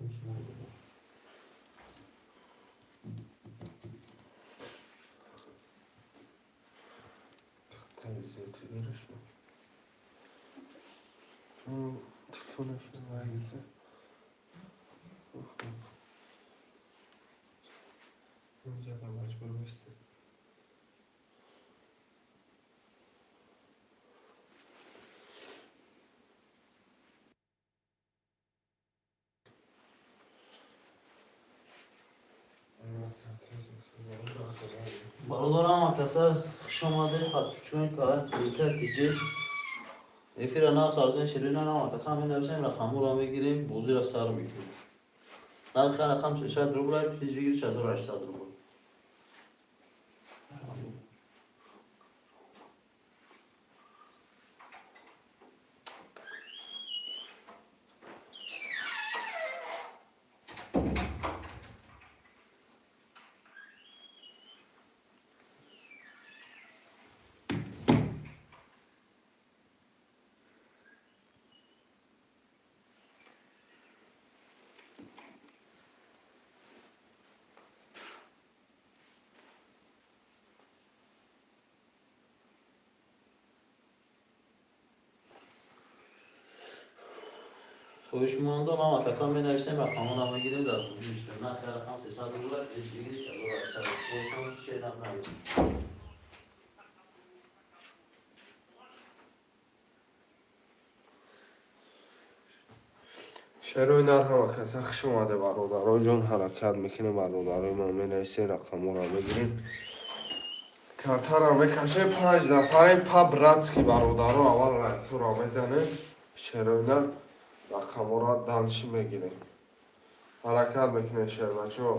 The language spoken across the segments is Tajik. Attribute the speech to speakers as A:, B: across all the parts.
A: Телефон филм. Унҷа маҷбур бистем.
B: Бародарам, каса хуш омадед, подписчикони канали Тринка ТЖ. Эфира нав сардин ширина нама каса менависем, рақамҳоро мегирем, бозиро сар мекунем. Нархи рақам 600 рубл, приз выигрыш 1800 рубл. Хоҳишмандон ҳама каса менависем, рақамҳоро мегирем, дар бозӣ иштирок. Нархи рақам 300 рубл, приз выигрыш 1800 рубл. Хоҳишманд шер нависем.
A: Шерои нар, ҳама каса хуш омаде, бародаро ҷон. Ҳаракат мекунем, бародарои ман, менависем, рақамҳоро мегирем, картаро мекашем. Панҷ нафарем, по-братски, бародаро. Аввал лайкҳоро мезанем, шерои нар, рақамҳоро дальше мегирем. Ҳаракат мекунем, шербачо.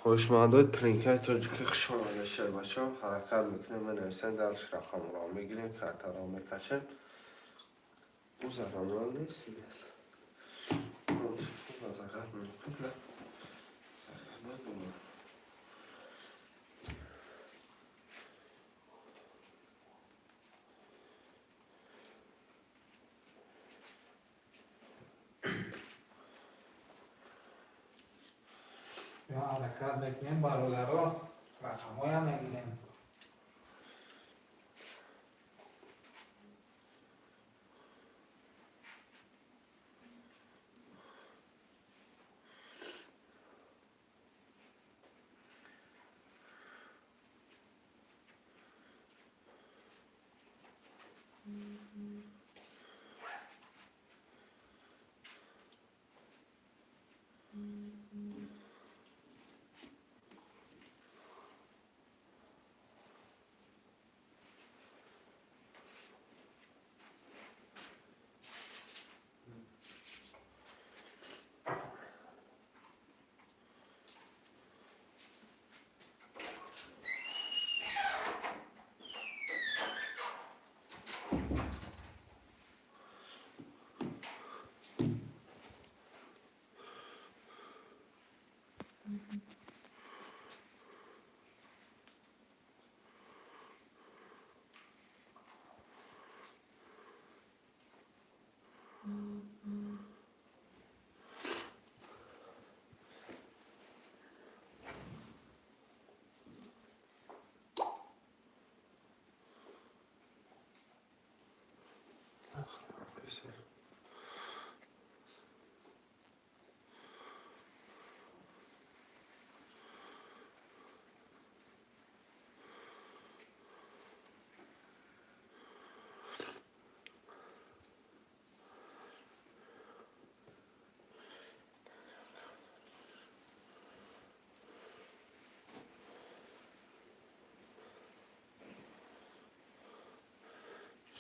A: Хоҳишмандои тринкаи тоҷикӣ, хуш омаде, шербачо. Ҳаракат мекунем, менависем, дальше рақамҳоро мегирем, картаро мекашем. Ӯ зарамал нест. Зарар мекунад, зарар надорад.
C: Ё, ҳаракат мекунем, бародаро, рақамҳоям мегирем.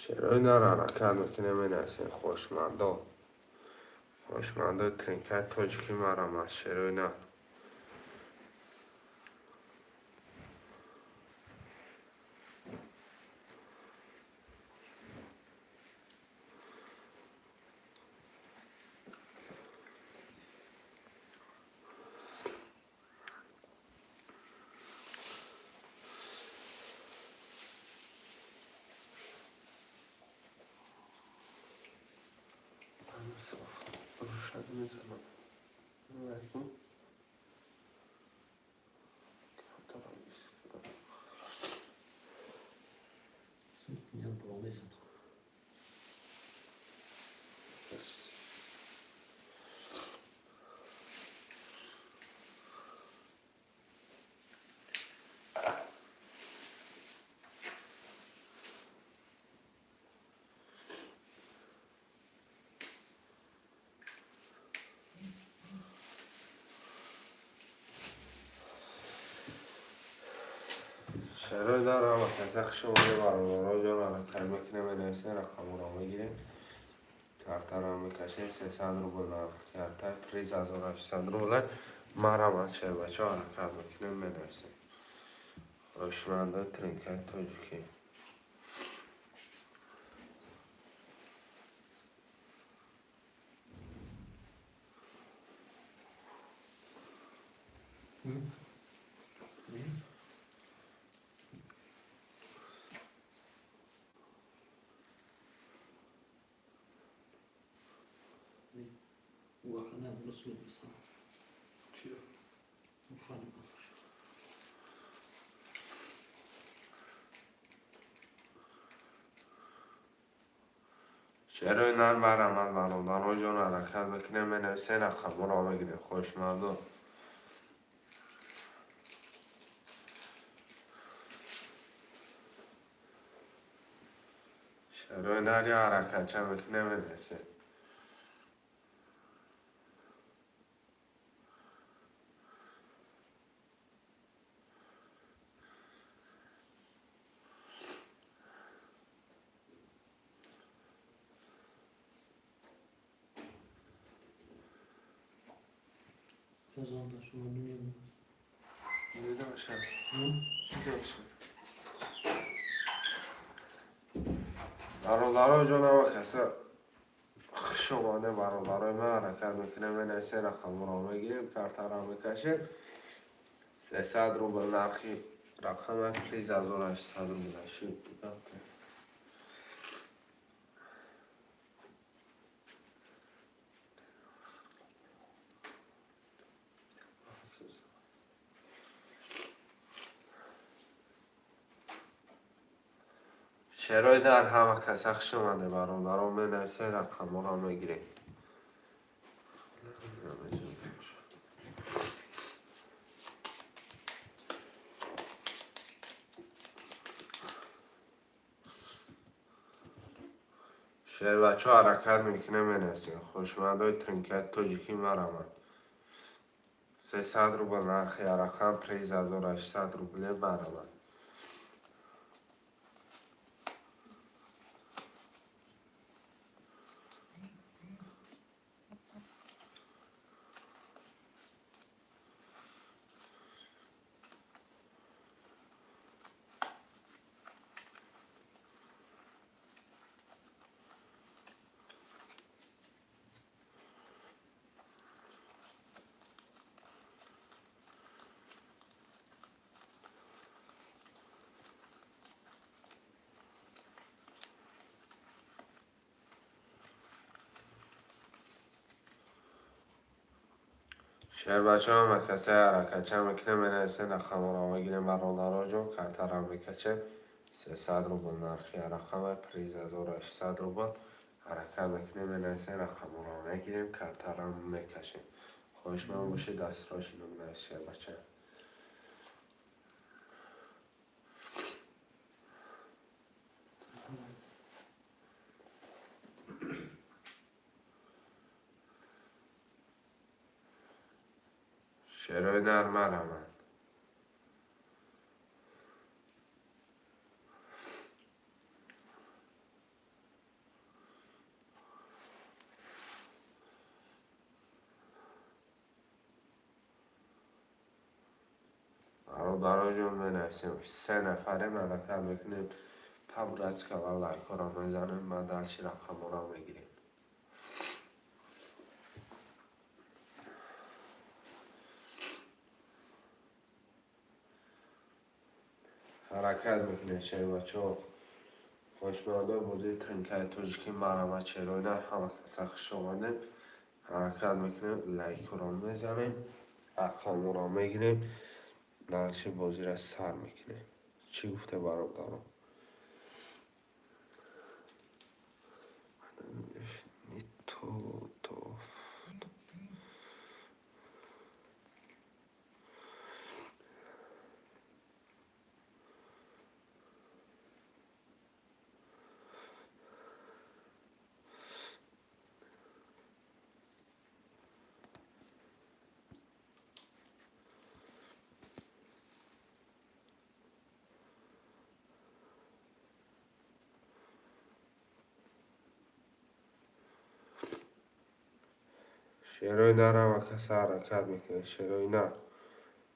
A: Шерои нар, ҳаракат мекунем, менависем. Хоҳишмандо, хоҳишмандои тринкаи тоҷикӣ, марам аз шерои нар. Шарои дар ҳама каса хуш омаде, бародаро ҷон. Ҳаракат мекунем, менависем, рақамҳоро мегирем, картаро мекашем. 300 рубл нарх карта, приз 1800 рубл. Марҳамат, шербачо, ҳаракат мекунем, менависем. Хоҳишмандо, тринкаи тоҷикӣ. Шерои нар, марҳамат, бародаро ҷон, ҳаракат мекунем, менависем, рақамҳоро мегирем. Хоҳишмандо. Шерои нар ё ҳаракатча мекунем, менависем. Бародаро ҷон, ҳама каса хуш омаде, бародарои ман. Ҳаракат мекунем, менависем, рақамҳоро мегирем, картаро мекашем. 300 рубл нархи рақама, приз 1800 рубл. Шерои дар, ҳама каса хуш омаде, бародаро, менависем, рақамҳоро мегирем. Шербачо, ҳаракат мекунем, менависем. Хушмандои тринкаи тоҷикӣ, марҳамат. 300 рубл нархи рақам, приз 1800 рубле. Марҳамат. Шербачо, ҳама каса ҳаракатча мекунем, менависем, рақамҳоро мегирем, бародаро ҷон, картаро мекашем. 300 рубл нархи рақама, приз 1800 рубл. Ҳаракат мекунем, менависем, рақамҳоро мегирем, картаро мекашем. Хоҳишманд бошед, дастрошино бинавис, шербача. Шерои нар, марҳамат. Бародаро ҷон, менависем. Се нафарем, ҳаракат мекунем, по-братски ва лайкҳоро мезанем, ба дальше рақамҳоро мегирем. Ҳаракат мекунем, шербачо. Хоҳишмандои бозии тринкаи тоҷикӣ, марҳамат. Шерои нар, ҳама каса хуш омадем. Ҳаракат мекунем, лайкҳоро мезанем, рақамҳоро мегирем, дальше бозиро сар мекунем. Чӣ гуфте, бародаро? То то. Шерои нар ҳама каса ҳаракат мекунад. Шерои нар.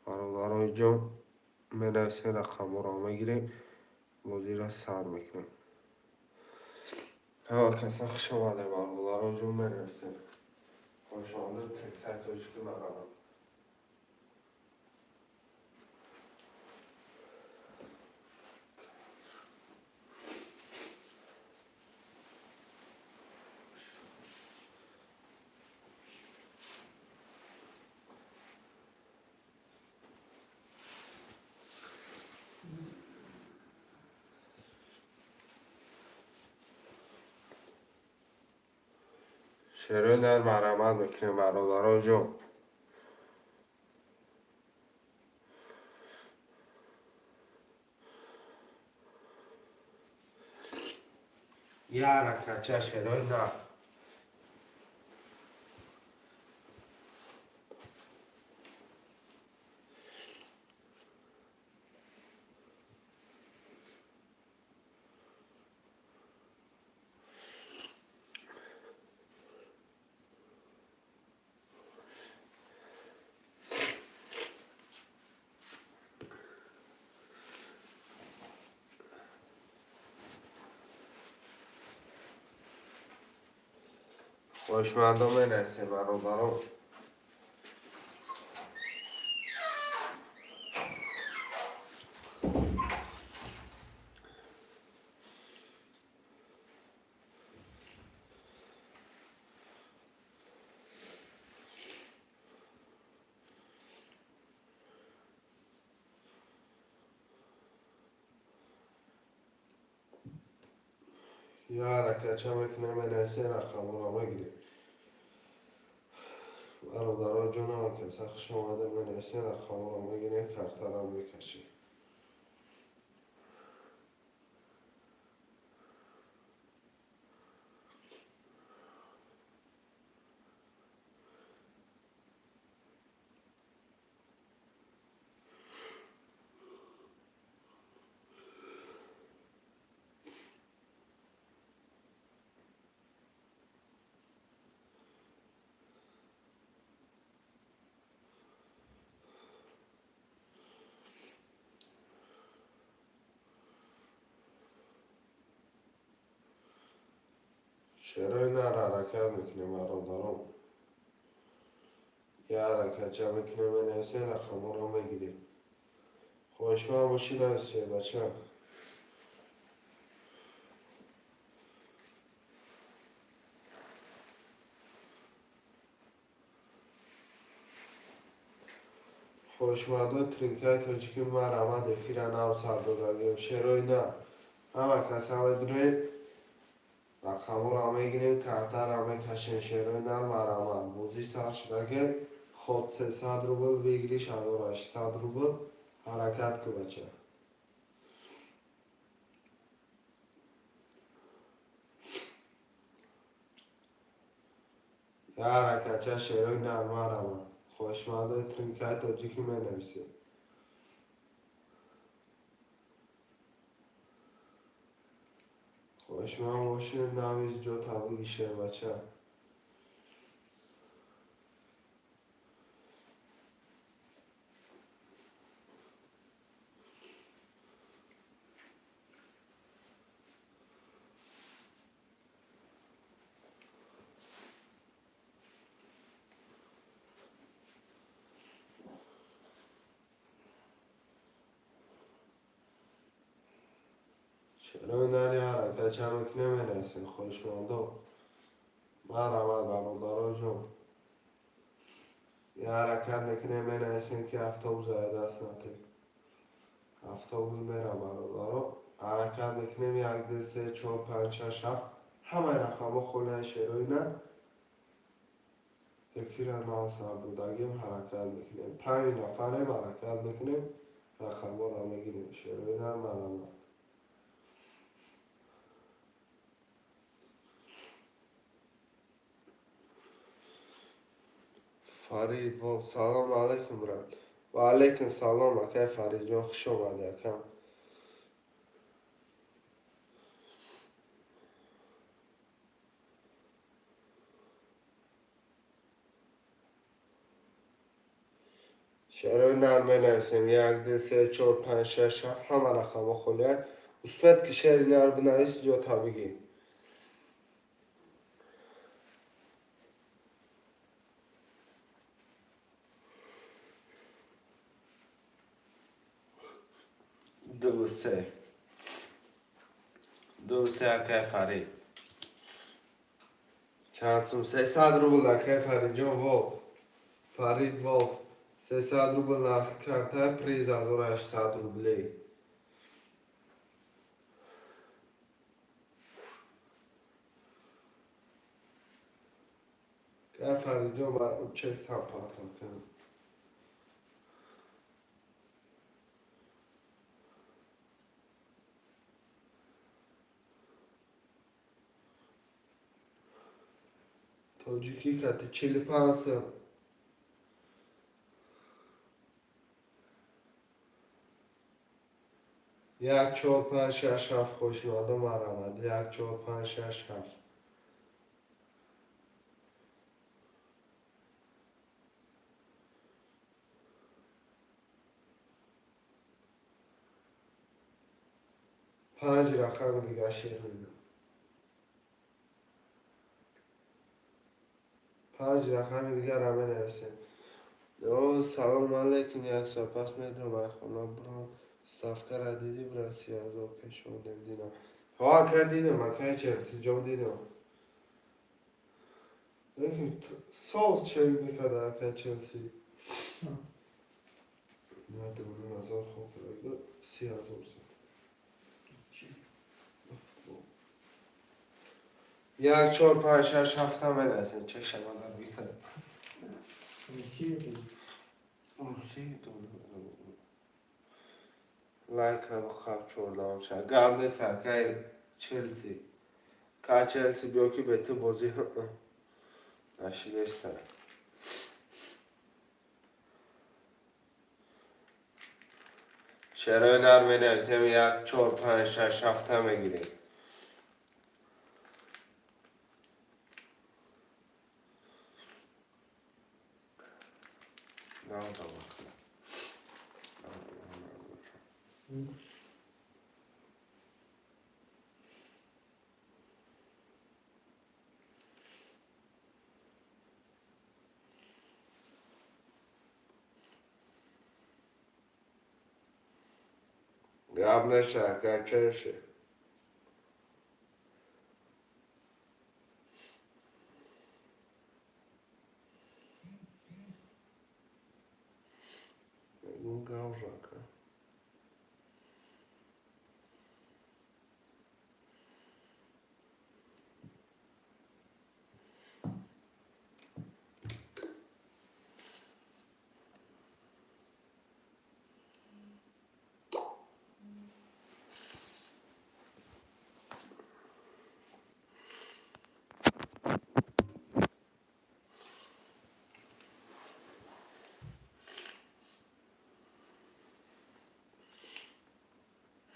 A: Бародарои ҷон, менависем, рақамҳоро мегирем, бозиро сар мекунем. Ҳама каса хуш омадем, бародарои ҷон, менависем. Хушомадед, тринкаи тоҷики марамад. Шерои нар марамат мекунем, бародарои ҷон. Я ҳаракатча, шерои нар. Хоҳишмандон, менависем, бародарон. Я ҳаракатча мекунем, менависем, рақамҳоро мегирем. Бародаро ҷон, ҳама каса хуш омадед, менависем, рақамҳоро мегирем, картаро мекашем. Шерои нар ҳаракат мекунем, бародарон. Я ҳаракатча мекунем, менависем, рақамҳоро мегирем. Хоҳишманд бошӣ, нависед, бача. Хоҳишмандои тринкаи тоҷикӣ, марамад, эфира нав сар додагем. Шерои нар. Ҳама каса медонед, рақамҳоро мегирем, картаро мекашем. Шерои нар, марамад. Бозӣ сар шудаге, ход 300 рубл, выигрыш 1800 рубл. Ҳаракат ку, бача. Я ҳаракатча, шерои нар, марамад. Хоҳишмандои тринкаи тоҷикӣ, менависед. Хоҳишманд бошед, навис, ҷо табиги, шербача. Шерои нари ҳаракатча мекунем, менависем, хоҳишмандо. Марамад, бародаро ҷон. Я ҳаракат мекунем, менависем, ки автобус даст натем. Автобус мера, бародаро. Ҳаракат мекунем: як, ду, се, чор, панҷ, шаш, ҳафт. Ҳамаи рақамҳо холияи, шерои нар. Эфира нав сар додагем, ҳаракат мекунем. Панҷ нафарем, ҳаракат мекунем, рақамҳоро мегирем. Шерои нар, марамад. Фарид, во, салом алейкум, брат. Ва алейкум салом, акай Фаридҷон, хуш омадӣ, акам. Шерои нар менависем. Як, ду, се, чор, панҷ, шаш, ҳафт, ҳама рақамҳо холиянд. Успеть ки шери нар бинавис, ҷота бигир. Ду, се. Ду, се, акай Фарид. Чанд сум? 300 рубл, акай Фаридҷон Волф. Фарид Волф. 300 рубл нархи карта, приз 1800 рублей. Акай Фаридҷон, чектам партом кунам. Тоҷикӣ кати 45 сум. Як, чор, панҷ, шаш, ҳафт, хушмандо марамад. Як, чор, панҷ, шаш, ҳафт. Панҷ рақами дига шер медам. Панҷ рақами дигарро менависем. О, салому алейкум, як соат пас медорам, ай хона бурам. Ставкара дидӣ, брат, 30 000 пеш омадем, дидам. Ҳо, ака, дидам, акай Челсиҷон, дидам. Лекин соз чек мекарда, акай Челси. 9000 хоб карда, 30 000 сум. Футбол. Як, чор, панҷ, шаш, ҳафта менависем. Чек шамада бикард.
C: Русия
A: Русӣ лайка бихаб, чордаҳум шад. Гап нест, акай Челси. Ка Челси биё, ки бе ту бозӣ нашидеста. Шерои нар менависем. Як, чор, панҷ, шаш, ҳафта мегирем. Надо вақт. Гап неша, акай Челси. Гавжа, ака.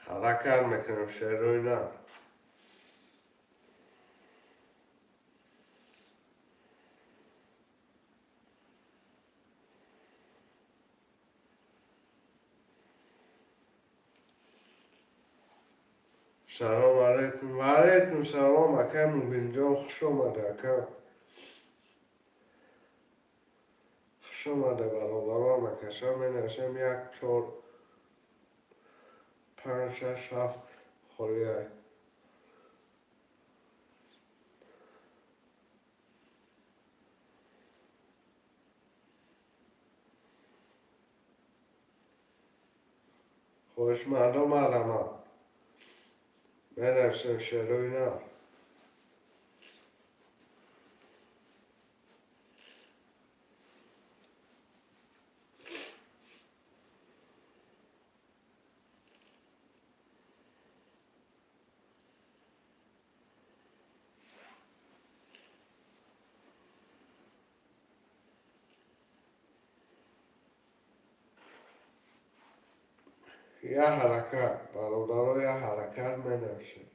A: Ҳаракат мекунем, шерои нар. Салом алейкум. Ва алейкум салом, акай Мубинҷон, хуш омада, ака. Хуш омада, бародарон, акаша менависем. Як, чор, панҷ, шаш, ҳафт холия. Хоҳишмандо марҳамат. Менависем шерои нар. Як ҳаракат, бародаро, як ҳаракат менависем.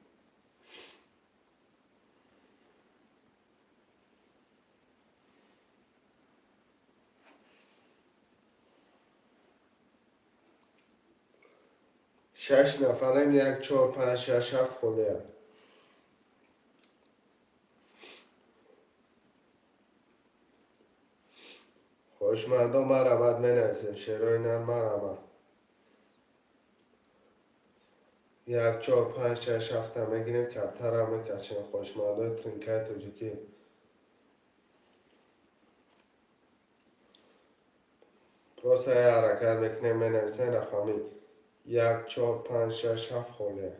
A: Шаш нафарем, як, чор, панҷ, шаш, ҳафт холия. Хоҳишмандон, марҳамат, менависем. Шерои нар, марҳамат. Як, чор, панҷ, шаш, ҳафта мегирем, картара мекашем. Хоҳишмандои тринкаи тоҷикӣ. Просто я ҳаракат мекунем, менависем рақами як, чор, панҷ, шаш, ҳафт холия.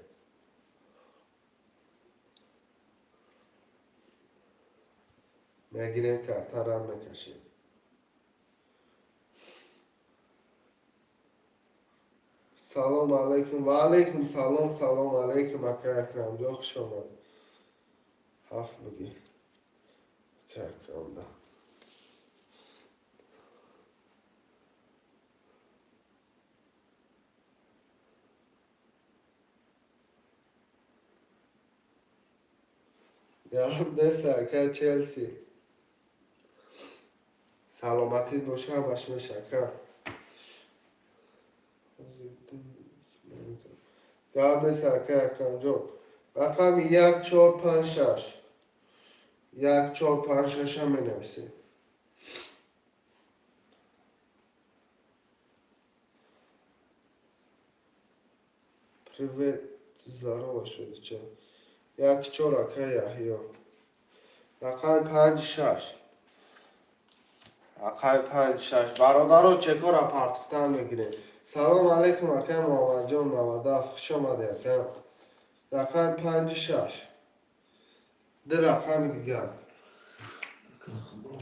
A: Мегирем, картара мекашем. Салом алейкум. Ва алейкум салом, салом алейкум, ака Акрамҷон, хуш омад. Ҳафт бугӣ. Ака Акрамда. Гап нест, ака Челси. Саломатӣ боша, ҳамаш меша, ака. Гап нест, ака Акрамҷон. Рақами як, чор, панҷ, шаш. Як, чор, панҷ, шаша менависем. Привет, здорово, шуди ча. Як, чор, ака Яҳё. Рақами панҷ, шаш. Рақами панҷ, шаш. Бародаро, чекора партифтан мегирем. Салом алейкум, ака Муҳаммадҷон, 97, хуш омадед, ака. Рақами панҷи шаш. Ду рақами дигар.
B: Рақамро.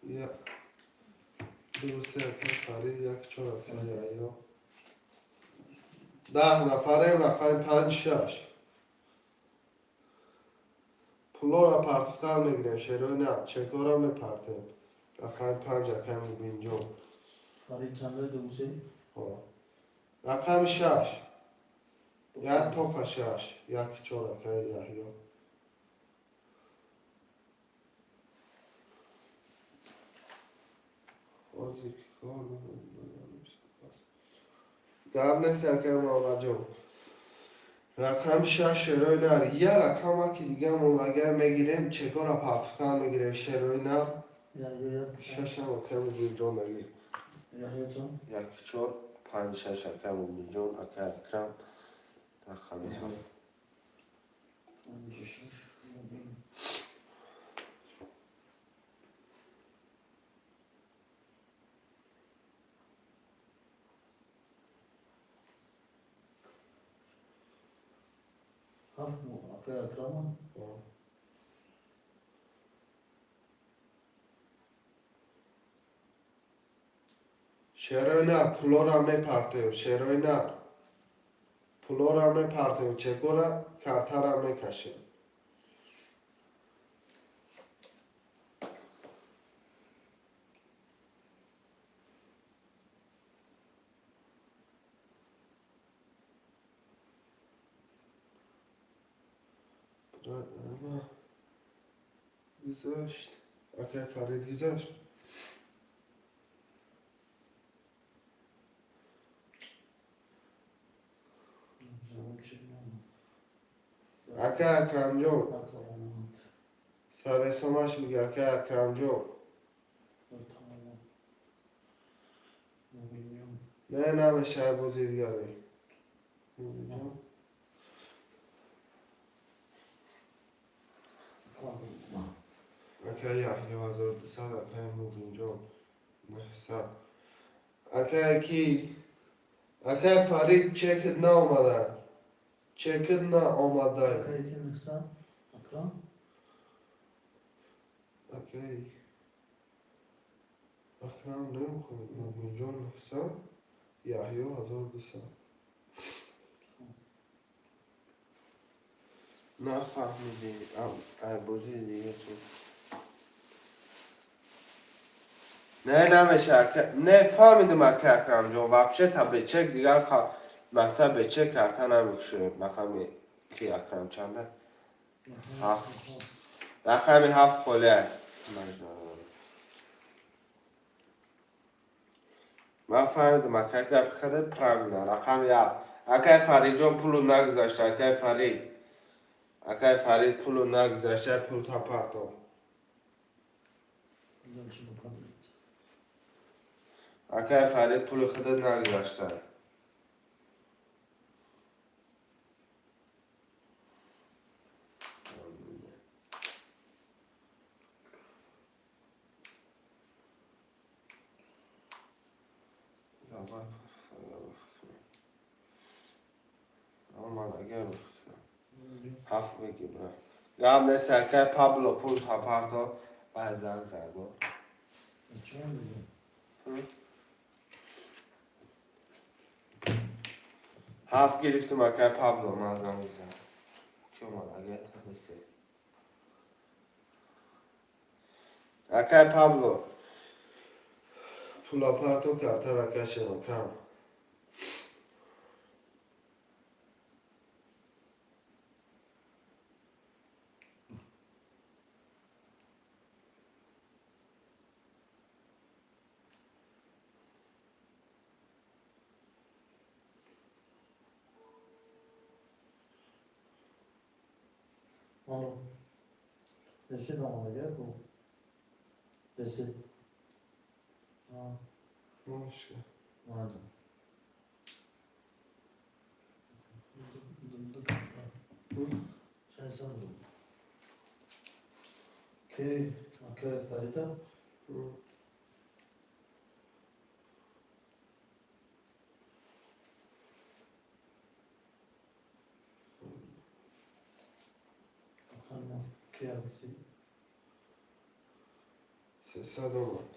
A: Я ду, се, ака Фарид, як, чор, ака Яҳё. 10 нафарем, рақами панҷ, шаш. Пулоро партифтан мегирем, шерои на, чекора мепартем. Рақами панҷ, акаи Мубинҷон.
B: Фарид чанда, ду, се?
A: Рақами шаш. Як тоқа шаш. Як, чор, акаи Яҳё. Ҳозир ки кор гап нест, акаи Мавлаҷон. Рақами шаш, шерои нар. Я рақама ки дига молагар мегирем, чекора партифтан мегирем, шерои нар.
B: Яҳё як.
A: Шашам акаи Мубинҷон нагир.
B: Яҳё чанд?
A: Як, чор, панҷ, шаш, акаи Мубинҷон, акаи Акрам. Рақами ҳафт.
B: Панҷи шаш. Мубин. Ҳафт акаи Акрама.
A: Шерои нар, пулора мепартоем, шерои нар. Пулора мепартоем, чекора картара мекашем. Брат, ама гузашт. Акай Фарид гузашт.
B: Забон чӣ номад?
A: Акай Акрамҷон,
B: Натавонад.
A: саресомаш мега, акай Акрамҷон.
B: Натавонад. Мубинҷон.
A: Не, намешавад бози дигаре. Мубинҷон. Акай Яҳё 1200, акай Мубинҷон 900. Акай ки? Акай Фарид чекит наомада. Чекит наомада.
B: Акаи ки 900? Акрам?
A: Акай Акрам намехоҳад. Мубинҷон 900, Яҳё 1200. Нафаҳмидӣ. Ай бозии дига ту. Не, намеша, ака. Не, фаҳмидим, ака Акрамҷон. Вообще та бечек дигар мақсад бечек карта намекушоем. Рақами ки Акрам чанда? Ҳафт. Рақами ҳафт холия. Ман фаҳмидам, акай, гапи хада правильно. Рақами як. Акай Фаридҷон, пулу нагузашта, акай Фарид. Акай Фарид, пулу нагузашта, пул тапарто.
B: Дальше попадает.
A: Акай Фарид, пули худа нагузашта. Давай, омадагар ҳафт беги, бра. Гап нест, акай Пабло, пул тапарто, баъд занг заго.
B: Чё он говорит?
A: Ҳафт гирифтум, акай Пабло, ман занг мезанам. Ки омадагар танисе. Акай Пабло, пула парто, картара кашем, акам.
B: Алло. Ресид омадагар бу. Ресид. А, ладно. Ду карта. 600 рубл. Ки, акай Фарида? Акай ки гуфтӣ?
A: 300 омад.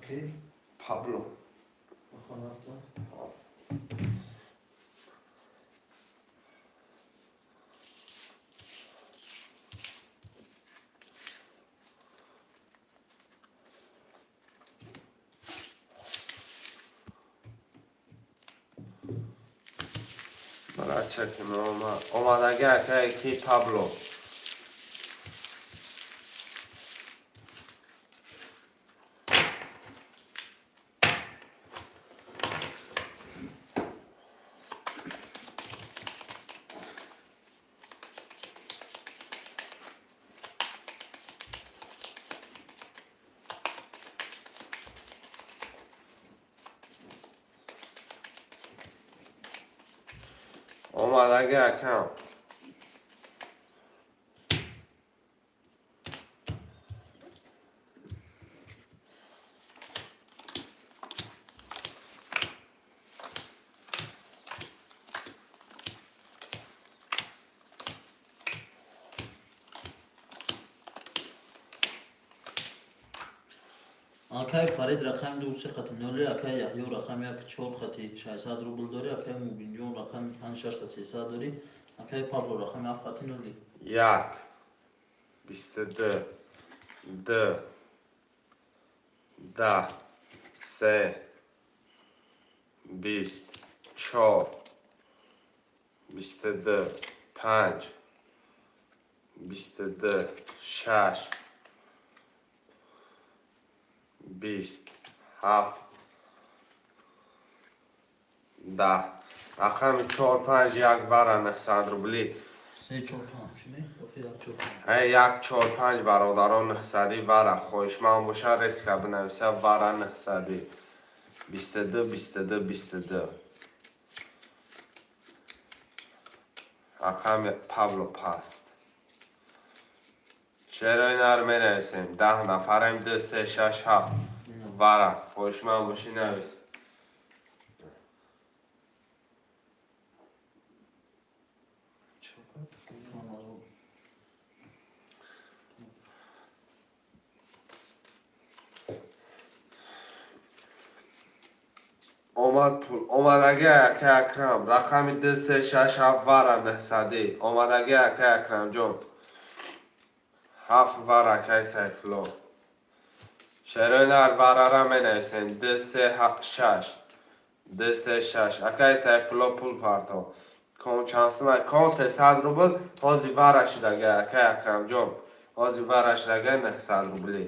B: Ки?
A: Пабло.
B: Ахан рафта.
A: Бара чаким омадаги, акай ки Пабло. Омадаги, акам.
B: Акай Фарид, рақами ду се хати ноли, акай Яҳё, рақами як чор хати 600 рубл дорӣ, акай Мубинҷон, рақами панҷ шаш хати 300 дорӣ, акай Пабло, рақами ҳафт хати ноли.
A: Як, 22, д, 10, се, 20, чор, 22, панҷ, 22, шаш, 20, ҳафт, 10. Рақами чор, панҷ, як, вара 900 рублӣ.
B: Се чор панҷ, не? Кофи як чор панҷ.
A: Ай, як, чор, панҷ, бародарон, 900-и вара. Хоҳишманд боша, резко бинависа вара 900-и. 22, 22, 22. Рақами Павло паст. Шерои нар менависем. 10 нафарем, ду, се, шаш, ҳафт. Вара. Хоҳишманд бошӣ, навис.
B: Телефон назвал.
A: Омад пул. Омадаги, акай Акрам. Рақами ду, се, шаш, ҳафт, вара 900-и. Омадаги, акай Акрамҷон. Ҳафт вара, акай Сайфулло. Шерои нар варара менависем. Ду, се, шаш. Ду, се, шаш. Акай Сайфулло, пул парто. Кон чанд сумай? Кон 300 рубл. Ҳози вара шудага, акай Акрамҷон. Ҳози вара шудага 900 рубли.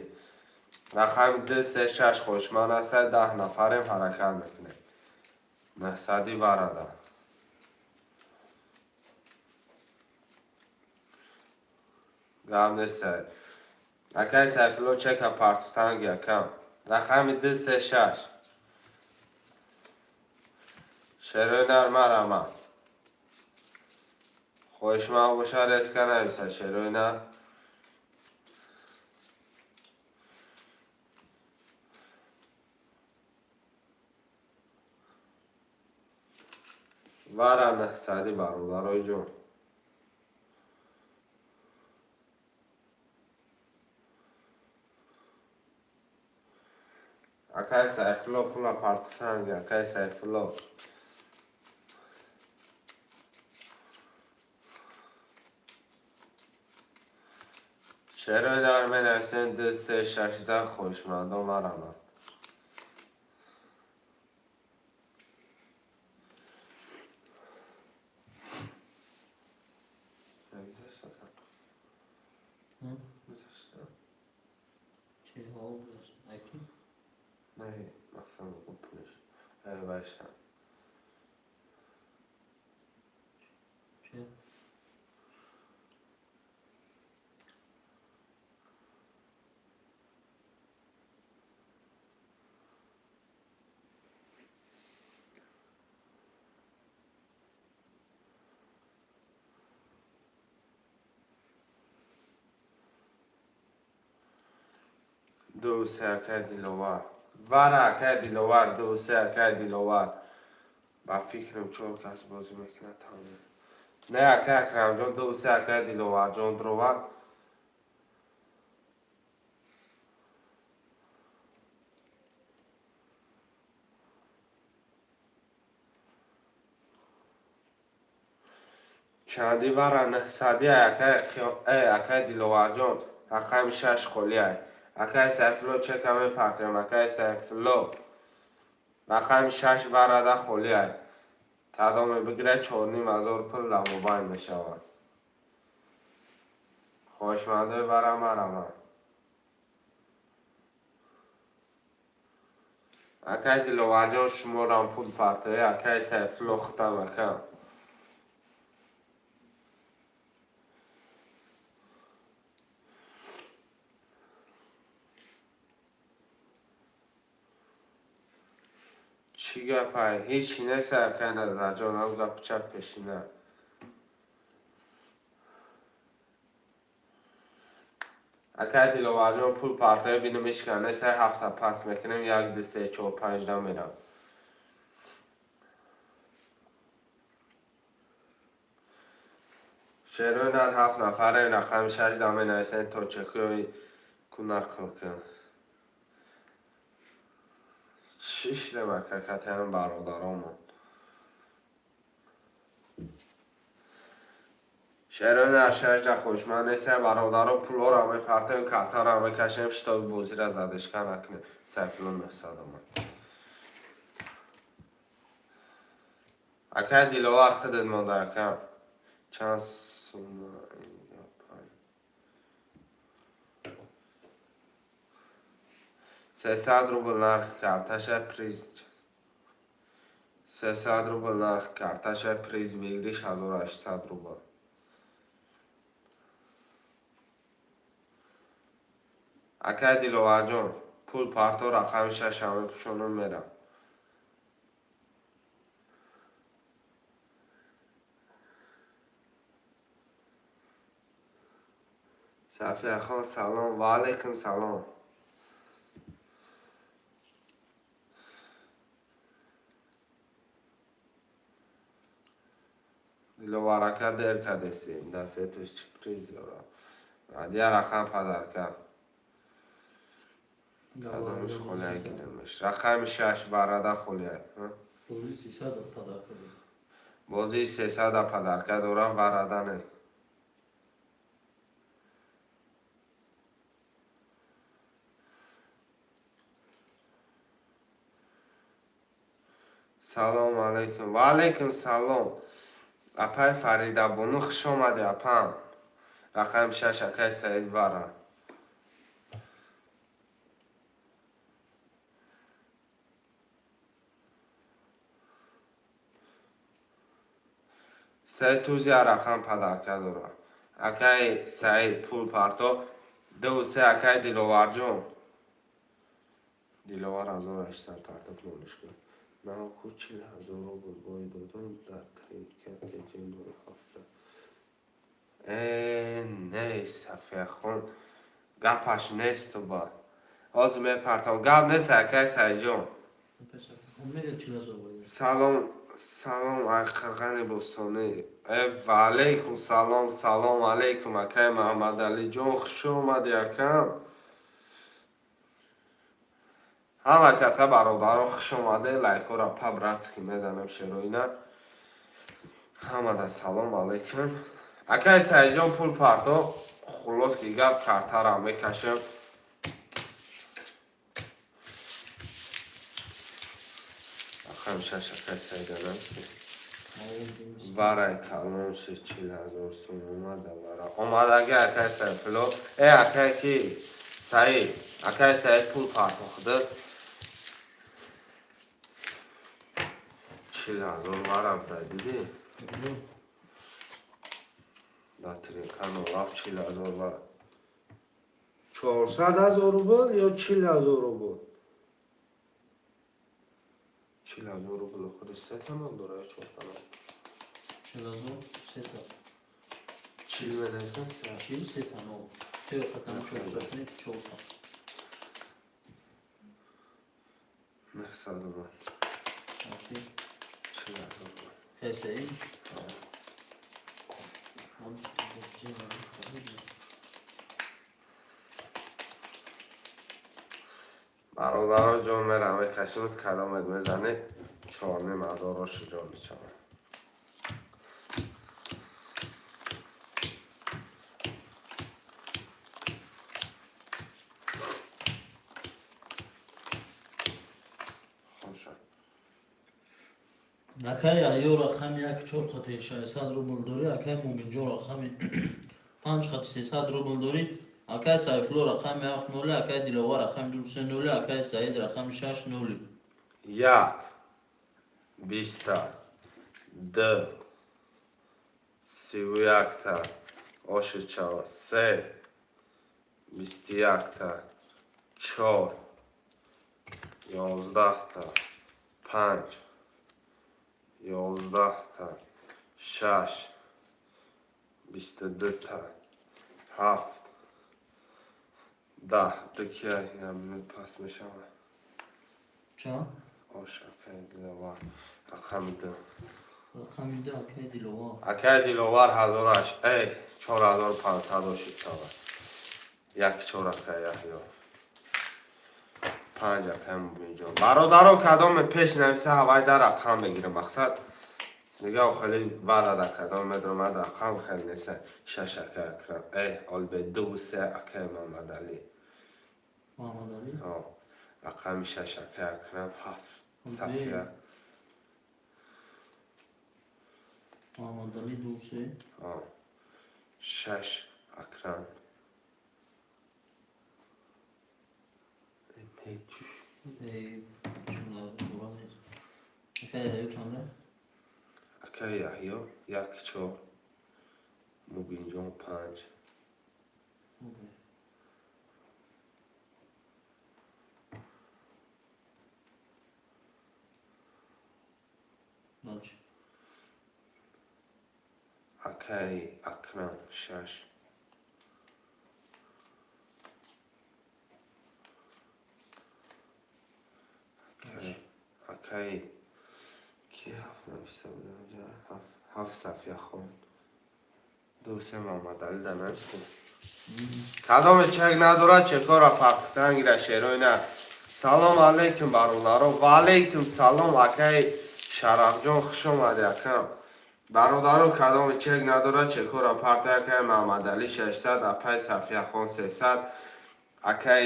A: Рақами ду, се, шаш хоҳишманд аста, 10 нафарем, ҳаракат мекунем. Наҳсади варада. Гап нест. Акай Сайфулло, чека партутанги акам. Рақами ду, се, шаш. Шерои нар, марама. Хоҳишманд боша, резко нависа, шерои нар. Вара наҳсади, бародарои ҷон. Акай Сайфулло, пула партутанги, акай Сайфулло. Шерои нар, менависем ду, се, шашда, хоҳишмандон, марама. Гузашт, ака? Гузашт?
B: Чи ҳол гузашт? Аки?
A: Не, мақсад мекун пулиш. Вайша.
B: Чи?
A: Ду, се, акай Диловар. Вара, акай Диловар, ду, се, акай Диловар. Ба фикрам, чор кас бозӣ мекунад, тамом. Не, акай Акрамҷон, ду, се, акай Диловарҷон дровар. Чанди вара? Наҳсади, акай акай Диловарҷон. Рақами шаш холиай. Акай Сайфулло, чека мепартем, акай Сайфулло. Рақами шаш варада холиай. Кадоме бигирад, 4500 пул дар мобайн мешавад. Хоҳишмандои вара, марама. Акай Диловарҷон, шуморам пул партоя, акай Сайфулло, хутам, ака. Чӣ гапай? Ҳечи нест, акай Назарҷон, ам гапу чап пешина. Акай Диловарҷон, пул партоя, бинам, ҳечка нест, ҳафта пас мекунем, як, ду, се, чор, панҷ намерам. Шерои нар, ҳафт нафарем, рақами шаш да менависем, то чекои ку нақл кун. Чӣ шидем, ака, катаям бародаромон? Шерои нар, шашда хоҳишманд нестем, бародаро, пулҳоро мепартем, картаро мекашем, шитоби бозиро задышка накунем. Сайфулло, 900 омад. Акай Диловар, худат монда, ака. Чанд сумма ин гапай? 300 рубл нархи карташа, приз 300 рубл нархи карташа, приз выигрыш 1800 рубл. Акай Диловарҷон, пул парто, рақами шаша мепӯшонам, мерам. Сафияхон, салом. Ва алайкум салом. Диловар ака, дер кадестем, дастетуш чӣ приз дора? Дия рақам подарка. Кадомиш холия гиремеш? Рақами шаш барада холия.
B: Бозӣ 300 подарка дорад.
A: Бозии 300 подарка дора, варада не. Салому алайкум. Ва алайкум салом. Апай Фаридабону, хуш омадӣ, апам. Рақами шаш, акай Саид, вара. Се туз я рақам подарка дора. Акай Саид, пул парто. Ду, се, акай Диловарҷон. Диловар 1800 партоф, нолишка. Наку 40 000 рубл бой додам дар тринка теҷи 07. Э, не, Сафияхон, гапаш несту ба. Ҳозир мепартам. Гап нест, акай Саидҷон. Салом, салом, ай Қирғани Бостонӣ. Э, ваалейкум салом, салом алейкум, акай Маҳаммадалиҷон, хуш омадӣ, акам. Ҳама каса, бародаро, хуш омаде. Лайкҳоро по-братски мезанем, шероина. Ҳамада салом алейкум. Акай Саидҷон, пул парто. Хулоси гап, картара мекашем. Рақам шаш, акай Саида нависи. Варай калон ши, 40 000 сум омада вара. Омадаги, акай Сайфулло. Э, акай ки? Саид. Акай Саид, пул парто худат. 40 000 вара буда, дидӣ? Да тринка нолав 40 000 вара. 400 000 рубл ё 40 000 рубл? 40 000 рубл худи сета нол дора ё чорта нол?
B: 40 000 сета.
A: Чил менависам се.
B: Чил сета нол. Се хатам чорсад, чорта.
A: 900 омад.
B: Рафти.
A: 40 000.
B: Кайсаи?
A: Ҳо. Бародаро ҷон, мерам мекашимуд, кадомед мезанед, 4,5 ҳазороши ҷон мечавад. Хоша.
B: Акай Аё, рақами як, чор хати 600 рубл дорӣ. Акай Мубинҷон, рақами панҷ хати 300 рубл дорӣ. Акай Сайфулло, рақами ҳафт ноли. Акай Диловар, рақами ду се ноли. Акай Саид, рақами шаш ноли.
A: Як, 20-та, ду, 31-та, оши чава, се, 21-та, чор, 11-та, панҷ, 11-та, шаш, 22-та, ҳафт, 10, ду кия як минут пас мешавад.
B: Чанд?
A: Ош, акай Диловар, рақами ду.
B: Рақами ду, акай Диловар.
A: Акай Диловар, ҳазораш, эй, 4500 ошид шавад. Як, чор, акай Яҳё. Панҷ, акай Мубинҷон. Бародаро, кадоме пеш нависа, ҳавай дар рақам мегирам. Мақсад дига хеле варада кадом медромад, рақам хеле неса. Шаш, акай Акрам. Эй, олбе, ду, се, акай Мамадалӣ.
B: Муҳаммадалӣ.
A: Ҳо, рақами шаш, акай Акрам, ҳафт, Сафия.
B: Муҳаммадалӣ, ду се.
A: Ҳо, шаш, Акрам. Ҳечуш.
B: Эй, чунла бура нест. Акай Яҳё чанда?
A: Акай Яҳё як, чор, Мубинҷон панҷ.
B: Окей. Дальше.
A: Акай Акрам шаш.
B: Дальше.
A: Акай ки ҳафт нависта будам? Ҳафт, ҳафт, Сафияхон. Ду, се, Мамадалӣ да навистем. Кадоме чек надорад, чекора партифтан гира, шерои на. Салом алейкум, бародаро. Ва алейкум салом, акай Шарафҷон, хуш омадӣ, акам. Бародаро, кадоме чек надорад, чекора парта. Акай Маҳамадалӣ 600, апай Сафияхон 300, акай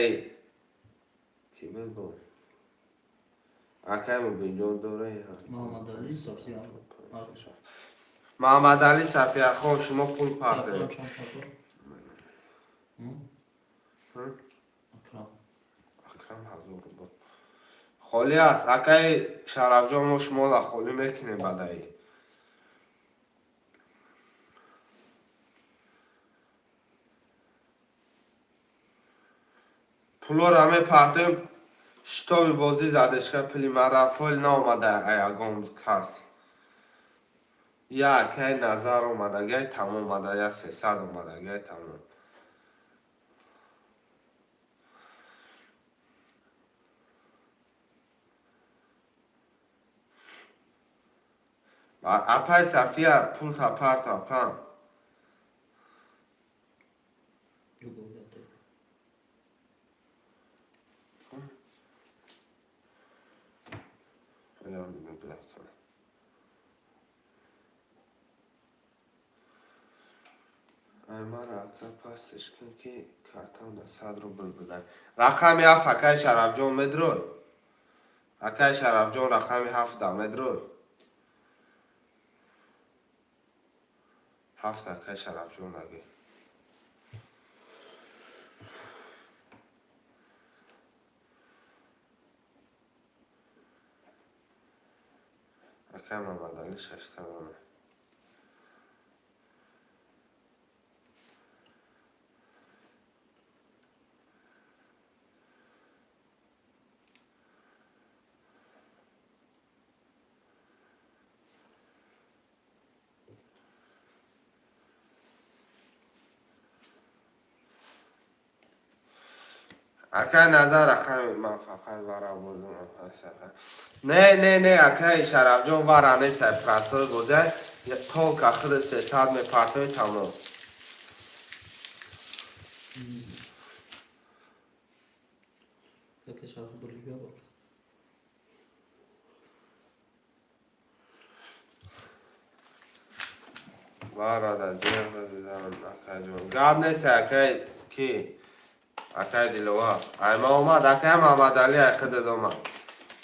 A: ки мебо? Акай Мубинҷон дора?
B: Муҳаммадалӣ, Сафия.
A: Маҳамадалӣ, Сафияхон, шумо пул
B: Акрам
A: партед.
B: чанд парто? Акрам.
A: Акрам 1000 рубл. Холӣ аст, акай Шарафҷон, мо шуморо холӣ мекунем бадаи. Пулора мепартем, шитоби бозӣ задешка, пули ман рафт, ҳол наомада ягон кас. Я акай Назар омадагай, тамом омада, я 300 омадагай, тамом. Апай Сафия, пулта парт, апам. Ай, мара ака пастиш кун, ки картам да 100 рубл будай. Рақами 7, акай Шарафҷон, медрой. Акай Шарафҷон, рақами 7 да медрой. 7, акай Шарафҷон, аги. Акай Мамадали 600. Акай Назар, акай, ман фақат вара бурдум. Не, не, не, акай Шарафҷон, вара несай, простой бозай, только худ 300 мепартои, тамом.
B: Яке шараф бурдига бор.
A: Вара да ҷеғ дидам, акайҷон. Гап несай, акай ки? Акай Диловар. Ай ма омад, акай Мамадали, ай худат омад.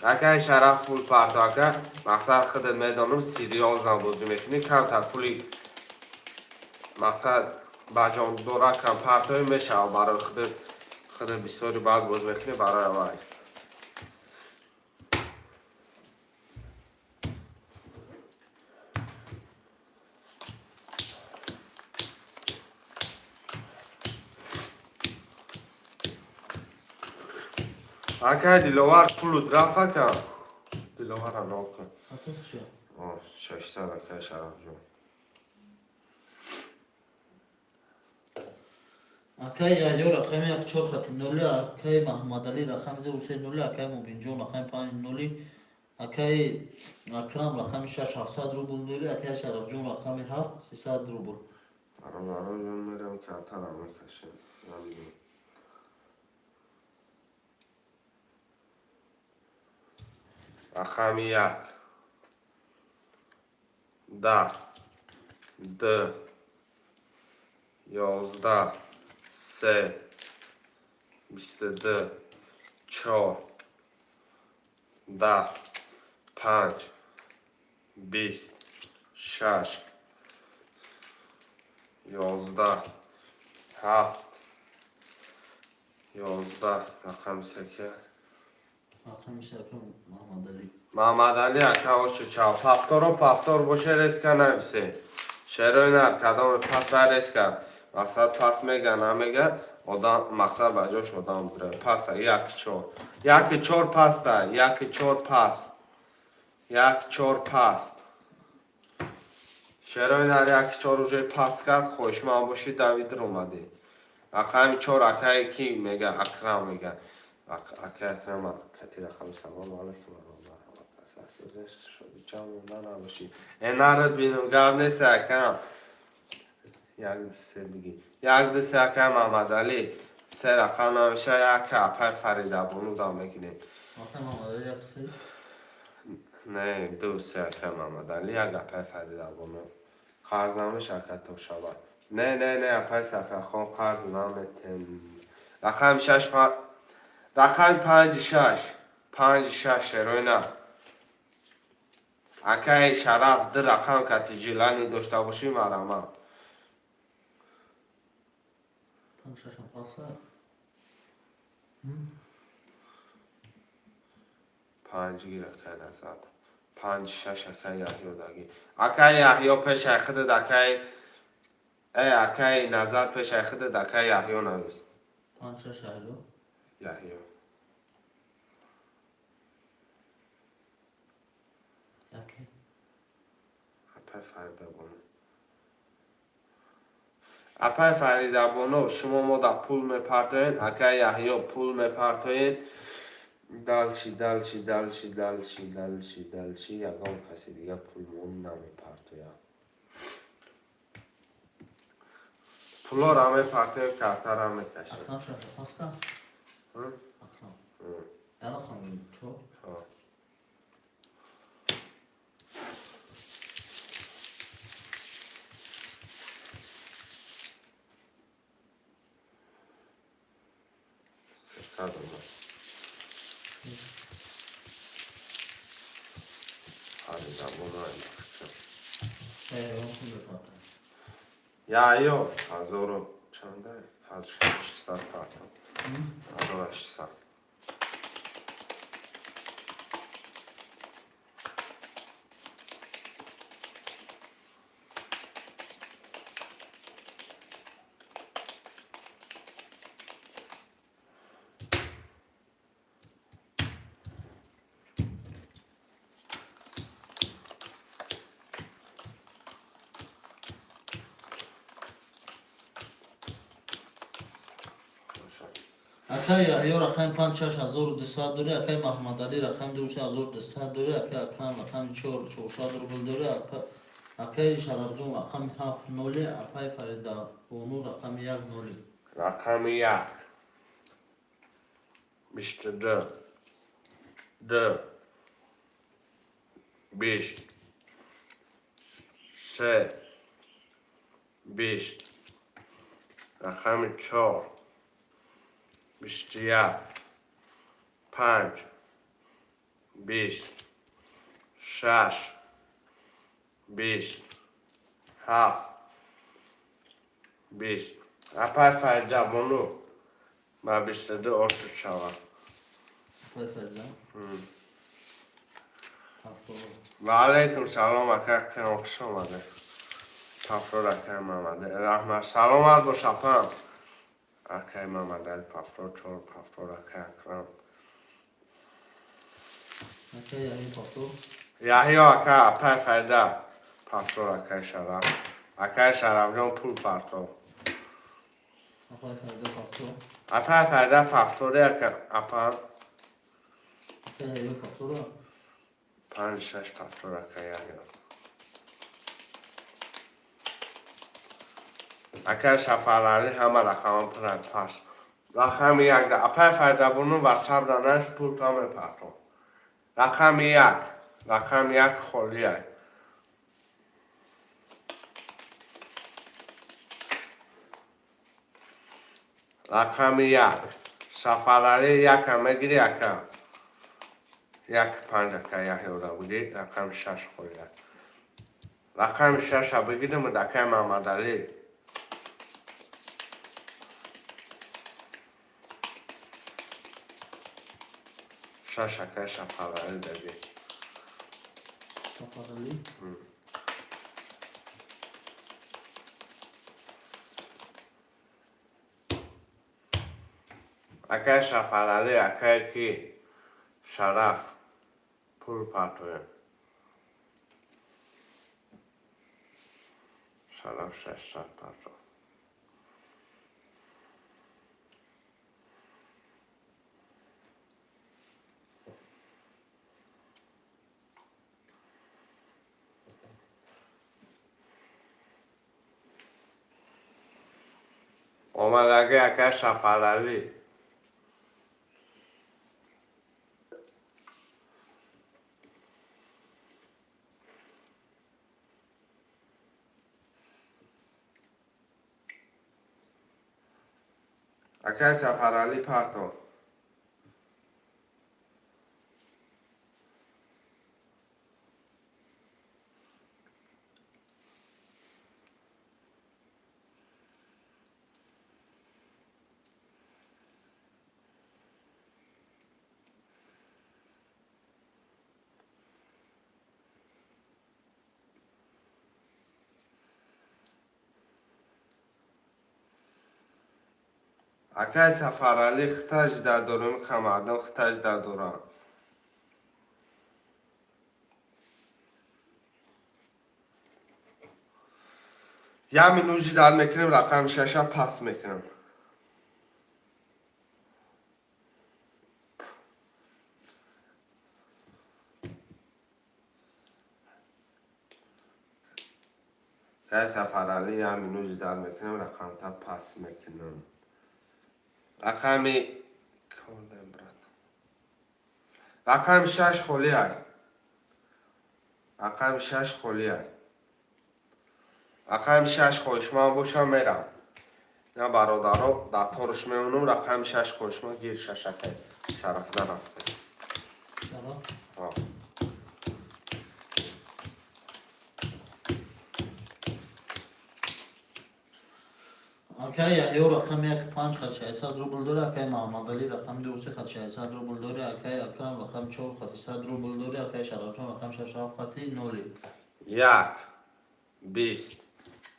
A: Акай Шараф, пул парто, ака, мақсад худат медонам, серьёзно бозӣ мекунӣ, камтар пули мақсад ба ҷондора кам партои мешава барои худат, худат бисёри бад бозӣ мекунӣ барои вай. Акай Диловар, пулут рафт, ака. Диловара нокун.
B: Атос чия?
A: О, 600, акай Шарафҷон.
B: Акай Яҳё, рақами 1 4 хати ноли, акай Маҳмадалӣ, рақами 2 3 ноли, акай Мубинҷон, рақами 5 ноли, акай Акрам, рақами 6 700 рубл ноли, акай Шарафҷон, рақами 7 300 рубл.
A: Бародароҷон, мерем, картара мекашем. Рақами 1, 10, 2, 11, 3, 22, 4, 10, 5, 20, 6, 11, 7, 11, рақами 3 ки?
B: Рақами 3, акай Маҳмадалӣ.
A: Маҳмадалӣ ака, ошо чав. Повторо повтор боше, резко нависе. Шерои нар, кадоме паса резко. Мақсад пас мега, намега, одам мақсад ба ҷош одам бура. Паса 1 4. 1 4 паста, 1 4 паст. 1 4 паст. Шерои нар, 1 4 уже пас кард, хоҳишманд бошӣ, Давид омадӣ. Рақами 4, акае ки мега, Акрам мега. Акай Акрам кати рақами. Салому алайкум. Ҷамонда набошӣ. Э, нарад бинум, гап нест, акам. 1 2 3 бигӣ. 1 2 3, акай Маҳмадалӣ. Се рақам намеша, як апай Фаридабону дам мегирем.
B: Акай Маҳмадалӣ, 1 3.
A: Не, 2 3, акай Маҳмадалӣ, як апай Фаридабону. Қарз намеша, ака, то шавад. Не, не, не, апай Сафияхон, қарз наметем. Рақами 6, рақами 5 6. 5 6, шерои на. Акай Шараф, ду рақам кати жилани дошта бошӣ, марҳамат.
B: 5 6 паса.
A: 5 гир, акай Назар. 5 6, акай Яҳё дагӣ. Акай Яҳё, пешай худат, акай акай Назар, пешай худат акай Яҳё навист.
B: 5 6 Яҳё.
A: Яҳё.
B: Яке.
A: Апай Фаридабону. Апай Фаридабону, шумо мо да пул мепартоед, акай Яҳё пул мепартоед. Дальше, дальше, дальше, дальше, дальше, дальше, ягон каси дига пул мо намепартояд. Пулора мепартоем, картара мекашем.
B: Акрам шафаска? Акрам. Дар рақам чор?
A: Ҳо. 300 омад. Фаридабону аймақча.
B: Ягон пул мепартоед.
A: Яҳё, ҳазору чанда? 1600 партом. 1600.
B: Акай Яҳё рақами панҷ 6200 дорӣ, акай Маҳмадалӣ рақами ду 3200 дорӣ, акай Акрам рақами чор 400 рубл дорӣ, акай Шарафҷон рақами ҳафт ноли, апай Фаридабону рақами як ноли.
A: Рақами як. 22. Ду. 20. Се. 20. Рақами чор. 21. Панҷ. 20. Шаш. 20. Ҳафт. 20. Апай Фаридабону ба 22 ошуд шавад.
B: Апай Фарида? Ҳафтор.
A: Ва алайкум салом, ака Қиём, хуш омадед. Пафрор акай Мамадали. Раҳмат. Саломат бош, апам. Акай Мамадали пафрор, чор пафрор, акай Акрам.
B: Акай Яҳё пафрор.
A: Яҳё ака, апай Фарида пафрор, акай Шараф. Акай Шарафҷон пул партов.
B: Апай Фарида пафрор.
A: Апай Фарида пафрори ака апам.
B: Акай Яҳё пафрор.
A: Панҷ шаш пафрор акай Яҳё. Акай Сафаралӣ ҳама рақамон пуранд пас. Рақами як апай Фаридабону ватсап ранаш пул та мепартом. Рақами як. Рақами як холиай. Рақами як. Сафаралӣ яка мегири ака. Як панҷ ака Яҳёра буди, рақами шаш холиай. Рақами шаша бигирим акай Маҳмадалӣ. Шаш акай Сафаралӣ даги.
B: Сафаралӣ?
A: Акай Сафаралӣ, акай ки Шараф пул партоем. Шараф 600 партов. Омадаги акай Сафаралӣ. Акай Сафаралӣ партов. Акай Сафаралӣ, хитажда дорем, хамардам хитажда дорам. Як минут ждать мекунем, рақами шаша пас мекунам. Акай Сафаралӣ, як минут ждать мекунем, рақамта пас мекунам. Рақами кордем, брат. Рақами шаш холиай. Рақами шаш холиай. Рақами шаш хоҳишманд бошам, мерам. На, бародаро, дар торш мемонам. Рақами шаш хоҳишманд, гир шашакай. Шарафда рафте.
B: Чаро?
A: Ҳо.
B: Акай Яҳё, рақами як панҷ хат 600 рубл дори, акай Маҳаммадалӣ, рақами ду се хат 600 рубл дори, акай Акрам, рақами чор хати 100 рубл дори, акай Шарафҷон, рақами шаш ҳафт хати ноли.
A: Як, бист,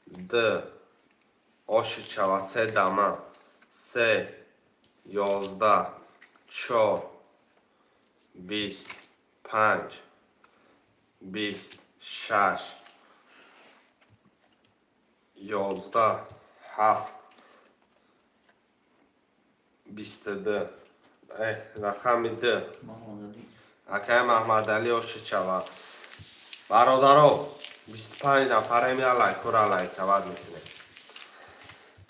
A: д, оши чава, се дама, се, 11, чор, 20, панҷ, 20, шаш, 11, ҳафт, 22, рақами д.
B: Маҳаммадалӣ.
A: Акай Маҳмадалӣ, оши чава. Бародаро, 25 нафарем, я лайкора лайкават мекунем.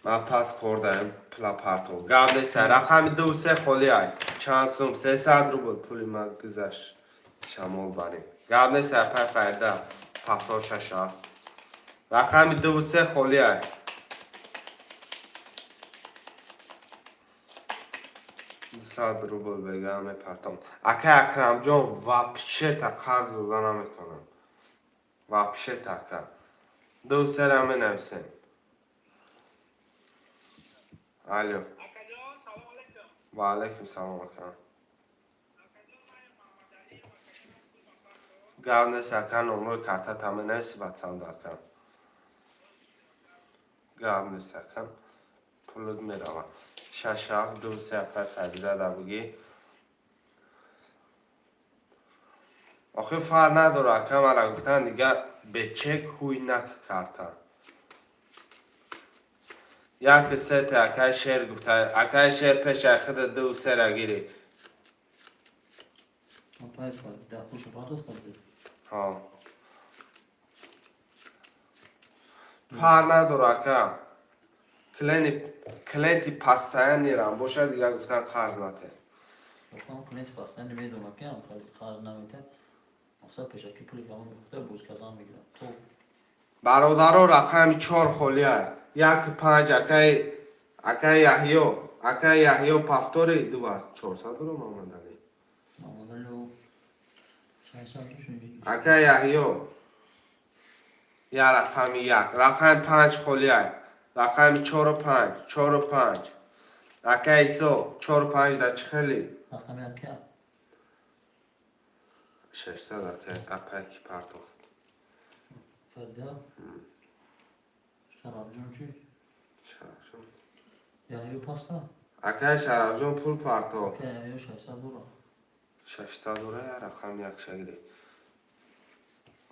A: Ман пас хӯрдаем, пула партов. Гап нест, рақами ду се холӣ ай. Чанд сум? 300 рубл пули ман гузашт. Шамол барем. Гап нест, пай файда. Повтор шаша. Рақами ду се холӣ ай. 100 рубл бега мепартом. Акай Акрамҷон, вообще-то қарз дода наметавонам. Вообще-то, ака. Ду сера менависем. Алло.
C: Акаҷон, салом алейкум.
A: Ва алейкум салом, ака.
C: Акаҷон, ман Маҳаммадалӣ, акаҷон.
A: Гап нест, ака, номрои картата менависи ватсапда, ака. Гап нест, ака. Пулут мерава. Шаш ҳафт ду се, апай Фарида да бигӣ. Охир фарқ надора, ака, мара гуфтан дига бечек ҳуй нак карта. Як сете акай шер гуфта, акай шер пешай худа ду сера гирӣ.
B: Апай Фарида, пулшо пардохт кардӣ?
A: Ҳо. Фарқ надора, ака. Клиенти постоянныйрам бошад, дига гуфтан қарз нате.
B: Гуфтам, клиенти постоянный медонад, ки ам қарз наметиҳад. Мақсад, пешакӣ пули калон гуфта боз кардан мегирад. То
A: Бародаро, рақами чор холия. Як панҷ, акай Яҳё, акай Яҳё, повтори ду 400 дуро, Муҳаммадалӣ.
B: Маҳаммадалӣ 600 рубл.
A: Акай Яҳё, я рақами як, рақами панҷ холия. Рақами чору панҷ, чору панҷ. Акай Исо, чору панҷ да чӣ хеле?
B: Рақами як ки?
A: 600, акай, апай ки партохт.
B: Фарида? Шарафҷон чӣ?
A: Шарафҷон.
B: Яҳё паста?
A: Акай Шарафҷон пул партохт.
B: Акай Яҳё 600 дора.
A: 600 дора, я рақами як шагирӣ.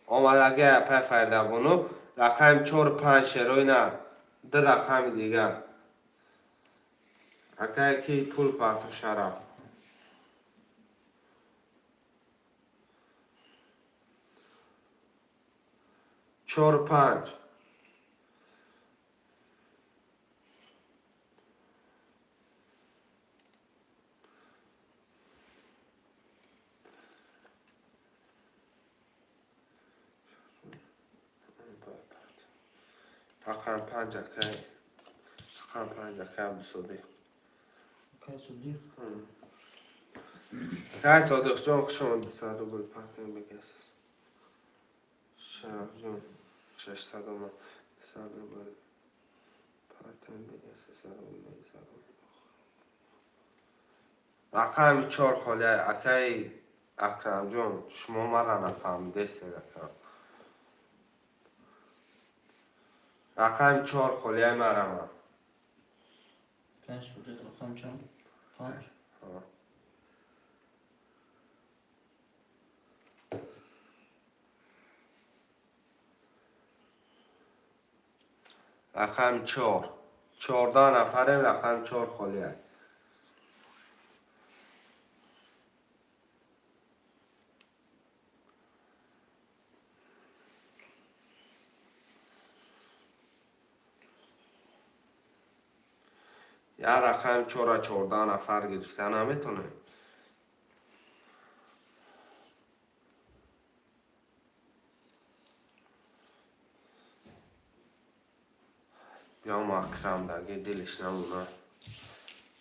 A: Омадаги апай Фаридабону, рақами чору панҷ шерои на, ду рақами дига. Акай ки пул партох, Шараф. Чору панҷ. Рақами панҷ, акай. Рақами панҷ, акай Абдусодиқ.
B: Акай Содиқ?
A: Акай Содиқҷон, хуш омадед, 100 рубл партем бигас. Шарафҷон, 600 омад. 100 рубл партем бигас, 300 рубл 100 рубл. Рақами чор холия, акай Акрамҷон, шумо мара нафаҳмидесед, ака. Рақами чор холияи марама.
B: Акай Содиқ рақам чанд? Панҷ.
A: Рақами чор. 14 нафарем, рақами чор холия. Як рақами чора 14 нафар гирифта наметонем. Биём, Акрам даги дилиш намона.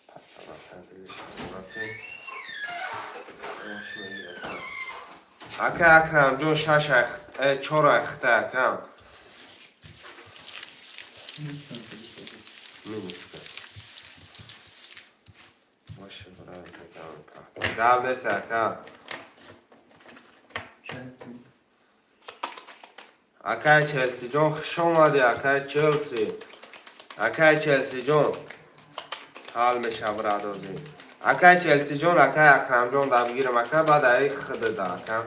A: Пацанака дилиш намона ки. Ака Акрамҷон, шаш чор айхта акам.
B: Минус кун, Содиқ.
A: Минус кун. Боше, брат, мегам. Гап нест, ака.
B: Чанд пул?
A: Акай Челсиҷон, хуш омадӣ, акай Челси. Акай Челсиҷон. Ҳал меша, брадози. Акай Челсиҷон, акай Акрамҷон да бигирам, ака, баъд аи хидида, ака.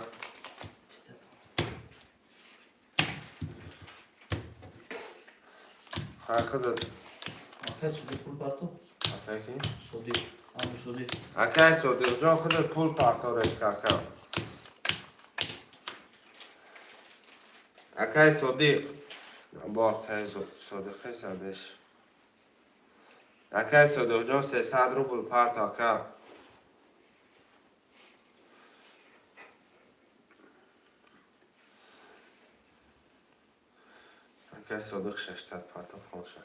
B: Биста.
A: Хай хидид.
B: Акай Содиқ пул парто?
A: Акай ки?
B: Содиқ. Аму Содиқ.
A: Акай Содиқҷон, худат пул партореш, ака. Акай Содиқ. Бо акай Содиқи задеш. Акай Содиқҷон, 300 рубл парто, ака. Акай Содиқ 600 парто фонша.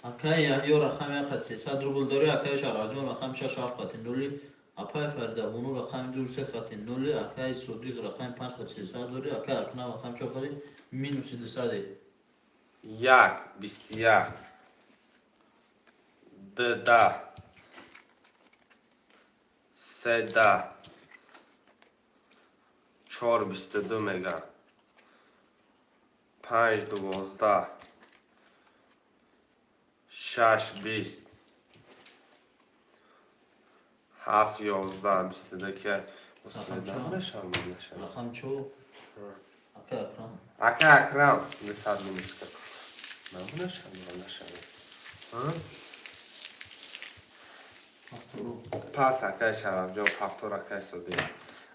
B: Акай Яҳё рақами як хат 300 рубл дорӣ, акай Шарафҷон рақами шаш ҳафт хати нули, апай Фаридабону рақами ду се хати нули, акай Содиқ рақами панҷ хати 300 дорӣ, акай Акрам рақами чор хати минуси 200-е.
A: Як, 21, ду 10, се 10, чор 22 мега, панҷ 12, шаш 20, ҳафт 11, 22 ки.
B: Рақам чор? Рақам чор. Акай Акрам.
A: Ака Акрам, 200 минус кар. Нашава.
B: Ҳафтору.
A: Пас акай Шарафҷон, ҳафтор, акай Содиқ.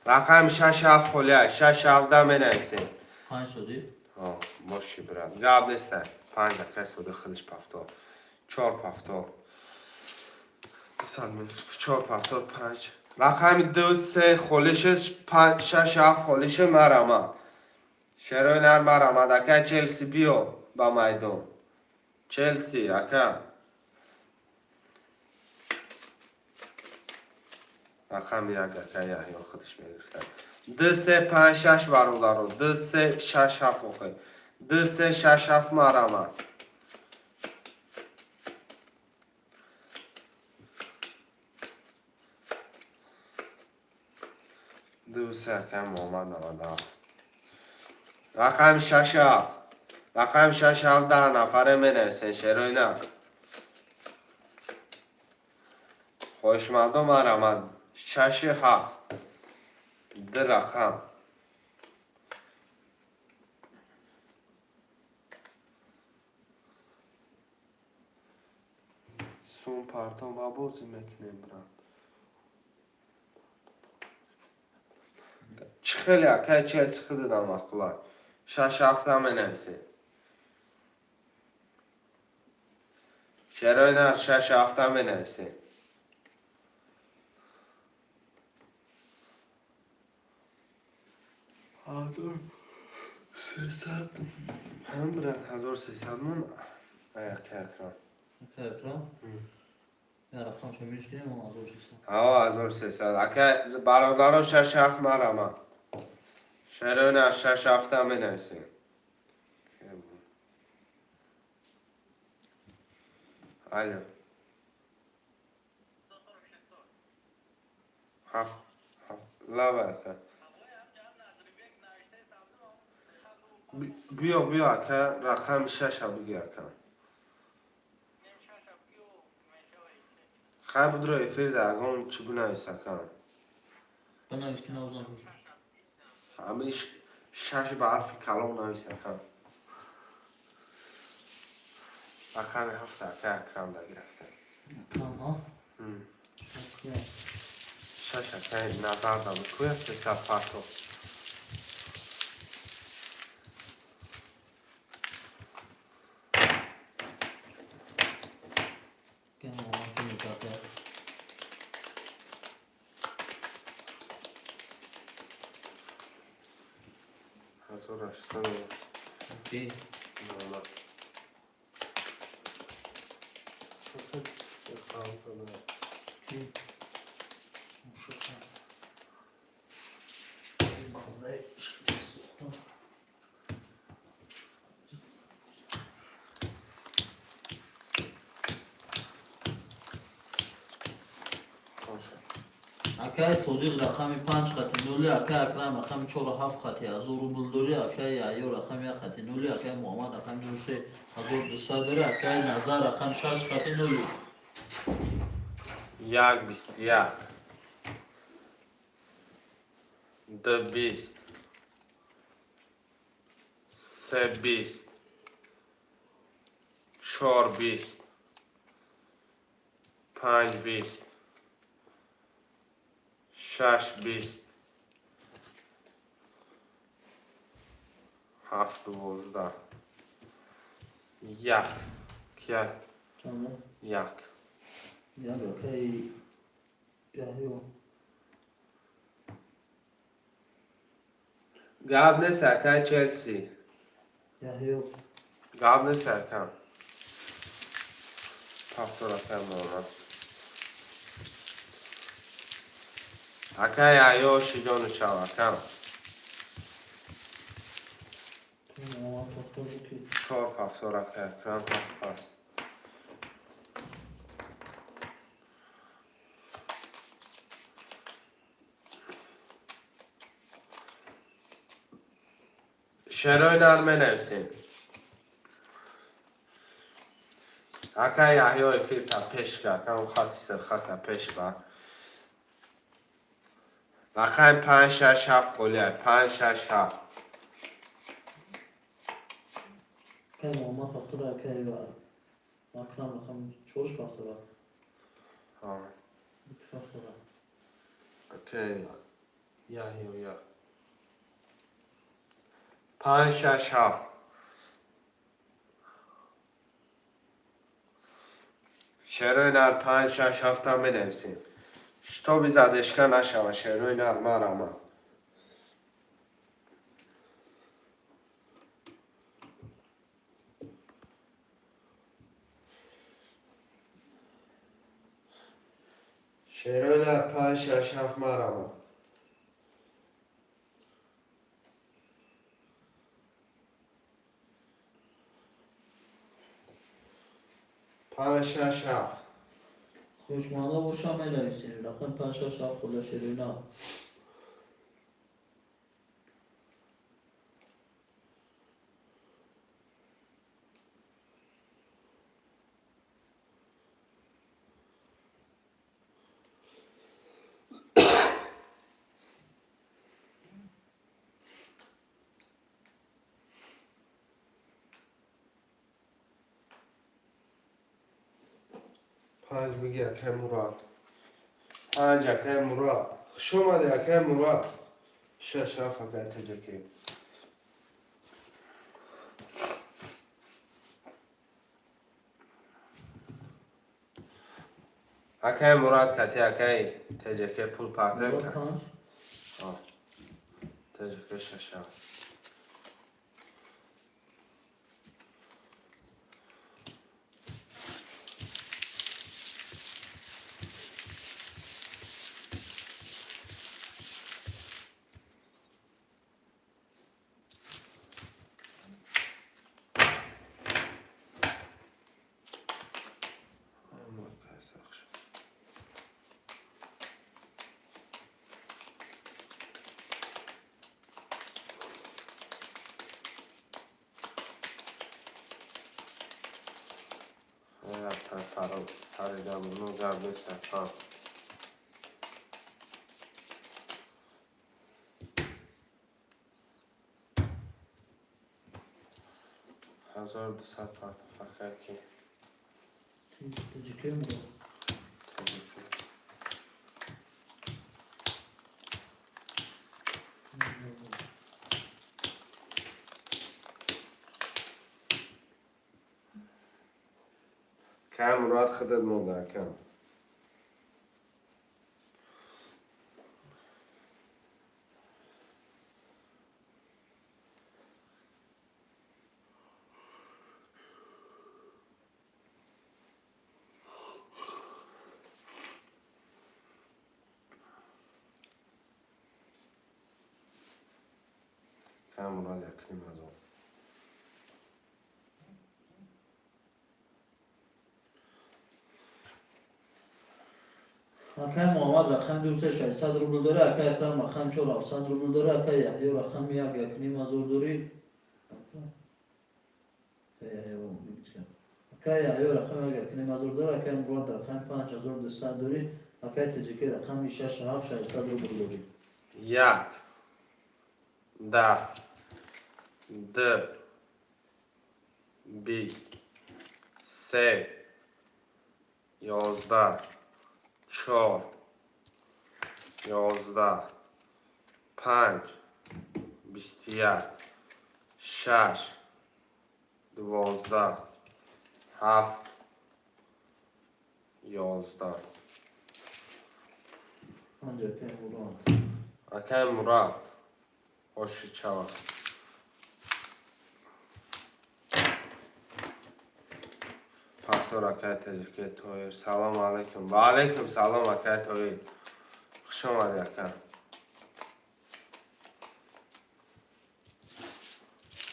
A: Рақами шаш ҳафт холия, шаш ҳафта менависем.
B: Панҷ Содиқ.
A: Боши, брат. Гап неста. Панҷ акай Содиқ худиш пафтор. Чор пафтор. 200 минус чор пафтор панҷ. Рақами ду се холиши, панҷ шаш ҳафт холиши марама. Шерои нар марамад. Акай Челси биё ба майдон. Челси, ака. Рақами як акай Яҳё худиш мегирифта. Ду се панҷ шаш, бародаро. Ду се шаш ҳафт охи. Ду се шаш ҳафт марама. Ду се акай Муҳаммад 97. Рақами шаш ҳафт. Рақами шаш ҳафт 10 нафаре менависен шерои на. Хоҳишмандо марамад. Шаши ҳафт. Ду рақам. Сум партон ба бозӣ мекунем, брат. Чӣ хеле акай Челси худада маъқула. Шаш ҳафта менависем. Шерои нар шаш ҳафта менависем. 1300 ҳам, брат, 1300 мон акай Акрам.
B: Акай Акрам. Я рақам шо минус кунем, 1300.
A: Ҳаво 1300. Акай бародаро шаш ҳафт марама. Шерои нар шаш ҳафта менависем. Алло. Ҳафт, ҳафт, лава ака. Биё, биё, ака, рақами шаша биги, ака. Хай, будро эфир да ягон чӣ бинавис, ака.
B: Бинавис, ки навзан.
A: Ҳами шаш ба ҳарфи калон навис, ака. Рақами ҳафт, ака, Акрам да гирифта.
B: Акрам ҳафт.
A: Шаш, ака, назар да буд. Куя 300 парто.
B: Кен муҳаммад мекард.
A: 1800.
B: Ки?
A: Муҳаммад.
B: Ки? Мушука. Балдай сухтан.
A: Боша.
B: Акаи Содиқ рақами панҷ хати нули, акаи Акрам рақами чору ҳафт хати 1000 рубл дорӣ, акаи Яҳё рақами як хати нули, акаи Муҳаммад рақами нули 1200 дорӣ, акаи Назар рақами шаш хати нули.
A: Як 21, ду 20, се 20, чор 20, панҷ 20, шаш 20, ҳафт 12, як як.
B: Чанда?
A: Як.
B: Як, акаи Яҳё.
A: Гап нест, акай Челси.
B: Яҳё.
A: Гап нест, ака. Повтор, акай Муҳаммад. Акай Яҳё, шиҷону чав, ака.
B: Муҳаммад повтор ки.
A: Чор повтор, акай Акрам, ҳафт пас. Шерои нар менависем. Ака Яҳё, эфирта пеш ка, ака, он хати сирхата пеш ба. Рақами панҷ, шаш, ҳафт қолиай, панҷ, шаш, ҳафт.
B: Акаи Муҳаммад повтор, акаи Акрам рақами чорш повтора.
A: Ҳа.
B: Повтора.
A: Окей. Яҳё як. Панҷ, шаш, ҳафт. Шерои нар панҷ, шаш, ҳафтам менависем. Шитоби задешка нашава, шерои нар марама. Шерои нар панҷ, шаш, ҳафт марама. Панҷ, шаш, ҳафт.
B: Хушманда бошам, менависем. Рақами панҷ, шаш, ҳафт хола, шерои нар.
A: Панҷ биги, акай Мурод. Панҷ, акай Мурод. Хуш омадӣ, акай Мурод. Шаш, ҳафт, акай Таҷакӣ. Акай Мурод кати акай Таҷакӣ пул партер
B: Мурод
A: кард.
B: Панҷ.
A: Таҷакӣ шаш, ҳафт. Сарида буну гап нест, ака. 1200 партофака ки.
B: Тоҷикӣ мурод.
A: Тоҷикӣ. Кай Мурод, худат монда, акам. Кай Мурод, 1500.
B: Акай Муҳаммад рақами ду се 600 рубл дорӣ, акай Акрам рақами чор 700 рубл дорӣ, акай Яҳё рақами як 1500 дорӣ. Акай Яҳё рақами як 1500 дорӣ, акай Мурод рақами панҷ 1200 дорӣ, акай Тоҷикӣ рақами шаш ҳафт 600 рубл дорӣ.
A: Як, 10, ду, 20, се, 11, чор, 11, панҷ, 21, шаш, 12, ҳафт, 11.
B: Панҷ, акай Мурод.
A: Акай Мурод, оши чава. Пастор, акай Таҷики Тоир, салому алайкум. Ва алайкум салом, акай Тоир, хуш омадӣ, ака.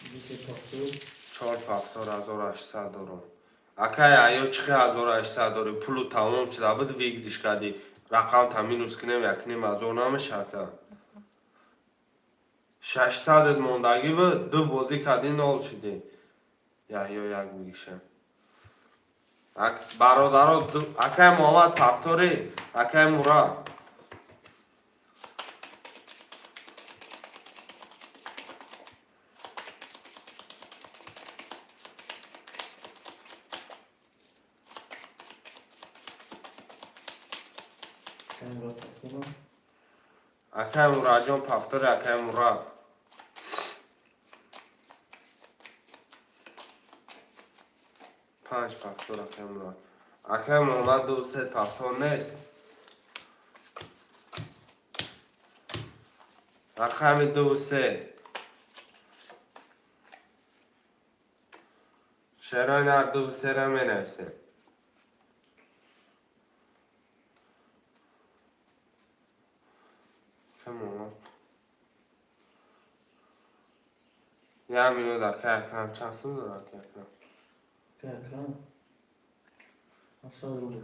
B: Ду се пахтор.
A: Чор пахтор, 1800 дорум. Акай аё, чӣ хел 1800 дорӣ? Пулу тамом шуда буд, выигрыш кардӣ, рақамта минус кунем, 1500 намеша, ака. 600-ат мондагӣ буд, ду бозӣ кардӣ, нол шудӣ. Яҳё як мегишам. Бародаро, акай Муҳаммад, пафторӣ, акай Мурод.
B: Акай Мурод пахторам.
A: Акай Мурадҷон, пафтори, акай Мурод. Панҷ пафтор, акай Мурод. Акай Муҳаммад, ду се пафтор нест. Рақами ду се. Шерои нар, ду сера менависем. Акай Муҳаммад. Як минут, акай Акрам, чанд сум дорад, акай Акрам?
B: Акай Акрам 700 рубл.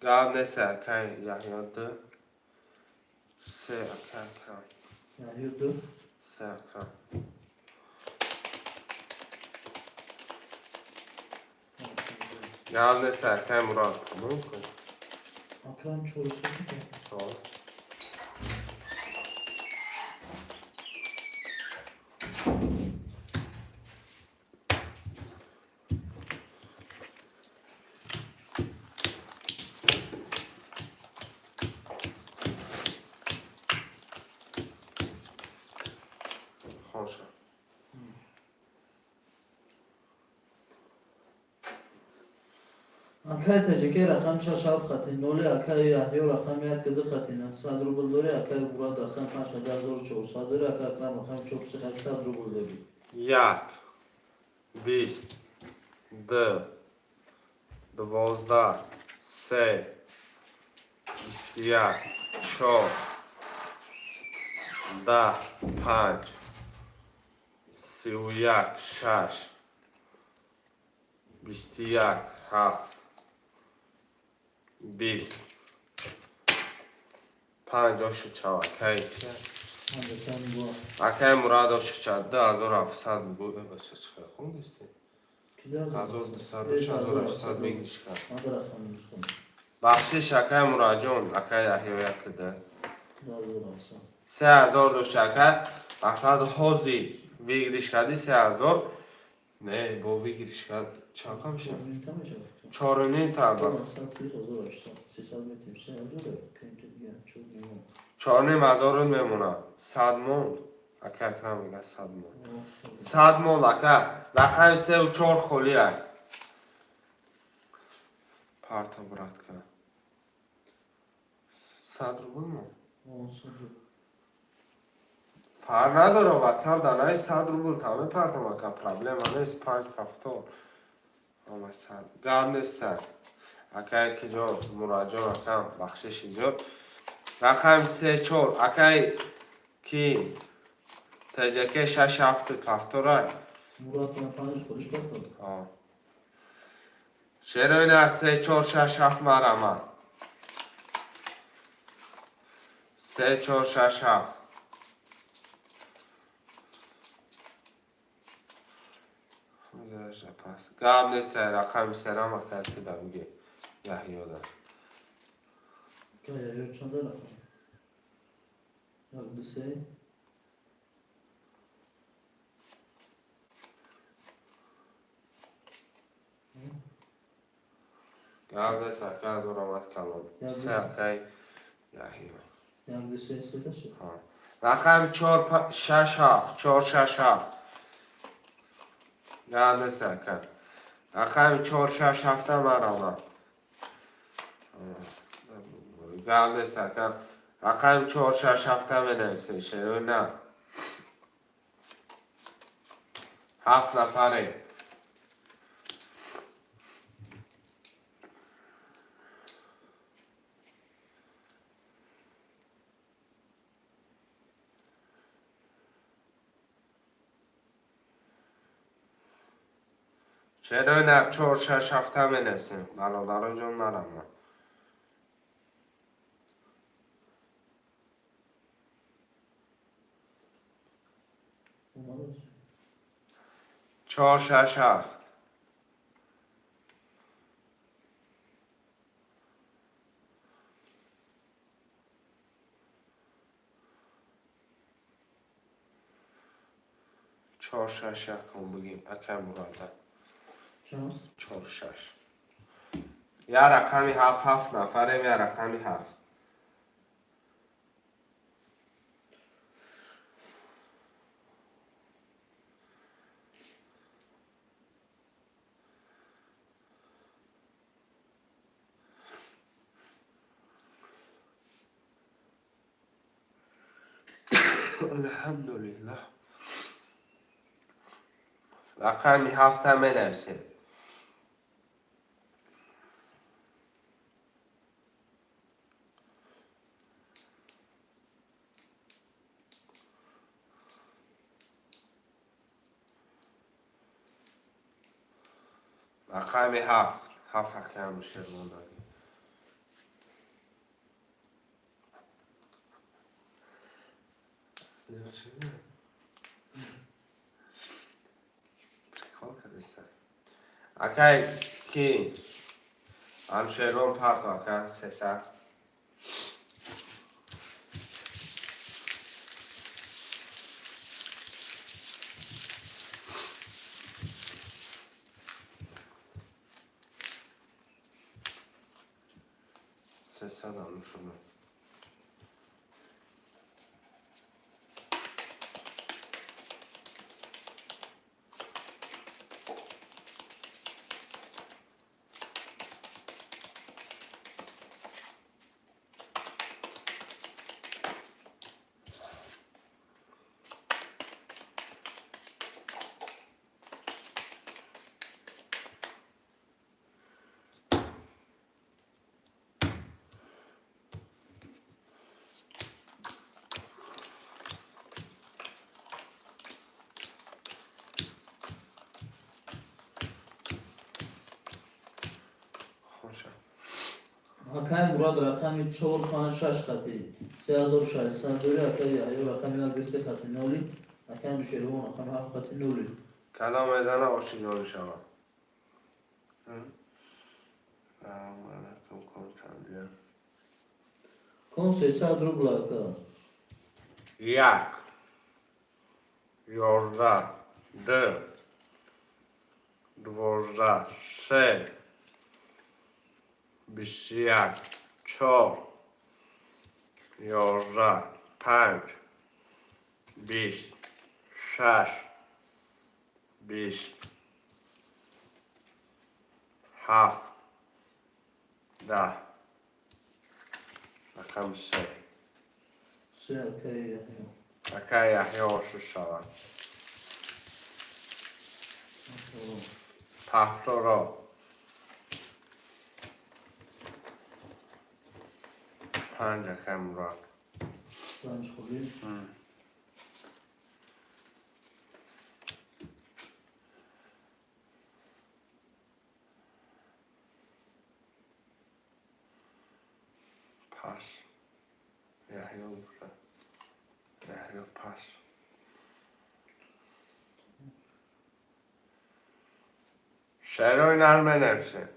A: Гап нест, акай Яҳё, ду. Се, акай Акрам.
B: Яҳё ду.
A: Се, Акрам. Гап нест, акай Мурод. Тамом кун.
B: Акрам чор се.
A: Хоб. Хоша.
B: Акай Таҷикӣ рақами шаш ҳафт хати ноли, акай Яҳё рақами як ду хати 900 рубл дорӣ, акай Мурод рақами панҷ хати 1400 дорӣ, акай Акрам рақами чор се 700 рубл дорӣ.
A: Як, 20, ду, 12, се, 21, чор, 10, панҷ, 31, шаш, 21, ҳафт, 20, панҷ, оши чав, акай.
B: Панҷ, акай Мурод.
A: Акай Мурад, оши чав, 2700 бугӯ. Э, бача, чӣ хел хондисти? 1200, 1800 выигрыш кард. Бахшиш, акай Мураҷон, акай Яҳё, якда. 3000 дошт, ака. Мақсад, ҳози выигрыш кардӣ 3000. Не, бо выигрыш кард. Чанд ка мешавад? Чоруним та. 4500 мемонад. 100 монд. Ака Акрам мега, 100 монд. 100 монд, ака. Рақами сеу чор холия. Парта, братка. 100 рубл монд. Фарқ надора, ватсап данаи 100 рубл та мепартам, ака, проблема нест, панҷ повтор. Ама 100. Гап нест. Акай киҷон, Мураҷон акам, бахшиши зиёд. Рақами се чор, акай ки ТJK шаш ҳафт повторай. Шерои нар, се чор шаш ҳафт, марама. Се чор шаш ҳафт. Пас. Гап нест, рақами серам, акай ки да биге. Яҳёда.
B: Яҳё чанда рақам? Як, ду, се.
A: Гап нест, ака, азор омад калон. Се, акай Яҳё.
B: Як, ду, се, се таша?
A: Рақами чор шаш ҳафт, чор шаш ҳафт. Гап нест, ака. Рақами чор шаш ҳафта марама. Гап нест, ака. Рақами чор шаш ҳафта менависед, шерои на. Ҳафт нафаре. Шерои на, чор шаш ҳафта менависем. Бародаро ҷон, марама.
B: Омадаш.
A: Чор шаш ҳафт. Чор шаш якум бигем, акай Мурада.
B: Чанд?
A: Чор шаш. Я рақами ҳафт, ҳафт нафарем, я рақами ҳафт. Алҳамдулиллаҳ. Рақами ҳафта менависем. Рақами ҳафт. Ҳафт, акаям Шервондаги. Прикол кардиста. Акай ки Анушервон, парто, ака, сеса. 300 Анушервон. Хоша.
B: Акай Мурад рақами чор панҷ шаш хати 3600 дори, акай Яҳё рақами як, ду, се хати ноли, акай Нушервон рақами ҳафт хати ноли.
A: Кадом мезана, ошиён шава. Салом алейкум, кон чанде?
B: Кон 300 рубл, ака.
A: 1, 11, 2, 12, 3, 21, 4, 11, 5, 20, 6, 20, 7, 10. Рақами 3.
B: 3, акаи Яҳё.
A: Акаи Яҳё ошуш шавад. Повторо. 5, акаи Мурод.
B: 5 холӣ.
A: Пас. Яҳё гуфта. Яҳё пас. Шерои нар менависем.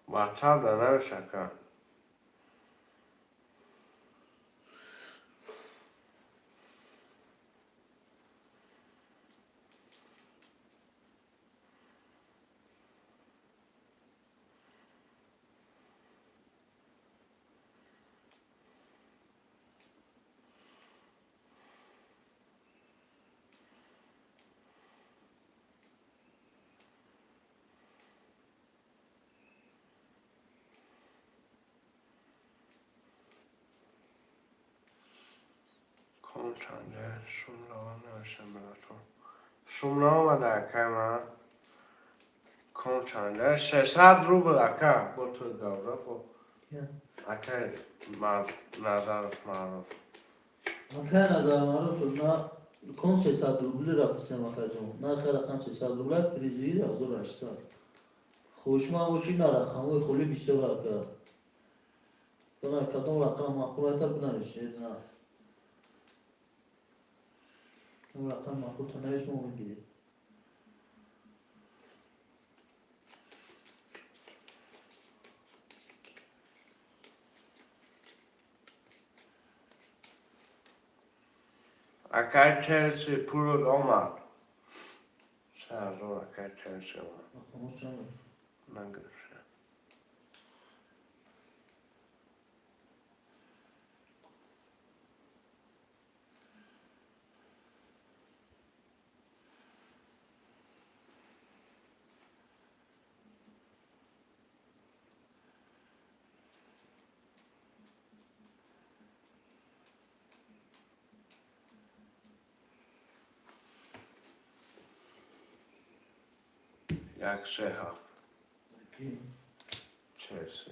A: Ватсап да навис, ака. Кон чанде? Сум раван нависем, братон. Сум наомада, акаи ман. Кон чанде? 600 рубл, ака. Бо ту давра бо. Акаи Назаров Маъруф.
B: Акаи Назар Маъруф, на кон 300 рубли рафтасем, акаҷон. Нархи рақам 300 рубла, приз выигрыш 1800. Хушман бошӣ, на рақамҳои холӣ бисёр, ака. Бина, кадом рақам маъқул айта, бинависед, на. Кадом рақам маъқул та навис, мо мегирем.
A: Акаи Челси, пулот омад. 3000, акаи Челси омад.
B: Рақамҳо чанд?
A: Нагирифта. 1, 3, 7. Челси.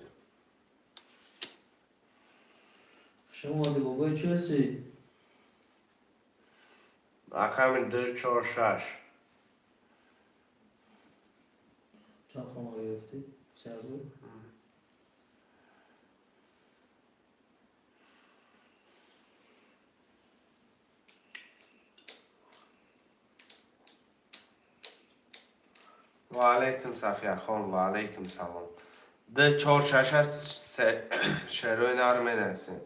B: Шумо омадӣ, бобои Челси.
A: Рақами 2, 4, 6.
B: Чанд хона гирифтӣ? 3000?
A: Ва алейкум, Сафияхон, ва алейкум салом. 2, 4, 6 аст, шерои нар менависем.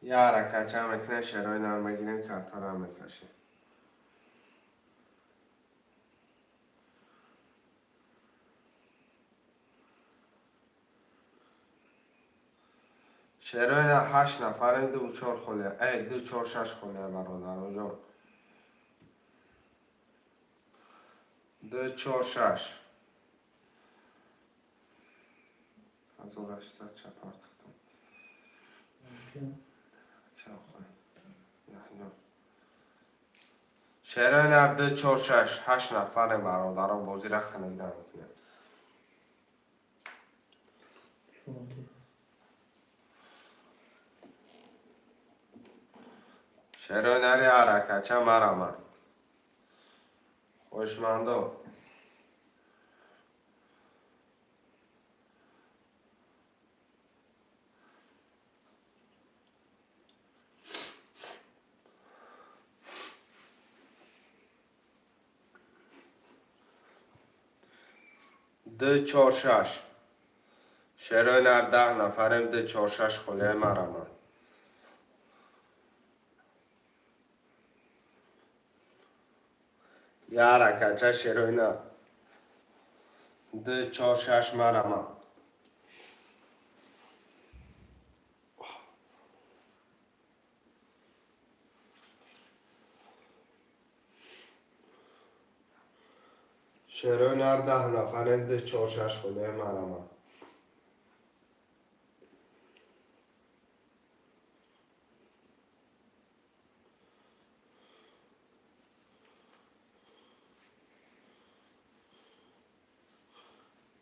A: Я ҳаракатча мекунем, шерои нар мегирем, картара мекашем. Шерои нар, ҳашт нафарем, 2, 4 холия. Э, 2, 4, 6 холия, бародароҷон. 2, 4, 6. 1800 чапар тифтам. Шерои нар, 2, 4, 6, ҳашт нафарем, бародарон, бозира ханагида мекунем.
B: Фонти.
A: Шерои нари, ҳаракатча марамад. Хоҳишмандо. Ду, чор, шаш. Шерои нар, 10 нафарем, ду, чор, шаш холияи марама. Яракача, шерои нар. Ду, чор, шаш марама. Шерои нар, 10 нафарем, ду, чор, шаш холияи марама.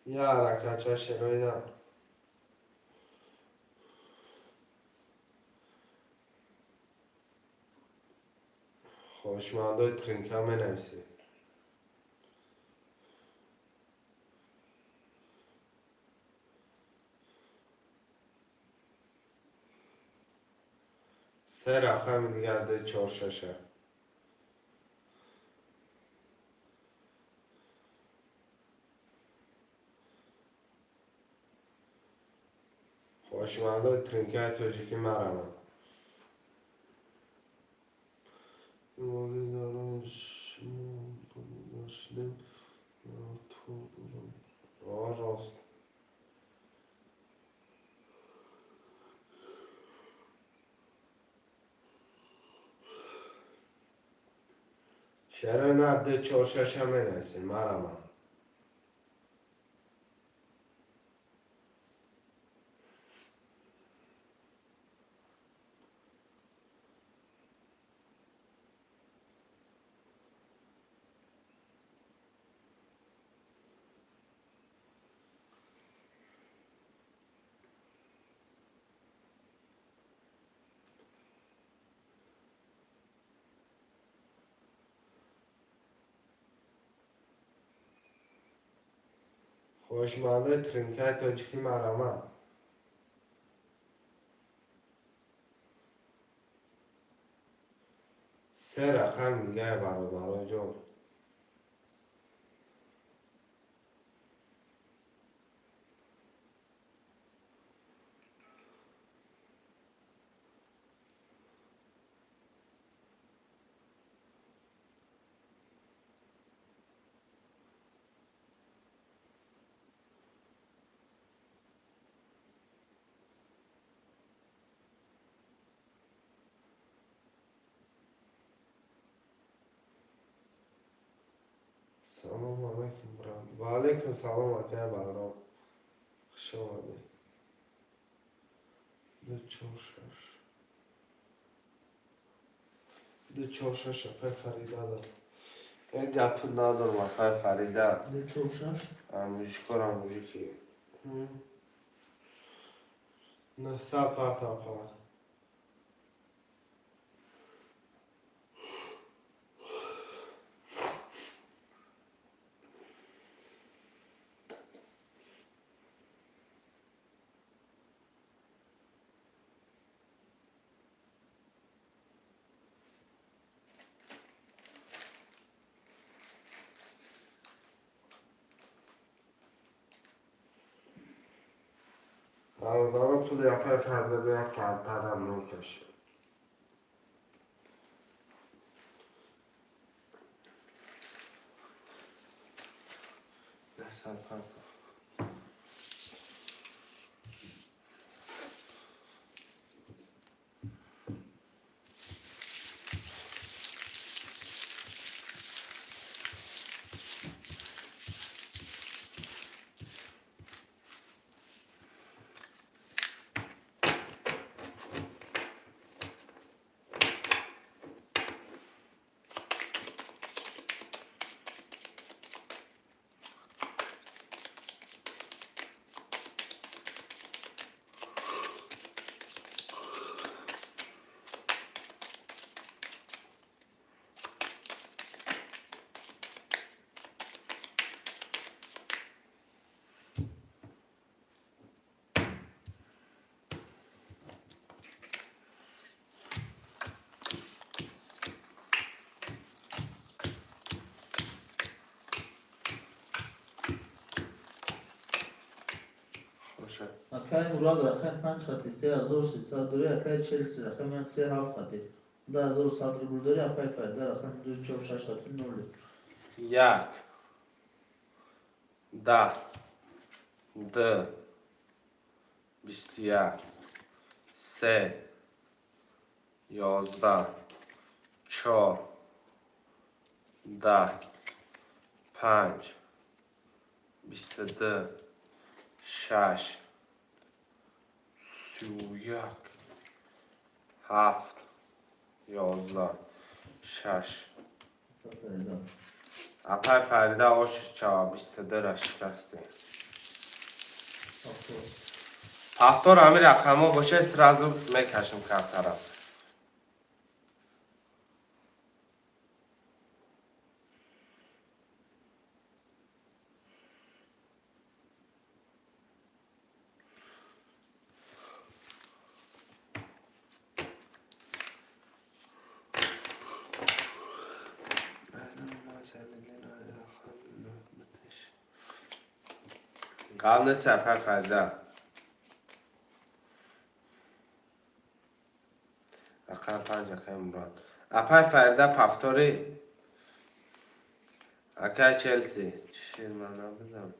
A: Яракача, шерои нар. Хоҳишмандои тринка менависед. Се рақами дигар, ду, чор, шаша. Хоҳишмандои тринкаи тоҷикӣ мараманд. Шумо рост. Шерои нар, ду, чор, шаша менависед, мараманд. Хоҳишмандои тринкаи тоҷикӣ мараманд. Се рақами дигаре, бародароҷон. Салому алайкум, брат. Ва алайкум салом, акай Баҳром. Хуш омадед. Ду, чор, шаш. Ду, чор, шаш, апай Фарида да. Як гапи надорам, апай Фарида.
B: Ду, чор, шаш.
A: Мужикорам мужики. Нӯҳсад парта, апа. Бародаро, пули апай Фарида бия картарам мекашад. 900 парта.
B: Акай Мурод рақами 5 хати 3300 дори, акай Челси рақами 1 3 7 хати 2100 рубл дори, апай Фарида рақами 2 4 6 хати 0.
A: Як, 10, 2, 21, 3, 11, 4, 10, 5, 22, 6, 31, 7, 11, 6.
B: Фарида.
A: Апай Фарида оши чава, 22-ра шикастем.
B: Повтор.
A: Повтор ҳами рақамҳо боша, сразу мекашем картара. Главное, апай Фарида. Рақам 5, акай Мурод. Апай Фарида, повтори. Акай Челси. Чӣ, ман набудам.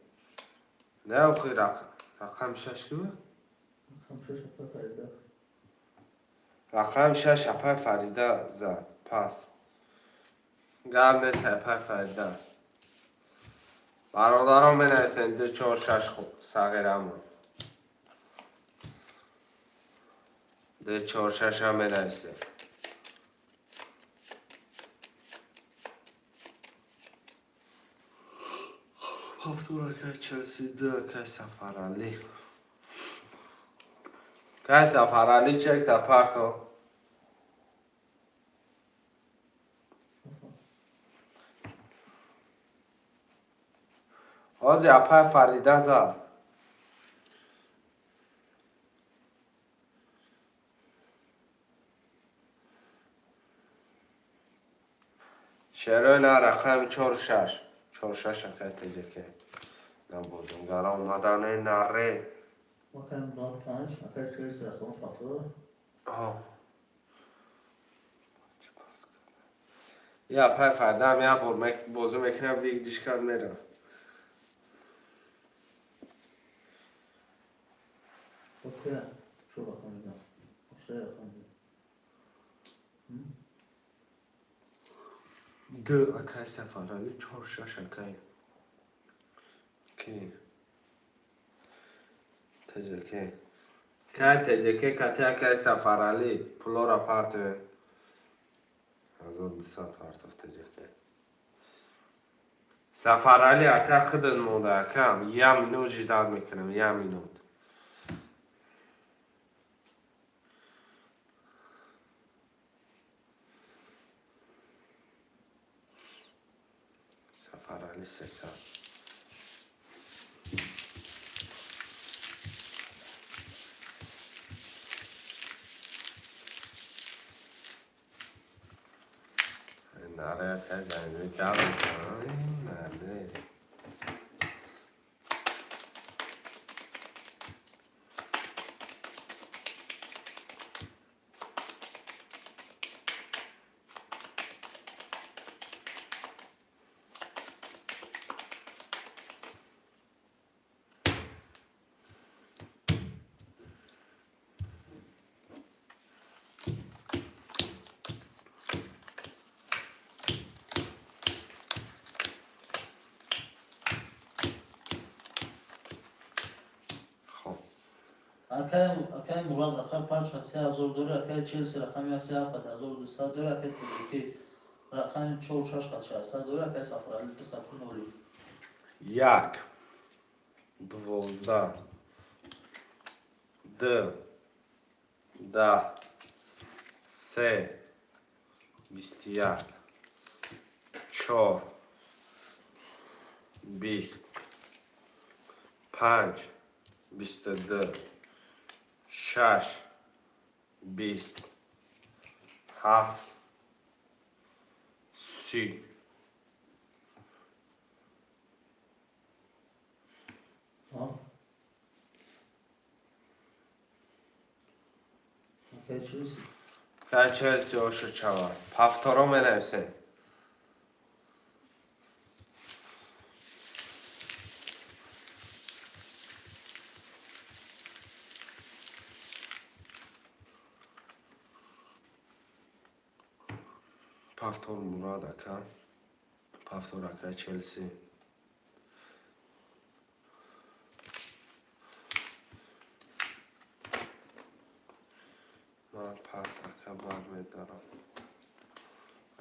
A: Не, охи рақам 6 ки буд?
B: Рақам 6 апай Фарида.
A: Рақам 6 апай Фарида зад. Пас. Гап нест, апай Фарида. Бародарон, менависен 2 4 6 сағирамон. 2 4 6 ҳам менависем. Повтор, акай Челси, 2, акай Сафарали. Кай Сафарали, чекта парто. Ҳозир апай Фарида зад. Шерои на рақами чору шаш. Чору шаш, акай Теҷаке. На бозингара омадане наре.
B: Акай Мурод 5, акай Челси рақамаш повтор.
A: Аҳ. Я апай Фаридаам як бор бозӣ мекунам, выигрыш кард, мерам.
B: Окей. Шо рақам мегам? Се рақам мегам.
A: 2, акай Сафарали, 4 6, акай. Ки? Теҷаке. Кай Теҷаке кати акай Сафарали пулора партове. 1200 партов Теҷаке. Сафарали ака, худат монда, акам. Я минут ждать мекунам, я минут. Сафарали 300. Наре, акай зайнуи гап мекунам. Наре. Хоб.
B: Акай Мурод рақами 5 хат 3000 дори, акай Челси рақами 1 3 7 хат 1200 дори, акай Теҷаке рақами 4 6 хат 600 дори, акай Сафарали 2 хат 0.
A: 1, 12, 2, 10, 3, 21, 4, 20, 5, 22, 6, 20, 7, 30.
B: Ҳафт. Акаи Челси.
A: Акаи Челси ошо чава. Повторо менависем. Повтор Мурад ака. Повтор ака Челси. Ман пас ака бармедарам.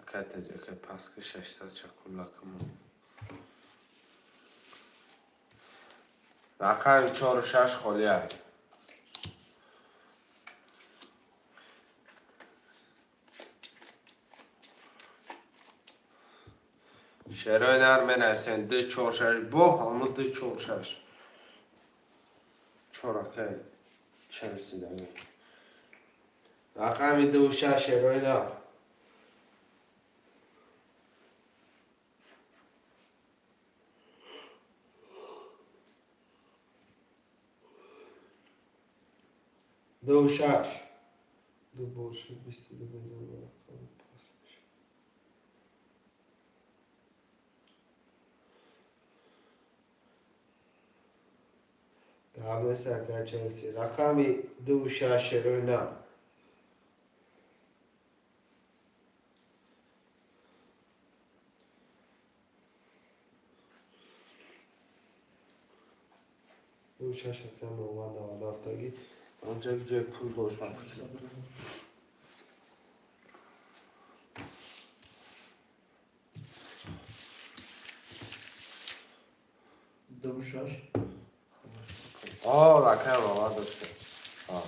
A: Акай таҷакай пас ки 600 чакулакамон. Рақами чору шаш холиай. Шерои нар менависен ду чор шаш бо ҳамун ду чор шаш. Чор акай Челси даги. Рақами ду шаш шерои нар. Ду шаш. Ду бор шуд 22 мезанам рақами пас мешавад. Гап нест акай Челси. Рақами ду шаш шерои нар. Ду шаш акай Муҳаммад 97-аги. Онҷа ҷои пул дошт ба фикр.
B: Ду шаш.
A: О, акай Муҳаммад дошта. А.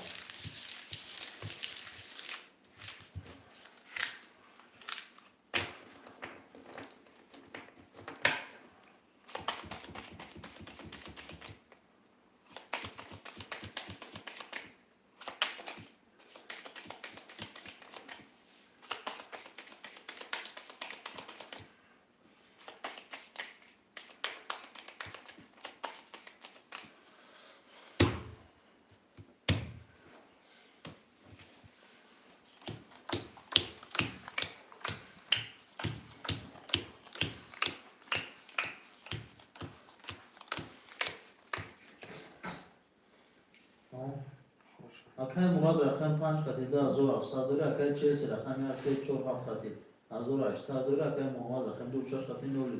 B: Акаи Мурад рақами панҷ хати 2700 дора, акаи Челси рақами як се чор ҳафт хати 1800 дора, акаи Муҳаммад рақами ду шаш хати нол.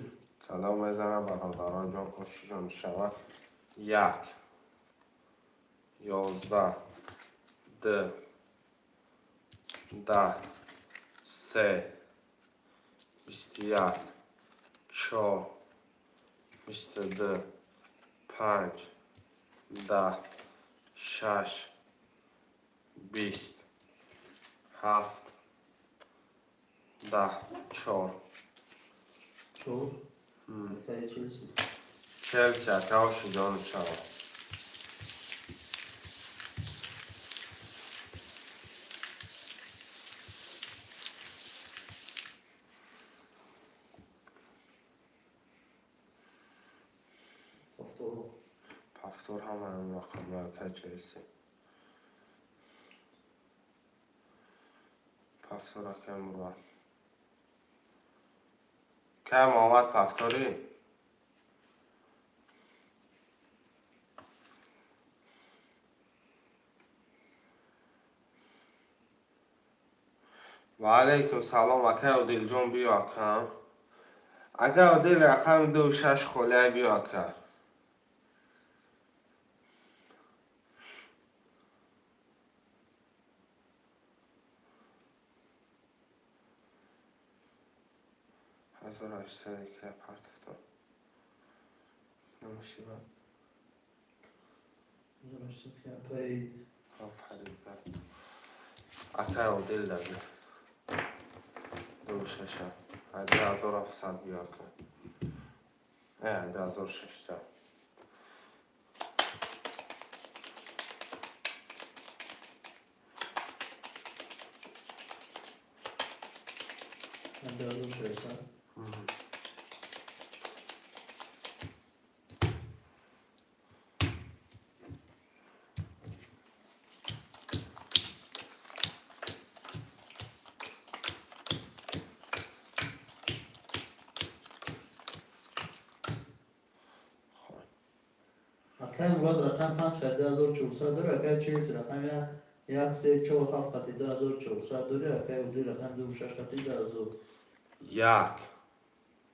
A: Калом мезанам бародарон ҷон ошиҷон шавад. Як 11 ду 10 се 21 чор 22 панҷ 10 шаш 20 ҳафт 10 чор.
B: Чор. Акаи Челси.
A: Челси ака ошиҷон шавад.
B: Повтор.
A: Повтор ҳамаи он рақамҳои акаи Челси. Повтор акаи Мурод. Акаи Муҳаммад повторӣ? Ва алайкум салом акаи Одилҷон биё ака. Акаи Одил рақами ду шаш холиай биё ака. 1800 икра партофтам. Намешиба.
B: 1800 ки апаи
A: Офарин. Акаи Одил даги. Ду шаша. 2700 биё ака. 2600.
B: 2600. Акай Мурод рақам 5 қати 2400 дори, акай Челси рақам 1 3 4 7 қати 2400 дори, акай Удил рақам 2 6 қати 2000.
A: Як,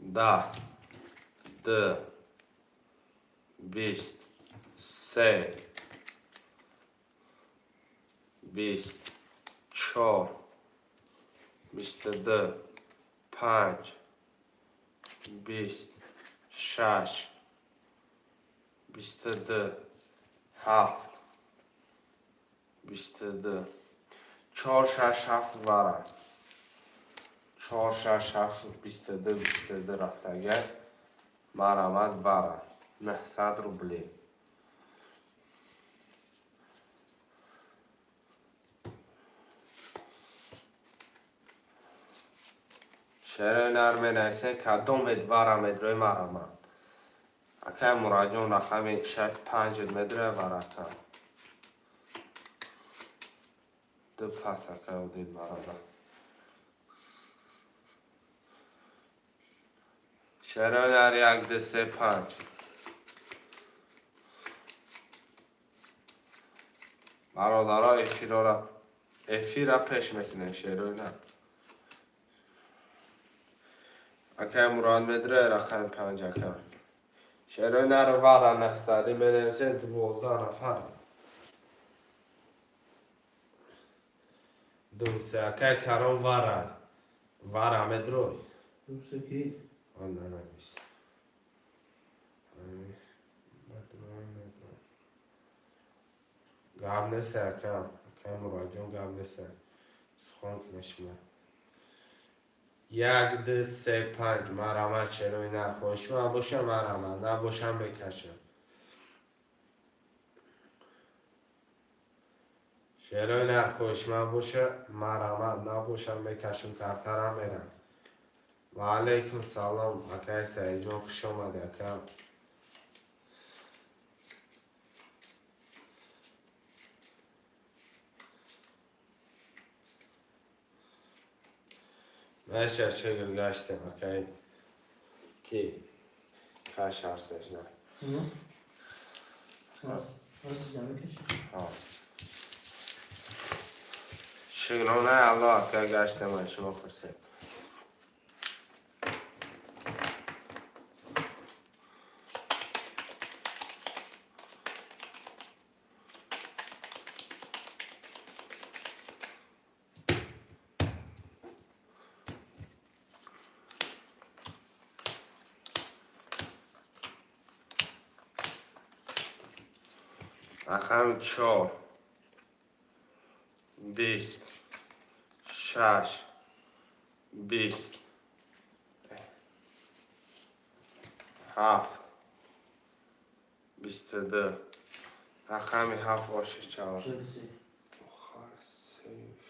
A: даҳ, ду, 20, се, 20, чор, 22, панҷ, 20, шаш, 22, ҳафт, 22, чор, шаш, ҳафт вара. Чор, шаш, ҳафт, 22, 22 рафтага. Марамад вара. 900 рублей. Шерои нар менависем, кадомед вара медрои марамад. Акай Мураҷон рақами шаш панҷ медроя варака. Ду пас акай удид варада. Шерои нар як, ду, се, панҷ. Бародаро, эфирра пеш мекунем шерои нар. Акай Мурод медроя рақами панҷ ака. Шерои нар вара 900-ӣ менависем, 12 нафар. Ду, се, акай Каром вара. Вара медрой.
B: Ду се ки?
A: Он нанавис. Медрой, медрой. Гап нест ака. Акай Муроджон гап нест. Сухан кунед шумо. Як, ду, се, панҷ. Марамад шерои нар. Хоҳиши ман боша марамад, набошам мекашам. Шерои нар хоҳиши ман боша марамад, набошам мекашам, картарам мерам. Ва алайкум салом, акай Саидҷон, хуш омадӣ, ака. Меша шукр гаштем, акай. Ки? Каш ҳарсеш на.
B: Ҳарсеш намекаши?
A: Ҳа. Шукрона Аллоҳ, ака, гаштем, аз шумо пурсем. Рақами чор, 20, шаш, 20, ҳафт, 22. Рақами ҳафт оши чавад.
B: Челси.
A: Охар сеш.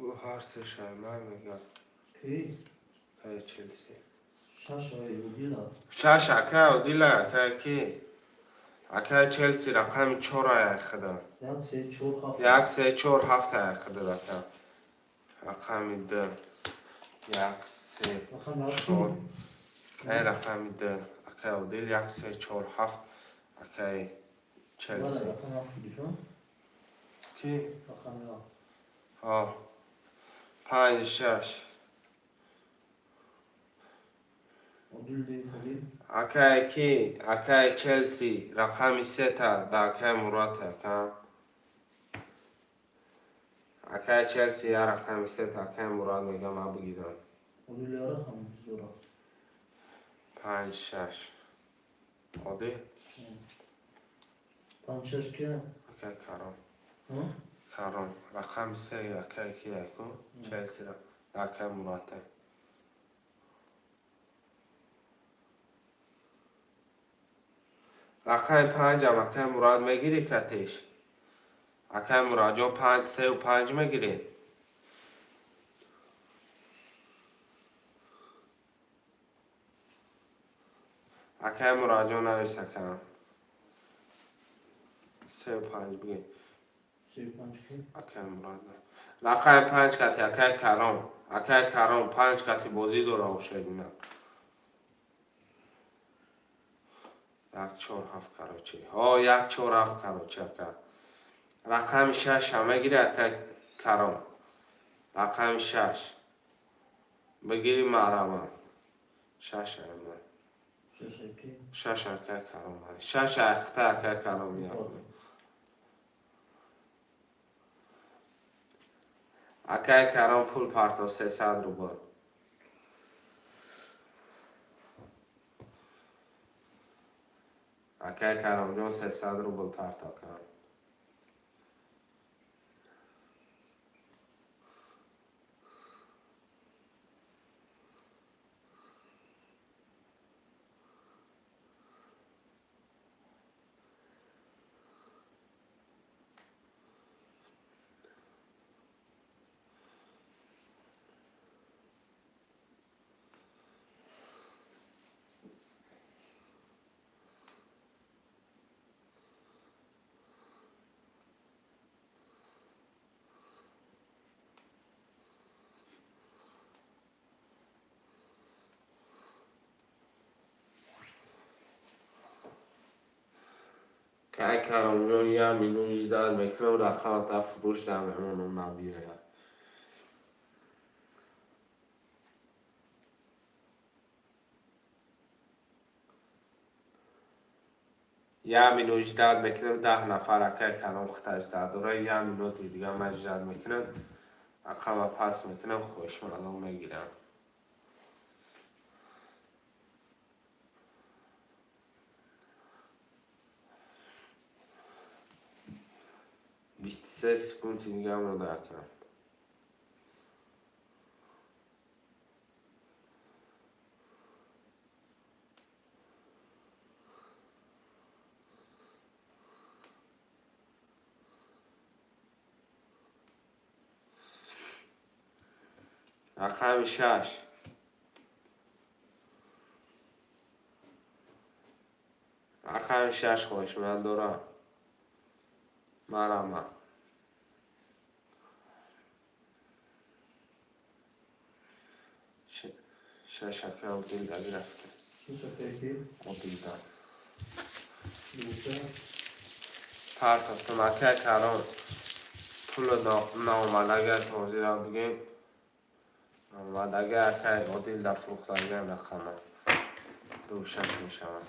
A: Ӯ ҳар се шаймай мегӯяд.
B: Ки?
A: Кай Челси.
B: Шаш ай Удила.
A: Шаш акай Удила, акай ки? Акай Челси рақами чор ай худа.
B: Як се чор ҳафт.
A: Як, се, чор, ҳафт ай худа ака. Рақами ду. Як, се,
B: Рақами ҳафт.
A: чор. Ай рақами ду. Акай Удил як, се, чор, ҳафт. Акай
B: Бале,
A: Челси.
B: рақами ҳафт гирифт.
A: Ки?
B: Рақами ҳафт.
A: Ҳа. Панҷ, шаш.
B: Удил ди холи.
A: Акай ки? Акай Челси рақами сета да акай Мурод ака. Акай Челси я рақами сета акай Мурод мегам ма бигирам.
B: Удил я рақами дора.
A: Панҷ, шаш. Одил?
B: Панҷ шаш ки?
A: Акай Каром.
B: Ҳа?
A: Каром. Рақами се акай ки аку? Челси да акай Мурод. Рақами панҷам акай Мурод мегирӣ катиш? Акай Муроджон панҷ, сеу панҷ мегирӣ? Акай Муроджон навис ака. Сеу панҷ бигӣ.
B: Сею панҷ ки?
A: Акай Мурод. Рақами 5 кати акай Каром. Акай Каром 5 кати бозӣ дора ошедина. 1 4 7 короче. Ҳо, 1 4 7 короче ака. Рақами 6 ҳам мегири акай Каром. Рақами 6. Бигири маҳраман. 6 ама. 6 акай Каром. 6 ахта акай Каром як. Акай Каром пул парто 300 рубл. Акай Каромҷон 300 рубл парто кард. Кай Каромҷон 1 миллион 18 мекунам, рақамата фурӯш дар меҳмоном набиёяд. 1 миллион 18 мекунам, 10 нафар акай Каром худаш дора, 1 минути дига ман 18 мекунам, рақама пас мекунам, хоҳишмандон мегирам. 23 секунди дига монда акам. Рақами 6. Рақами 6 хоҳишманд дорам. Марама. 6 ака Одилда гирифта.
B: 6 акай ки?
A: Одилда. Партофтам акай Каром. Пулу наомадагар ҳозира бигем. Наомадагар акай Одилда фурӯхтагиам рақама. 2 6 мешавад.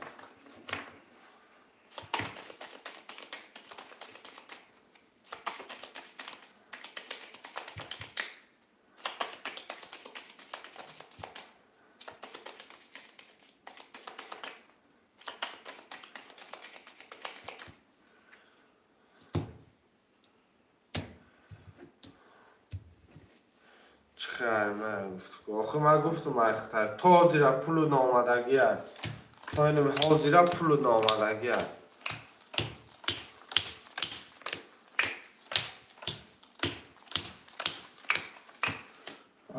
A: Охи ман гуфтам айхтар то ҳозира пулу наомадагия. То инам ҳозира пулу наомадагия.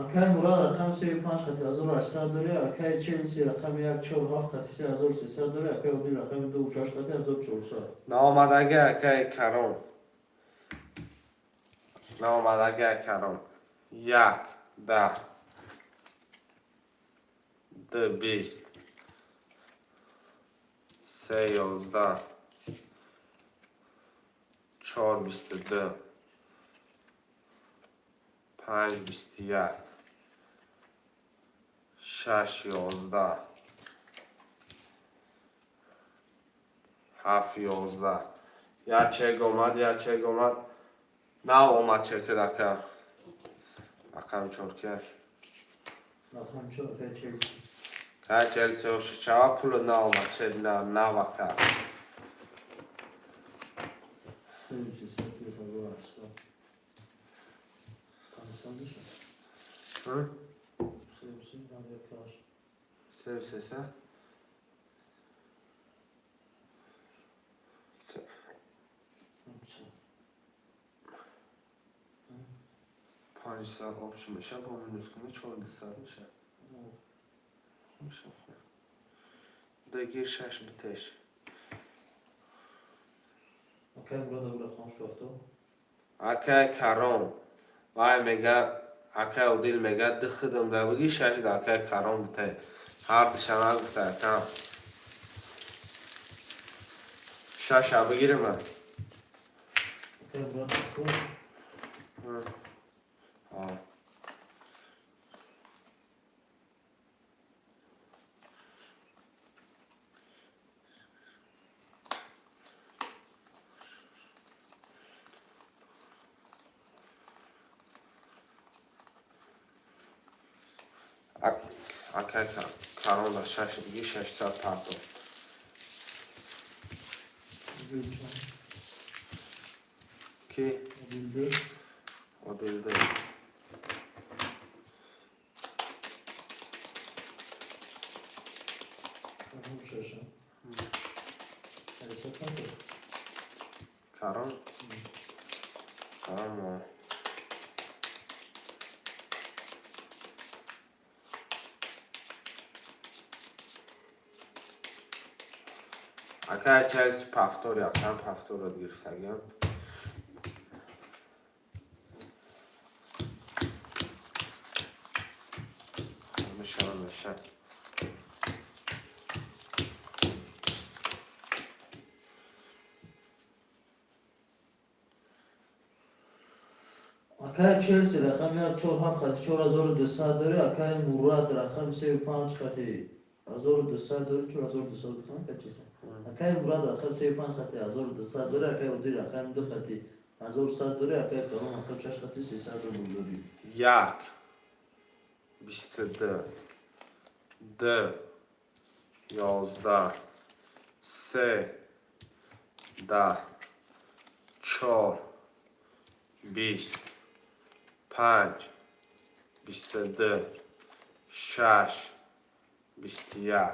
B: Акай Мурад рақами 3 5 хати 1800 дори, акай Челси рақами 1 4 7 хати 3300 дори, акай Одил рақами 2 6 хати 1400.
A: Наомадагия акай Каром. Наомадагия Каром. 1 10 2 20 3 11 4 22 5 21 6 11 7 11. Я чек омад, я чек омад. На омад чекед ака. Рақами 4 ки.
B: Рақами 4 акай Челси.
A: Кай Челси ошичава пулу наомад чек на навака.
B: 3 300 1800. 500 меша?
A: Ҳм?
B: 3 3
A: 3 3 500 общий меша, бо минус кунӣ 400 меша. Меша. Дагир 6 битеш.
B: Акай Мурад рақам 7.
A: Акай Каром. Вай мега, акай Одил мега, ду хидм да бигӣ, шаш да акай Каром битай. Ҳар душа нагуфта, акам. Шаша бигирим.
B: Акай Мурад ку?
A: А. Акай Карон да шаш бигӣ, 600 партов. Ки?
B: Одилды.
A: Одилды.
B: Карон шаша. Ҳисоб накун.
A: Карон? Карон. Акай Челси повтор, якам повторро гирифтагиам. Мешава, меша.
B: Акай Челси рақами як чор ҳафт хати 4200 дорӣ, акай Мурад рақами сею панҷ хати 1200 дорӣ, 4200 гуфтам ка чиса. Акай Мурад рақами сею панҷ хати 1200 дорӣ, акай Одил рақами ду хати 1100 дорӣ, акай Каром рақами шаш хати 300 рубл дорӣ.
A: Як, 22, ду, 11, се, 10, чор, 20, панҷ, 22, шаш, 21,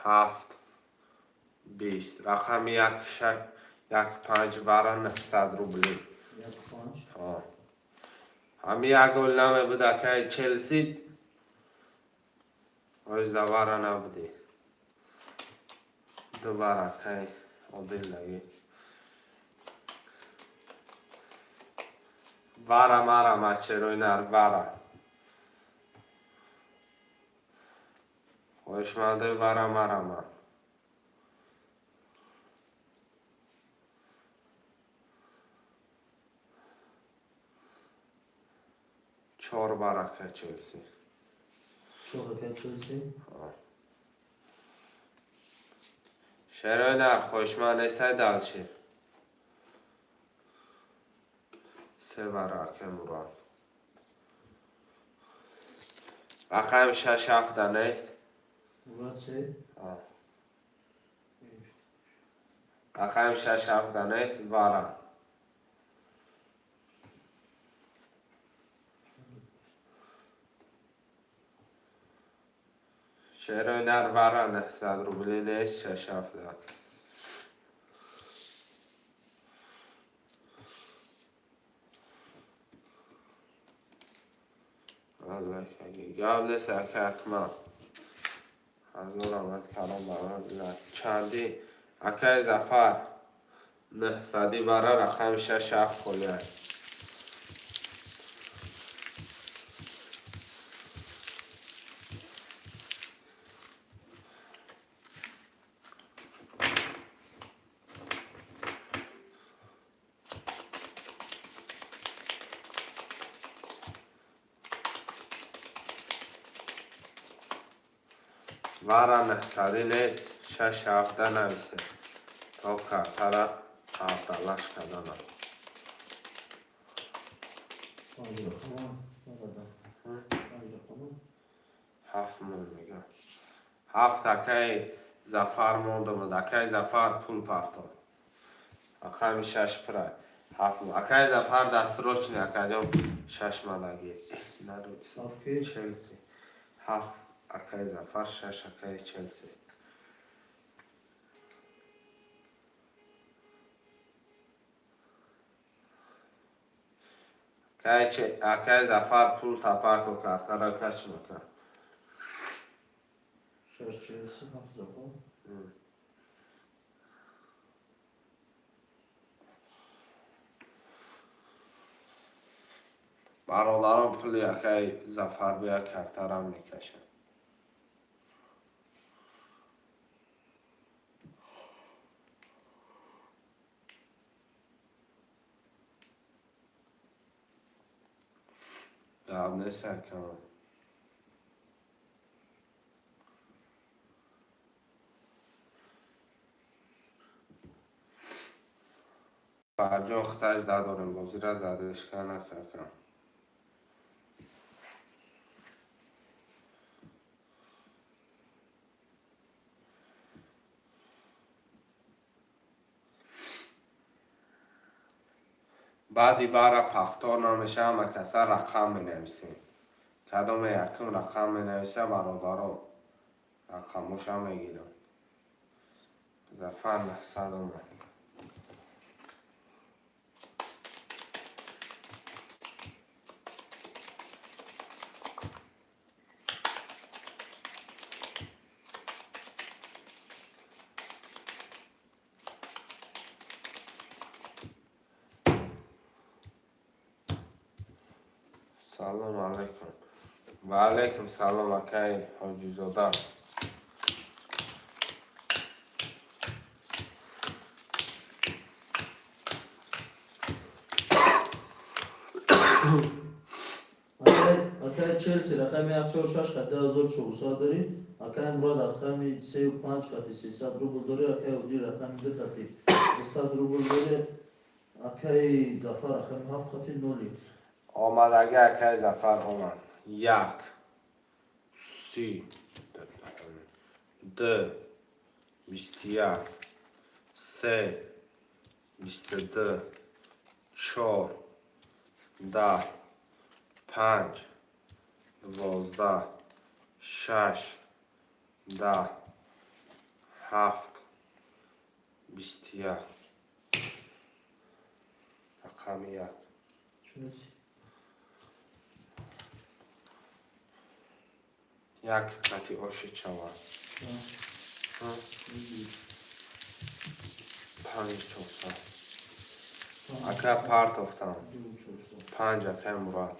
A: ҳафт, 20. Рақами як, як, панҷ, вара 900 рубли.
B: Як панҷ.
A: Ҳами як гол намебуд акай Челси, оз вара набудӣ. Ду вара акай Одил даги. Вара мара мачерои нар вара. Хоҳишмандои вара мара ман. Чор вара акай Челси.
B: Чор акай Челси.
A: Шерои нар хоҳишманд нестай дальше. Се вара акай Мурад. Рақами шаш ҳафта нест?
B: Мурад се.
A: Рақами шаш ҳафта нест, вара. Шерои нар вара 900 рубли нест, шаш ҳафта. Гап нест, акай Акмал. Ҳазор раҳмат калом баромад. Чанди акай Зафар 900 вара рақами шаш ҳафт холиай. Вара 900 нест, шаш ҳафта нависе. То картара ҳафталаш карданам.
B: Панҷ рақама. Мурада. Панҷ рақама.
A: Ҳафт мон мегам. Ҳафт акай Зафар мондамуд. Акай Зафар пул партов. Рақами шаш пура. Ҳафт мон. Акай Зафар дастрочни акаҷон шаш малаги. Народ.
B: Ставки.
A: Челси. Ҳафт акай Зафар, шаш акай Челси. Акай Зафар пул тапарто картара кач мекард.
B: Шаш Челси, ҳафт Зафар.
A: Бародарон, пули акай Зафар бия, картарам мекашам. Гап нест, акам. Фарҷон, хитаж дадорем, бозира задишка накакам. Баъди вара повтор намеша, ҳама каса рақам менависем. Кадоме якум рақам менависа, бародаро, рақамоша мегирам. Зафар 900 омад. Салому алайкум. Ва алайкум салом, акай Ҳоҷизода.
B: Акай Челси, рақами 146 қати 1400 дорӣ. Акай Мурод, рақами 35 қати 300 рубл дорӣ. Акай Одил, рақами 2 қати 300 рубл дорӣ. Акай Зафар, рақами 7 қати 0.
A: Омадаги, акай Зафар омад. Як, си, ду, 21, се, 22, чор, 10, панҷ, 12, шаш, 10, ҳафт, 21. Рақами як.
B: Челси.
A: Як қати ошид шавад. Панҷ 400. Ака, партофтам. Панҷ, акай Мурад.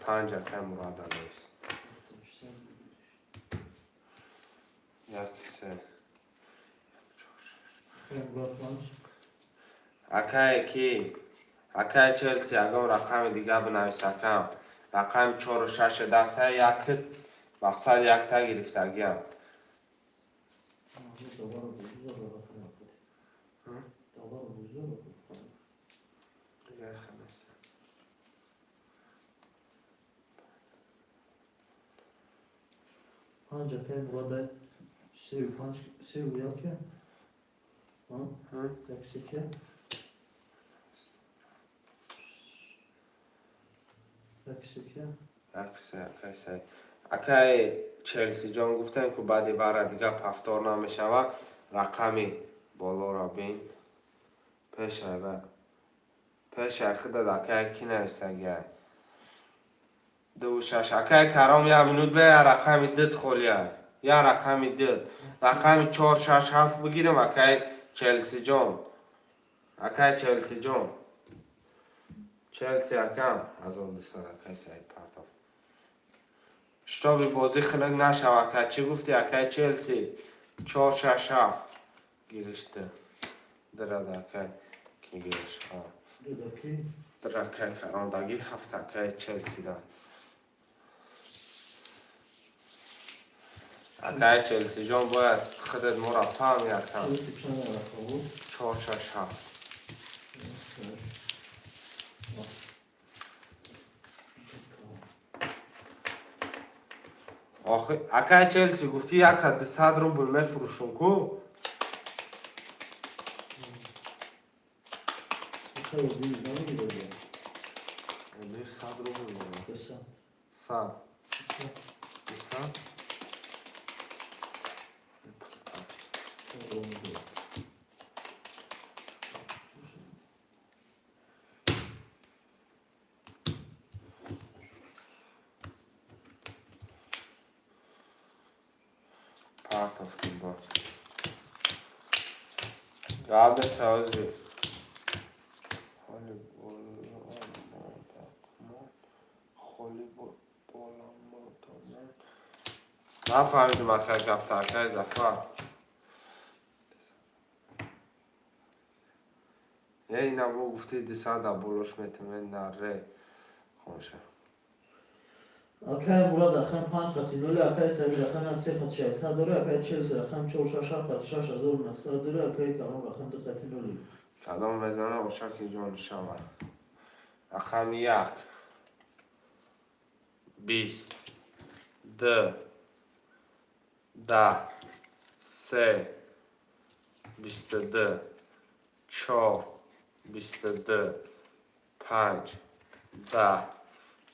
A: Панҷ, акай Мурад анавис. Як, се. Акае ки, акай Челси, ягон рақами дига бинавис, акам. Рақами чору шашу даста як, мақсад якта гирифтагиам. Дига ханаса.
B: Панҷ, акай Мурад, сею панҷ, сею як, як се. Як се.
A: Як се, акай се. Акай Челсиҷон, гуфтем, ку баъди вара дига повтор намешава. Рақами болоро бин. Пешай ва пешай худат, акай, ки нависагиай? Дуву шаш. Акай Каром, як минут бе, я рақами дид холия. Я рақами дид. Рақами чор, шаш, ҳафт бигирем, акай Челсиҷон. Акай Челсиҷон. Челси акам, 1200, акай Саид партоф. Чтобы бозӣ хунук нашава, ака, чӣ гуфти, акай Челси? Чор, шаш, ҳафт. Гиришта. Дирад, акай, ки гириш. Дир, акай Каромдаги, ҳафт, акай Челсида. Акай Челсиҷон, бояд худат моро фаҳми, акам. Чор, шаш, ҳафт. Охи, акай Челси, гуфти яка 200 рубл мефурӯшум ку? Одир 100 рубл дорад. 100. 200? Партофтим бо. Гап нест, ози. Ҳоли боло. Холи боламодонан. Нафаҳмидим, акай, гапта, акай Зафар. Е, ина бо гуфти 200 болош метавонед наре хонша.
B: Акай Мурад рақам 5 хати 0, акай Сабир рақам 1 3 хати 600 дора, акай Челси рақам 4 6 7 хати 6900 дора, акай Камол рақам 2 хати 0.
A: Кадом мезана, ошаки ҷон шавад. Рақами 1, 20, 2, 10, 3, 22, 4, 22, 5, 10,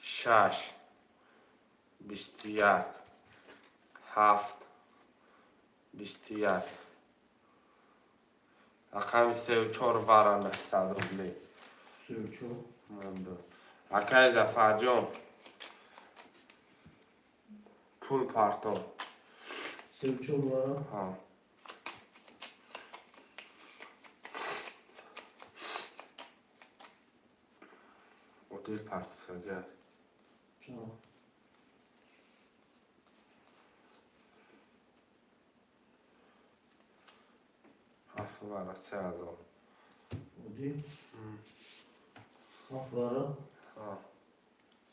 A: 6, 21, 7, 21. Рақами сеу чор вара 900 рублей.
B: 34.
A: Монду. Акай Зафарҷон, пул парто.
B: 34 вара.
A: Ҳа. Одил партфага.
B: Чанд?
A: 7 вара 3000.
B: Оди? 7 вара.
A: Ҳа.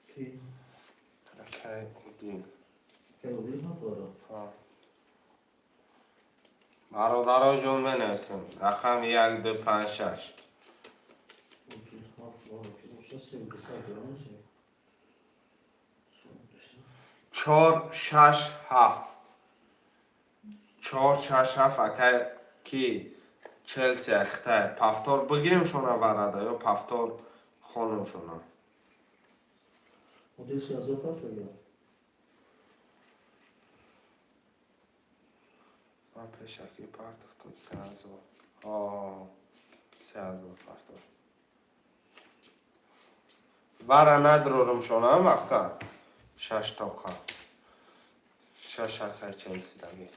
B: Ки?
A: Акай Одил.
B: Акай Одил 7 вара.
A: Ҳа. Бародаро ҷон, менависем. Рақами як, ду, панҷ, шаш.
B: Одил 7 вара. Ки боша 32 дора месе.
A: Чор, шаш, ҳафт. Чор, шаш, ҳафт, акай ки Челси Хитай. Повтор бигирем шона варада ё повтор хонум шона.
B: Одил 3000 партага.
A: Ман пешакӣ партохтам 3000. Ҳо, 3000 партох. Вара надрорум шона мақсад. Шаш тоқа. Шаш акай Челсидаги.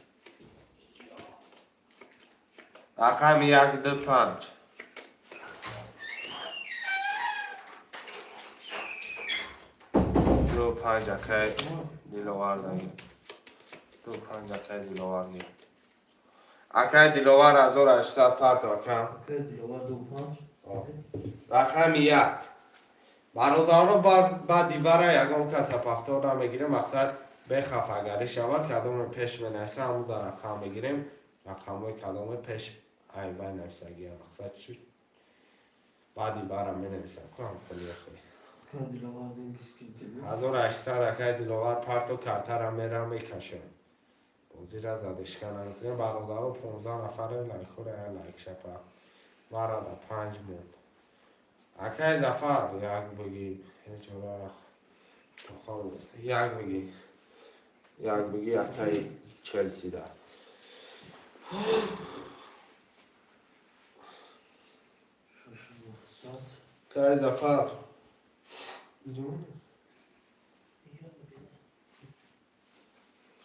A: Рақами як, ду, панҷ. Ду, панҷ, акай Диловардаги. Ду, панҷ, акай Диловарги. Акай Диловар 1800 парто, ака.
B: Акай Диловар 2 5.
A: Рақами як. Бародаро, баъди вара ягон каса повтор намегирем, мақсад бехафагарӣ шавад, кадоме пеш менависа, ҳамуда рақам мегирем, рақамҳои кадоме пеш айвай нависагия, мақсад чӣ баъди вара менависам ку ҳамколиахи.
B: Акай Диловар деньги скиньте.
A: 1800 акай Диловар парто, картара мера мекашем. Бозира задишка намекунем, бародаро, 15 нафаре лайкҳоро я лайк шапа. Варада панҷ монд. Акай Зафар, як бигӣ, ҳечора як бигӣ. Як бигӣ, акай Челсида.
B: 6900.
A: Акай Зафар.
B: Я бигӣ.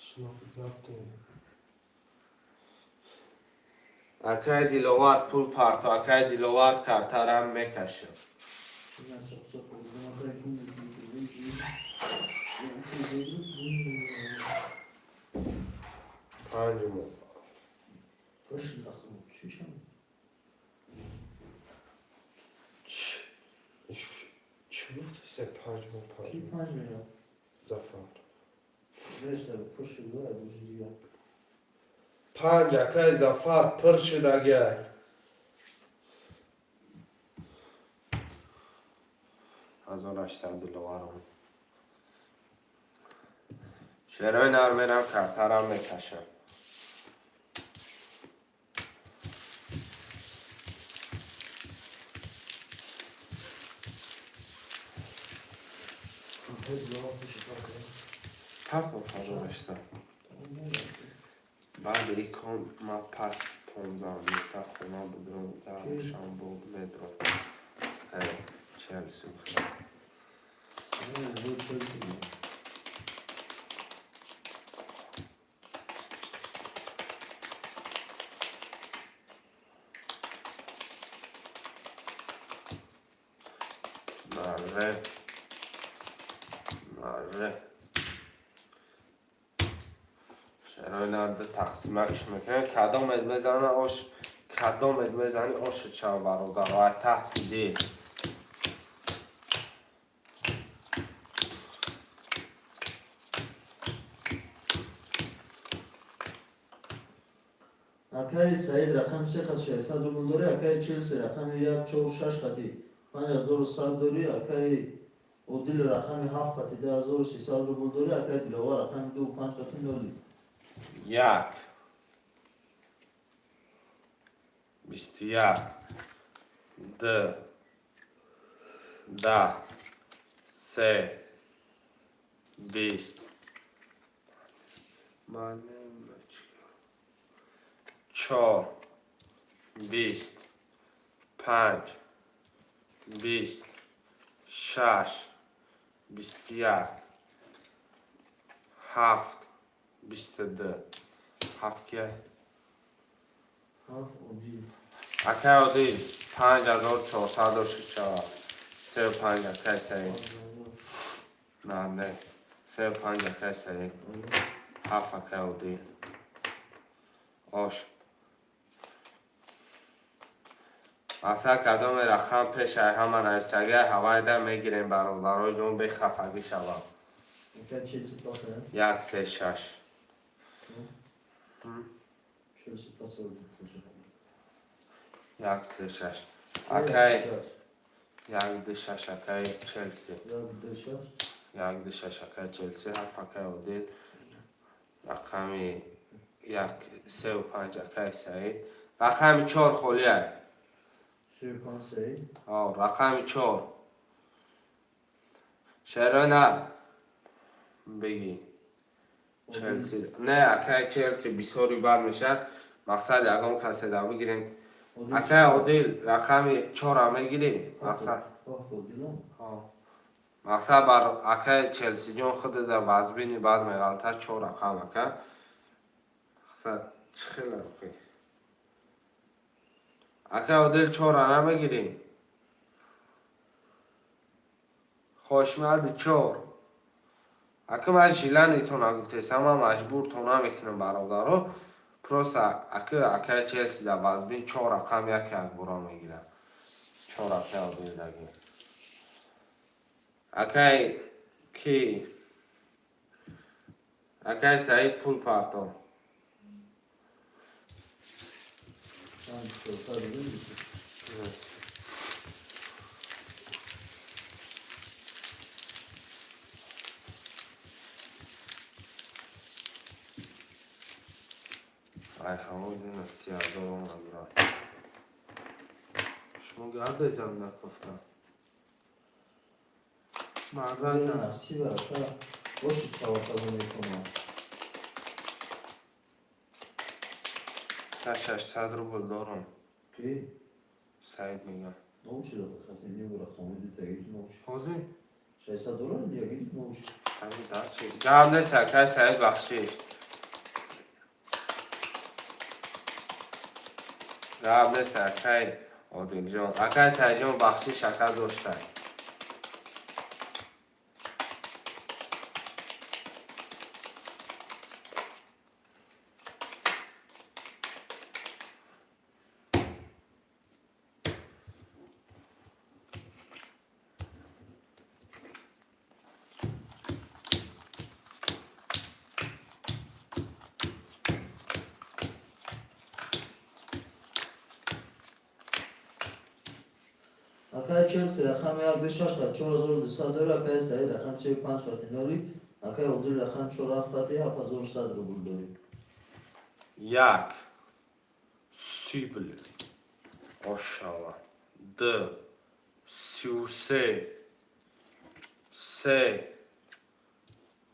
A: Шинохт гапте. Акай Диловар пул парто, акай Диловар картарам мекашем.
B: Ина чоқ акай кун бигӣ.
A: Панҷ монд.
B: Пошли рақам чишам.
A: Чӣ гуфти, се панҷ монд, панҷ
B: Ки
A: монд?
B: 5 мея?
A: Зафар.
B: Неста пошли ва бузи дига.
A: Панҷ, акай Зафар пур шудагиай. 1800 Диловарам. Шерои нар мерам, картарам мекашам.
B: Акай Диловар пошли парто.
A: Парто 1800. Баъди икон ма пас 15 минута хона будам,
B: Чӣ?
A: шамбо медром. Э, Челси гуфтам.
B: Не, бо Челси.
A: Наре. Не. Шерои нарда тақсимакш мекунем. Кадомед мезана ош, кадомед мезани оша чав, бародар, ай таҳти дил.
B: Акаи Саид рақами се хат 600 рубл дорӣ, акаи Челси рақами як чор шаш хати 5100 дорӣ, акаи Одил рақами ҳафт хати 2300 рубл дорӣ, акаи Диловар рақами ду панҷ хати ноли.
A: Як, 21, ду, 10, се, 20, ман чор, 20, панҷ, 20, шаш, 21, ҳафт, 22, ҳафт кия?
B: Ҳафт Одил.
A: Акай Одил, 5400 шичава. Сеу панҷ, акай Саид. На, не, сеу панҷ, акай Саид. Ҳафт, акай Одил. Ош. Масалан, кадоме рақам пешай ҳама нависагиай, ҳавайда мегирем, бародарои ҷон, бехафагӣ шавад.
B: Акаи Челси паса?
A: Як, се, шаш.
B: Челси паса.
A: Як, се, шаш, акай. Як, ду, шаш, акай Челси.
B: Як ду шаш.
A: Як, ду, шаш, акай Челси. Ҳафт, акай Одил. Рақами як, сеу панҷ, акай Саид. Рақами чор холиай.
B: Сею панҷ Саид.
A: Рақами чор. Шерона бигӣ. Челси не, акай Челси бисёри бад мешавад. Мақсад, ягон касе да бигирем. Акай Одил, рақами чора мегирӣ, мақсад. Мақсад, бар акай Челсиҷон худада вазбини бад меғалта. Чор рақам, ака. Мақсад, чӣ хела охи? Акай Одил, чора намегирӣ? Хошмади чор. Ака, ман желание нагуфтесам, ман маҷбуртон намекунам, бародаро. Просто ака, акай Челси да вазбин чор рақам яке акбора мегирам. Чор, акай Одилдаги. Акай ки, акай Саид, пул парто.
B: Панҷ чорсад рубл.
A: Ай, ҳаво дина 30 000 омад, брат. Шумо гардезам накофта. Мардак.
B: Насиба, ака, боши чавақазо мекунам.
A: Та 600 рубл дорам.
B: Ки?
A: Саид мегам.
B: Научи хати небу рақами дутаги научи.
A: Ҳозир?
B: 600 доллар яги научи.
A: Ҳамин дачи. Гап нест, акай Саид, бахшиш. Гап нест, акай Одилҷон. Акай Саидҷон, бахшиш, ака, доштай.
B: Акай Челси рақами як ду шаш хат 4200 дори, акай Саид рақами сею панҷ хати ноли, акай Одил рақами чор ҳафт хати 7100 рубл дори.
A: Як. Сибл. Ошава. Д. 33. Се.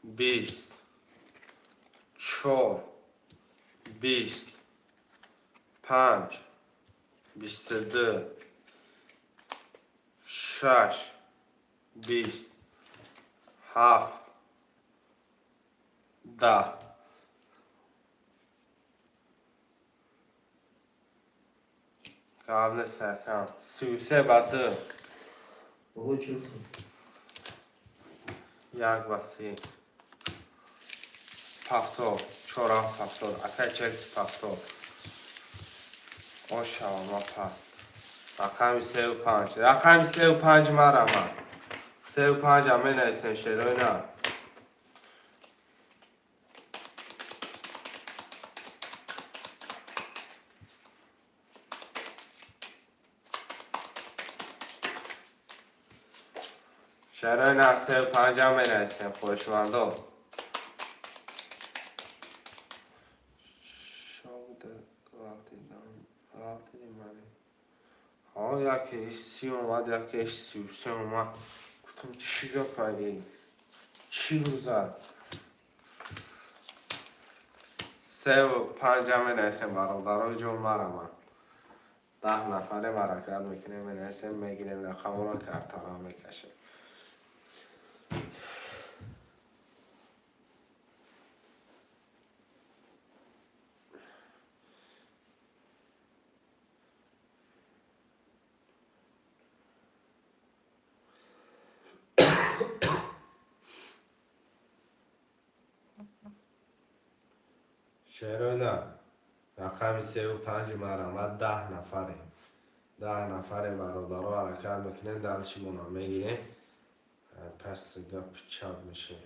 A: 20. Чор. 20. Панҷ. 22. Шаш. 20. Ҳафт. 10. Гап нест, акам. 33 ба ду.
B: Бобои Челси.
A: 1:30. Повтор, чор ҳафт повтор. Акай Челси, повтор. Ошава паст. Рақами 35. Рақами 35 марама. 35 ам менависем, шерои на. Шерои на, 35 ам менависем, хоҳишмандо. Шобуда ғалтидам. Ғалтиди мани. Ҳо, яке 30 омад, яке 33 омад. Гуфтам, чӣ гапа ин? Чӣ гузар? 35 ам менависем, бародарои ҷон, марама. 10 нафаре ҳаракат мекунем, менависем, мегирем рақамро, картара мекашем. Шерона, рақами 35 марама, 10 нафарем. 10 нафарем, бародаро, ҳаракат мекунем, далшимона мегирем. Пас гап чап мешем.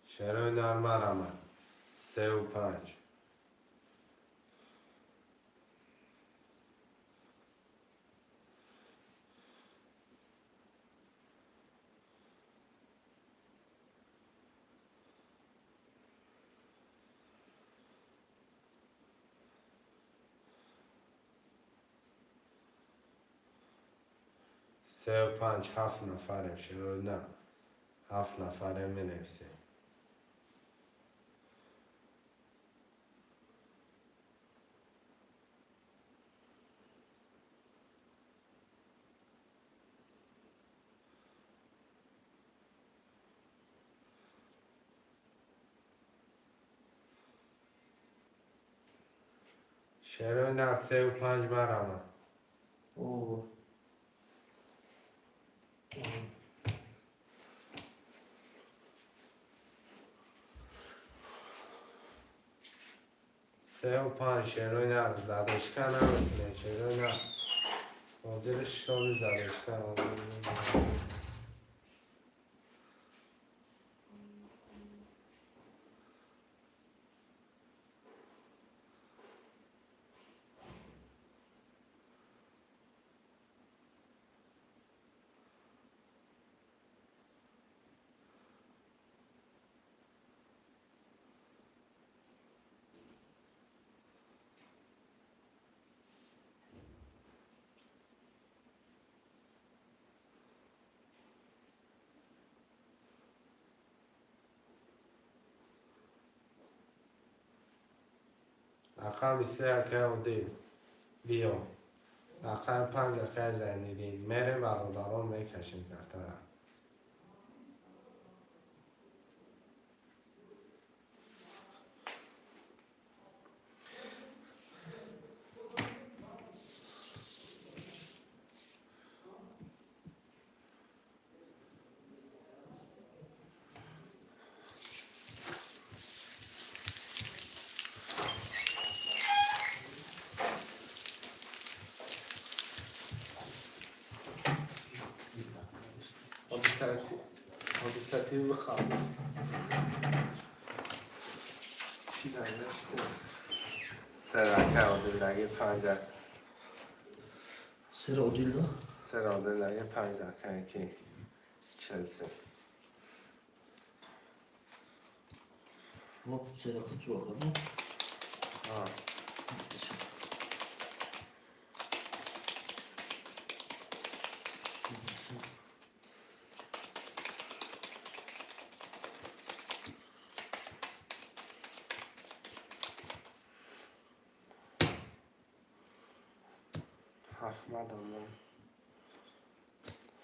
A: Шерои нар, марама. 35. 35, ҳафт нафарем, шерои на. Ҳафт нафарем, менависем. Шерои нар, 35 марама.
B: О.
A: 35, шерои нар, задержка намекунем, шерои нар. Ҳозир шоби задержка. Рақами 3, акай Одил. Биё. Рақами 5, акай Зайниддин. Мерем, бародарон, мекашем картара. Обисати бихоб. Чӣ нанавиште? 3, акай Одил лаги, 5.
B: Сер Одил да?
A: 3, Одил лаги, 5, акай ки Челси.
B: Вот сера хочу ахар.
A: А. Ҳафт мадам.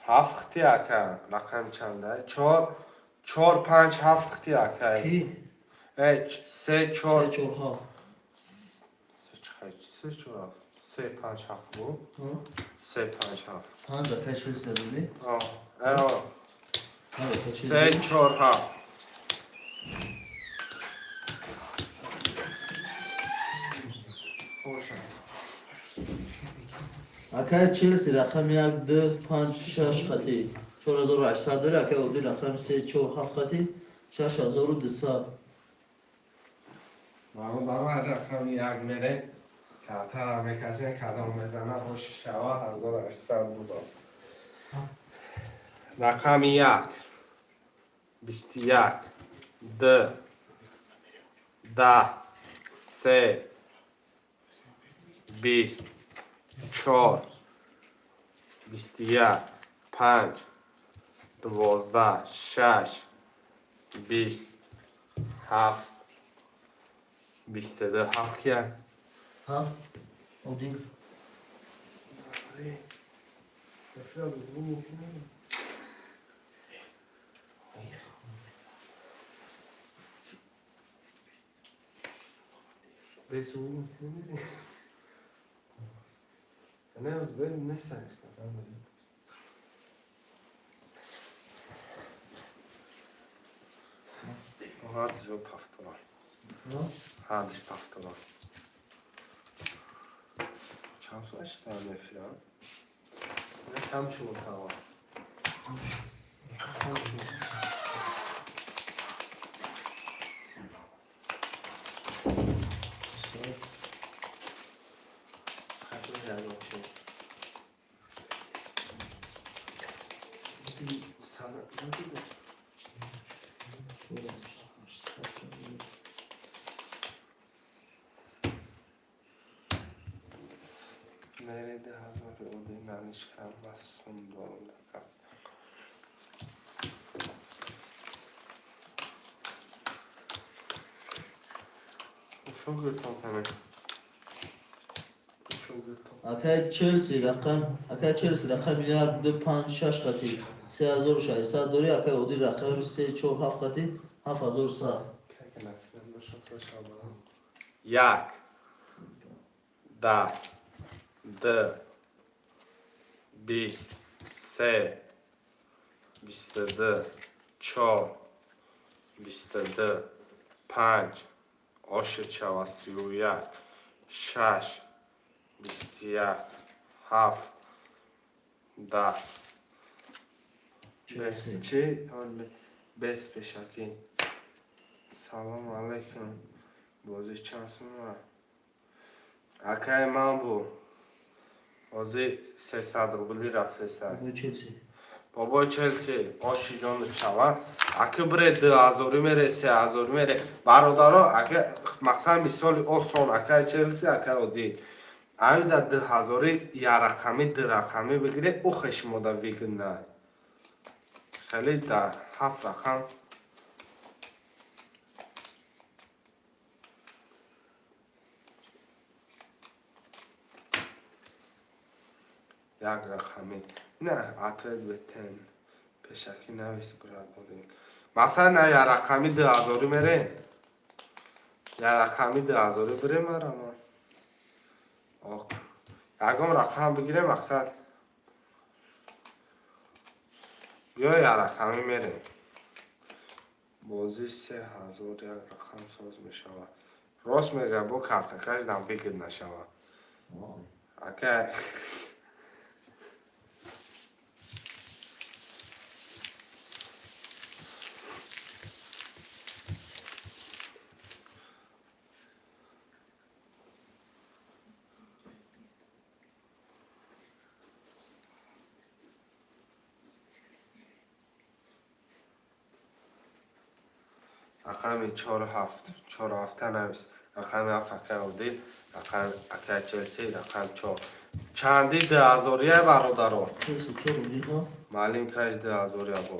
A: Ҳафт хти, ака, рақам чанда? Чор, Чор, панҷ, ҳафт хити, акай.
B: Ки?
A: Э, се, чор.
B: Се, чор, ҳафт.
A: Се, чор, ҳафт, се, панҷ, ҳафт бу. Се, панҷ, ҳафт.
B: Панҷ акай Челси додӣ?
A: Э.
B: Панҷ акай
A: Се,
B: Челси.
A: чор, ҳафт. Боша.
B: Акай Челси рақами як, ду, панҷ, шаш хати 4800 дори, акай Одил рақами се, чор, ҳафт хати 6200.
A: Бародаро, ҳар рақами як мерем, картара мекашем, кадом мезана, оши шава, 1800 буда. Рақами як, 21, д, 10, се, 20, чор, 21, панҷ, 12, шаш, 20, ҳафт, 22, ҳафт кия?
B: Ҳафт Одил.
A: Эфира бизбу мумкин. Без звук мумкин. Не, бе не. Ҳардишо пафтора. Ҳардиш пафтора. Чанд соат шидаам эфира? Кам шуд ҳаво. Кам шуд. Мереди ҳазори оди налишкам ва сум дорам дар карт. Шогирдтон каме. Шогирдтон.
B: Акай Челси рақами як, ду, панҷ, шаш хати 3600 дори, акай Одил рақами се, чор, ҳафт хати 7100.
A: Як, 10, д, 20, се, 22, чор, 22, панҷ, ошичава, 31, шаш, 21, ҳафт, 10. Чӣ? Бес пешакӣ. Салому алайкум. Бозӣ чанд сум? Акай ман бу. Бозӣ 300 рубли рафтеса.
B: Бобои Челси.
A: Бобои Челси, оши ҷону чава. Аки бире 2000 мере, 3000 мере. Бародаро, ака мақсад мисоли осон, акай Челси, акай Одил. Ами дар 2000 як рақами, ду рақамӣ бигире, ӯ хешмода выгодно. Хеле дар ҳафт рақам. Як рақамӣ. Не, ответ бетен. Пешакӣ навис, брадори. Мақсад на як рақами 2000 мере. Як рақами 2000 бире марама. Ок. Ягон рақам бигире, мақсад. Биё, як рақамӣ мерем. Бозӣ 3000 як рақам соз мешавад. Рост мега, бо картакаш дам выгод нашавад. Ака рақами чору ҳафт, чору ҳафта навис. Рақами ҳафт акай Одил, рақам акай Челси, рақам чор. Чанди дуҳазория, бародаро?
B: Челси чор, Одил ҳафт.
A: Маълим каш дуҳазория бо.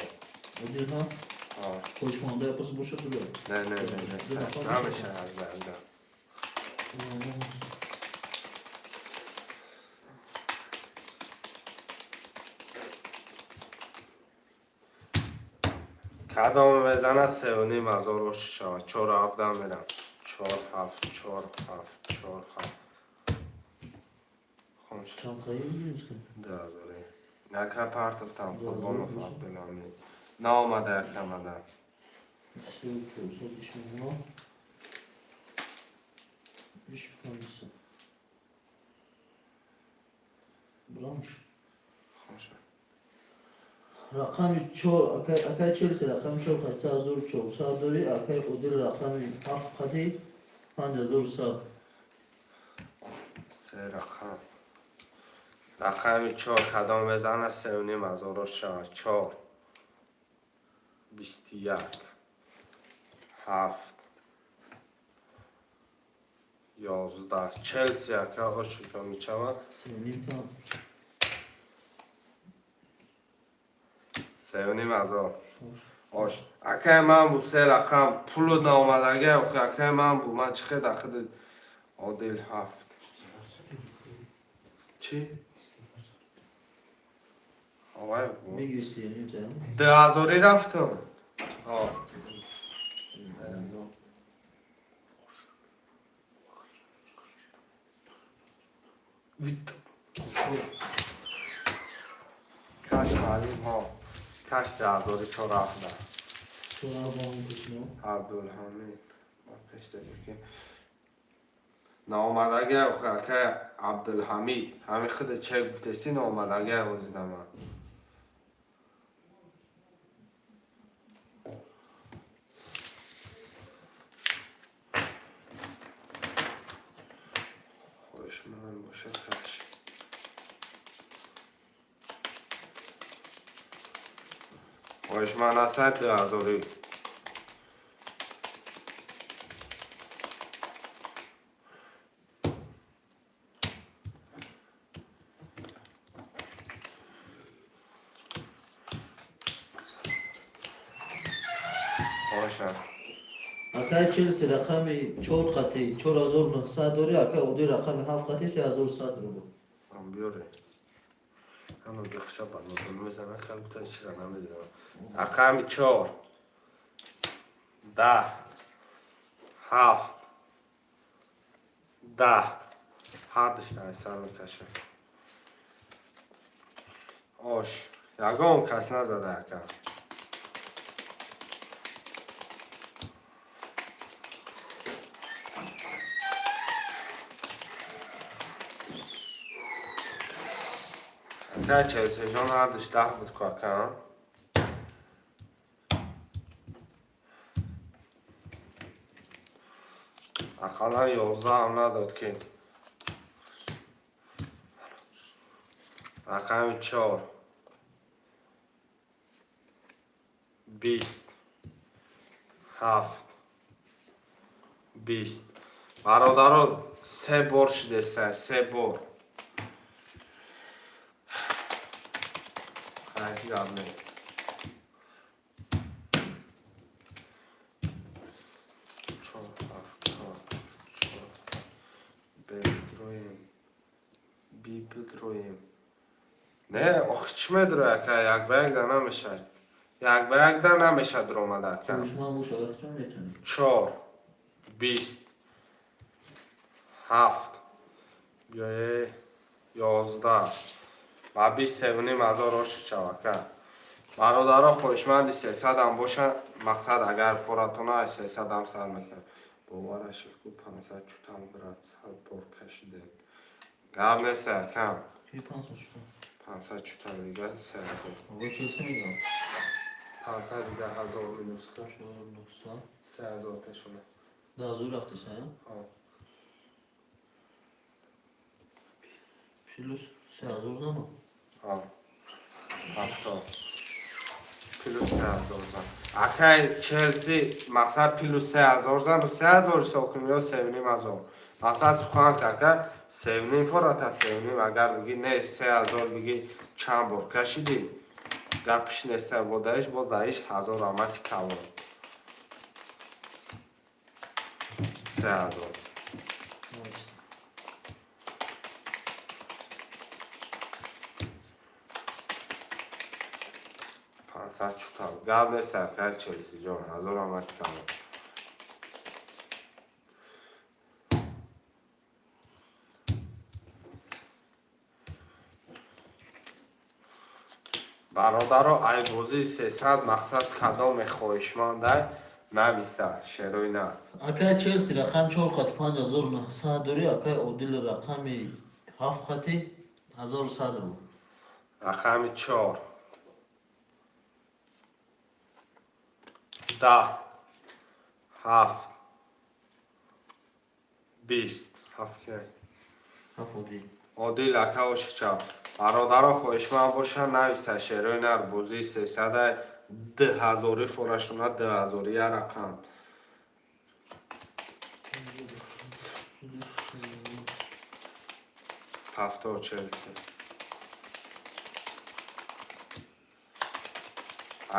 B: Одил ҳафт. Хоҳишманда япос боша туга.
A: Не, не, не, не, намеша аз банда. Кадоме мезанад, 3500 оши шавад. Чору ҳафтам мерам. Чор ҳафт, чор ҳафт, чор ҳафт. Хомш.
B: Чанд хаи минус кун?
A: 2000. Нака партофтам, Қурбонов Абдулҳамид. Наомада якамада.
B: 3400 ишмоно. Иш 500. Бранш.
A: Хомш.
B: Рақами чор, акай Челси рақами чор қати 3400 дорӣ, акай Одил рақами ҳафт қати 5100.
A: Се рақам. Рақами чор кадом мезанад, 3500 ош шавад. Чор. 21. Ҳафт. 11. Челси, ака, оши ҷо мешавад.
B: 3,5 та.
A: 3500.
B: Шош.
A: Ош. Акай ман бу се рақам пулу наомадага, охи акай ман бу ман чӣ хеда хиди Одил ҳафт. Чӣ? Овай бу.
B: Мегири 3,5 та.
A: 2000 рафтам. О. Вит. Каш маълим ҳо. Каш 2000 чор ҳафта.
B: Чор ҳафт пешно.
A: Абдулҳамид. Ба пеш дадем ки наомадага, охи акай Абдулҳамид. Ҳами хида че гуфтеси, наомадага озидама. Хоҳишманд бошад, каш. Хоҳишманд ҳастад, 2000. Хоҳишам.
B: Акай Челси рақами чор қати 4900 дорӣ, акай Одил рақами ҳафт қати 3100 рубл.
A: Ам биёре. Ҳама бихша банодон мезанад, халта чира намедонам. Рақами чор. 10. Ҳафт. 10. Ҳардуш сар мекашад. Ош. Ягон кас назада, ака. Ака Челсиҷон, ҳардуш 10 буд ку, ака. Ақаллан 11ам надод ки. Рақами чор. 20. Ҳафт. 20. Бародаро, се бор шидеста, се бор. Хай, гап не. Чор, ҳафт, чор, чор. Б бидроем. Би бидроем. Не, охи чӣ медрои, ака? Як ба як да намешад. Як ба як да намешад ромада, ака.
B: Хоҳишманд бош, агар чон метавонӣ.
A: Чор. 20. Ҳафт. Биёе 11. Ба 23,5 ҳазор оши шав, ака. Бародаро, хоҳишманди 300-ам боша, мақсад агар форатона аз 300-ам сар мекунад. Бовара шуд ку 500 чутал, брат, 100 бор кашидем. Гап нест, ака.
B: Ки 500 шуд?
A: 500 чутал дига 3000.
B: Ава Челси мегам.
A: 500 дига ҳазор минус кун.
B: 4900.
A: 3000 ташона.
B: 2000 рафти са?
A: Ҳо.
B: Плюс 3000 зано.
A: Ҳо. 70. Плюс 3000 зан. Акай Челси, мақсад плюс 3000 зан, 3000 ҳисоб кунем ё 3500. Мақсад сухан ака, 3,5 фората 3,5, агар бигӣ не, 3000 бигӣ, чанд бор кашидӣ? Гапиш неста, бо даиш, бо даиш ҳазор раҳмати калон. 3000.
B: Найс.
A: Мақсад чутал. Гап нест, акай Челси ҷон, ҳазор раҳмати калон. Бародаро, ай бозии 300 мақсад кадоме хоҳишмандай, нависа, шерои на.
B: Акай Челси рақам 4 хати 5900 дорӣ, акай Одил рақами 7 хати 1100 рубл.
A: Рақами 4, 10, 7, 20, 7 ки?
B: 7 Одил.
A: Одил ака, ошиқча. Бародаро, хоҳишманд боша, нависа, шерои нар, бозии сесада дуҳазорӣ форашона, дуҳазорӣ я рақам. Ҳафтор Челси.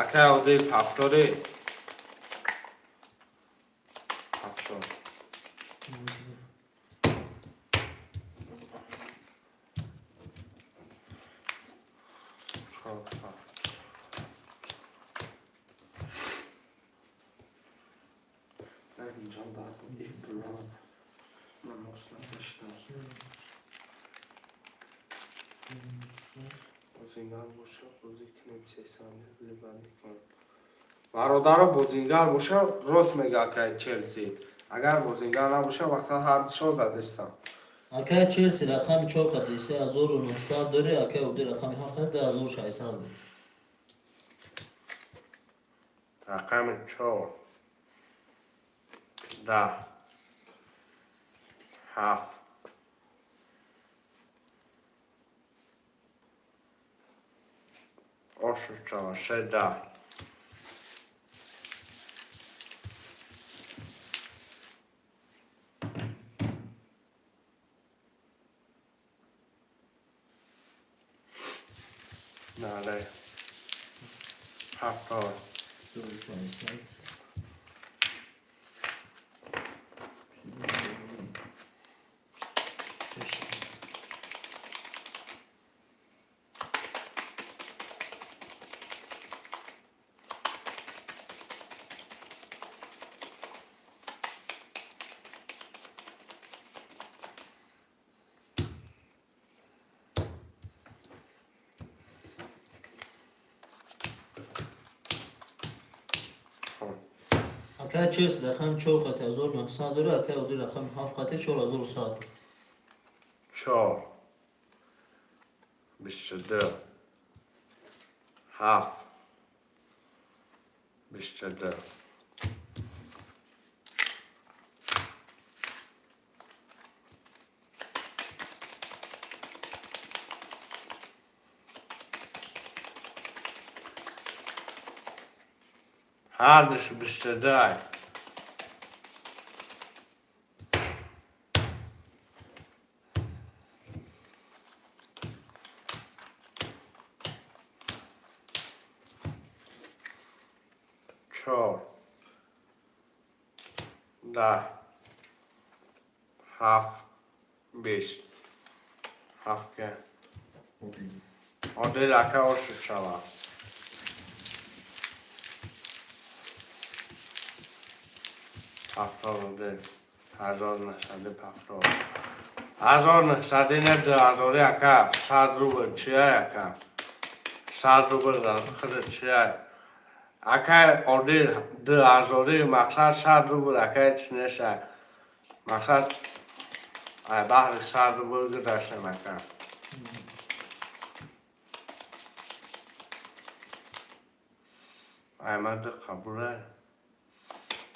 A: Акай Одил, ҳафтори? Ҳафтор. Чор, ҳафт. На, инҷо дар ибла намоз надоштам. Бозингар боша, бозӣ кунем, сесанди либандӣ кунем. Бародаро, бозингар боша, рост мега акай Челси. Агар бозингар набоша, мақсад ҳардушон задистам.
B: Акай Челси рақами 4 хати 3900 дорӣ, акай Одил рақами 7 хати 2600 дорӣ.
A: Рақами 4, 10, 7, ошучава, 6, 10. Нале. 70.
B: 1600. Акай Челси рақами 4 хати 1900 дорӣ, акай Одил рақами 7 хати 4100.
A: 4, 22, 7, 22. Ҳардуш 22. 4, 10, 7, 20, 7 ке? Одил ака, ошуд шава. Ҳафтор одил, 1970, 1900 не, дуҳазори ака, 100 рубл чия, ака? 100 рубл худ чия, акай Одил? Дуҳазори мақсад 100 рубл, акай, чи неша? Мақсад, ай баҳри 100 рубл гузаштем, ака. Ай ман ду қабула.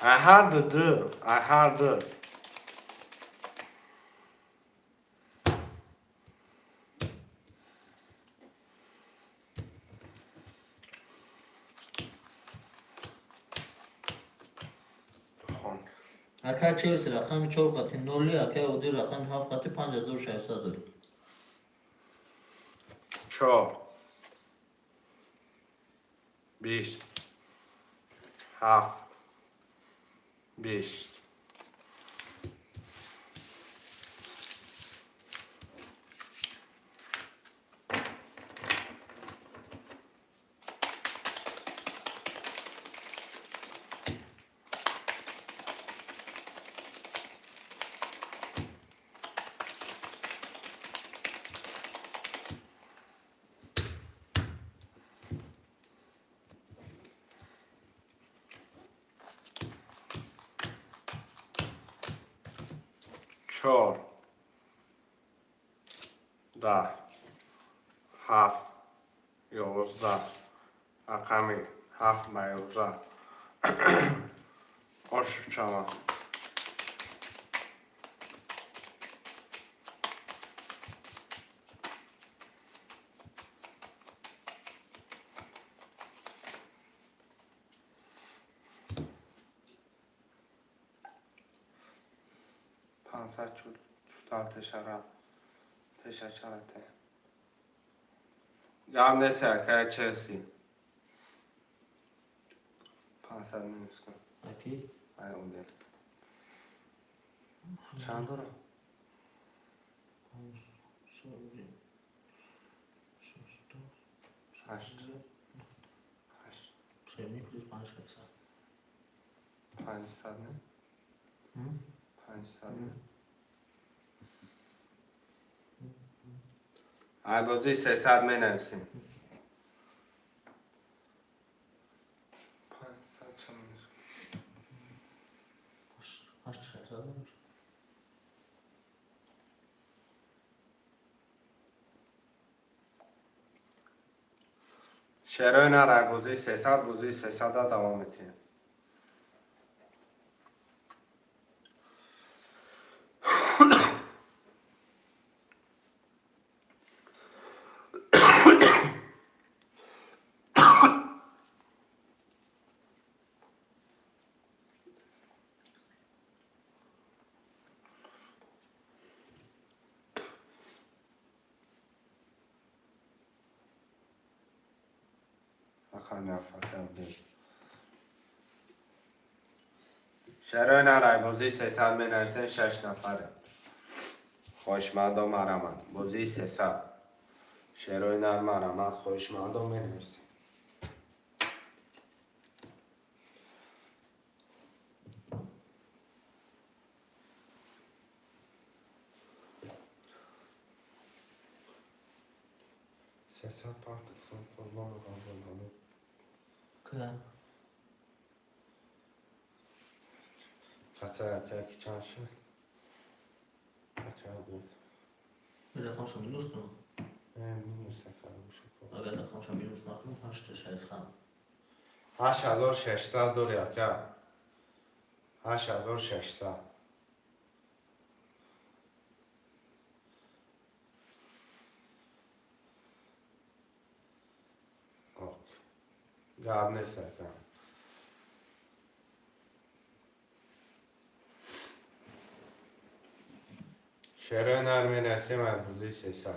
A: Ай ҳарду ду, ай ҳарду. Хон.
B: Акай Челси рақами 4 хати 0, акай Одил рақами 7 хати 5600 дорӣ.
A: 4, 20, 7, 20. Чор, 10, 7, 11, рақами 7 ба 11 ош шавад. 500 чутал тешара тешачарате. Гап нест, акая Челси. 500 минус кун.
B: Аки?
A: Ай одел. Чанд дорам? 8. 8.
B: Семи плюс панҷ шашсад.
A: 500 не? 500 не? Ай бозии 300 менависем. 500 ча минус кун.
B: Ҳашт шашсад мешавад.
A: Шерои нар ай бозии 300, бозии 300-а давом метиҳем. Рақами афакардем. Шерои нар ай бозии 300 менависем, шаш нафаре. Хоҳишмандо марамад. Бозии 300. Шерои нар марамад, хоҳишмандо менависем. 300 партифон қурбон қабул.
B: Кира?
A: Каса ака ки чанд шуд? Ака буд.
B: Рақамша минус кунам.
A: Минус ака бошад.
B: Агар рақамша минус накунам, ҳашт шашсад.
A: 8600 дори ака. 8600. Ок. Гап нест ака. Шерои нар менависем ай бозии 300.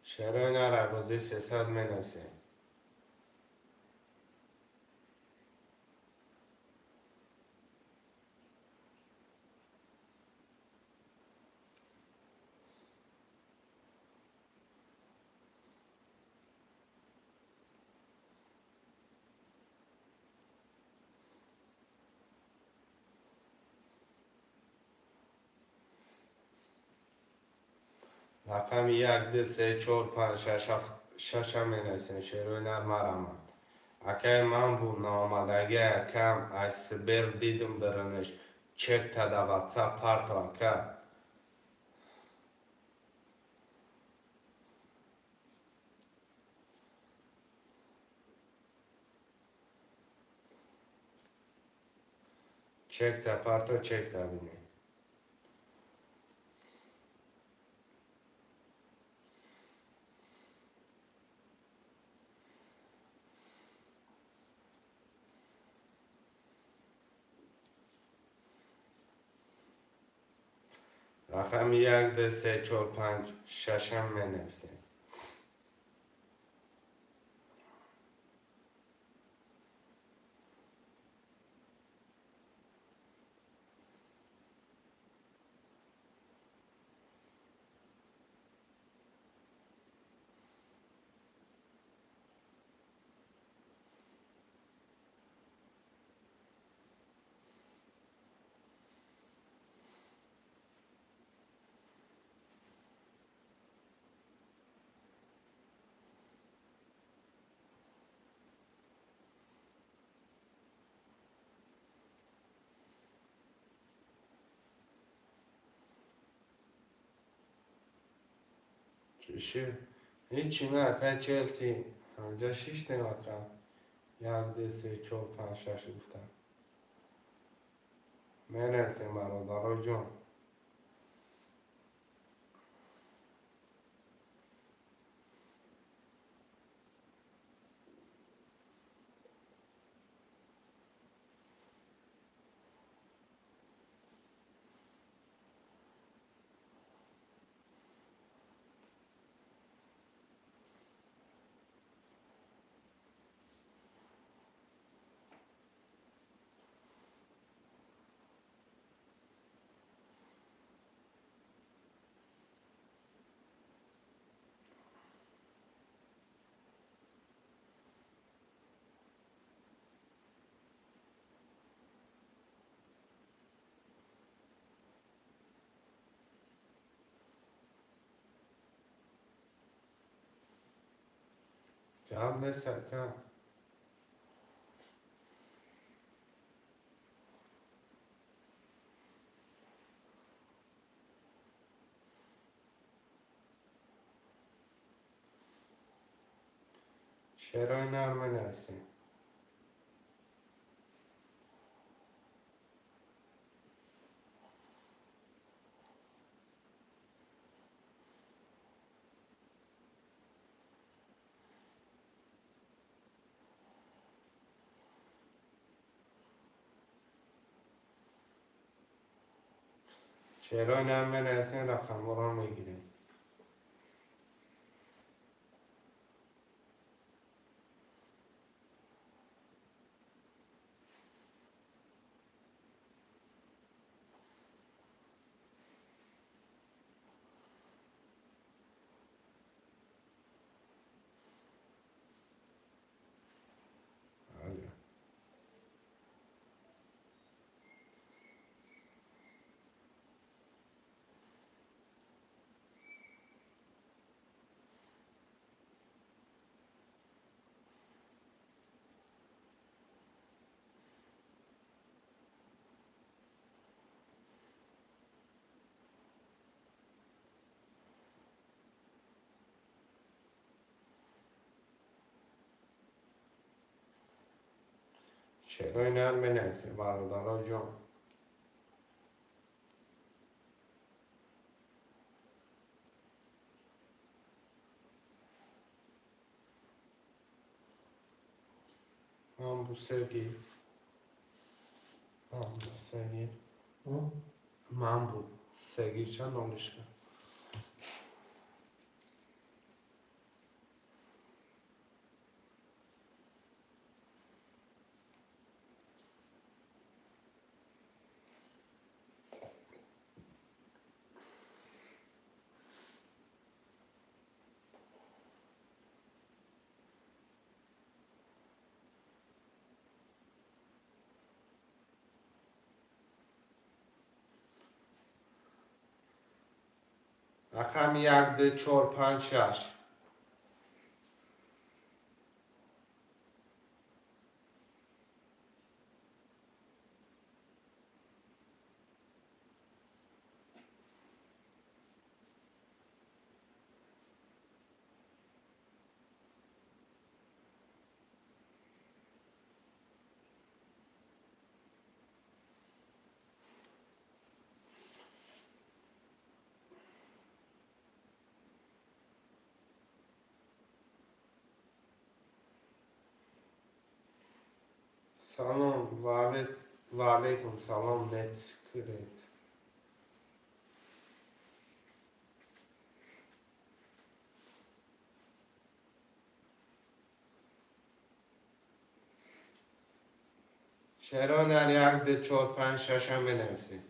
A: Шерои нар ай бозии 300 менависем. Рақами 1, 2, 3, 4, 5, 6, 7, 6 менависем. Шерои нар марамад. Акаи ман бу наомадагӣ акам аз Сибир дидум даранаш. Чек тада ватсап парто ака. Чек та парто, чек та бинем. Рақами 1, 2, 3, 4, 5, 6 менависем. Чиши? Ҳичи на, акай Челси. Ҳамҷа шиштем, ака. Як, ду, се, чор, панҷ, шаш гуфтам. Менависем, бародаро ҷон. Гап нест, ака. Шерои нар менависем. Шерои нар менависем, рақамҳоро мегирем. Алё. Шерои нар менависем, бародаро ҷон. Ман бу Сергей. Ман бу Сергей. Ман бу Сергей чанд нолишка? Рақами як, ду, чор, панҷ, шаш. Салом, ва алейкум салом, Нетскрет. Шерои нар як, ду, чор, панҷ, шашам менависем.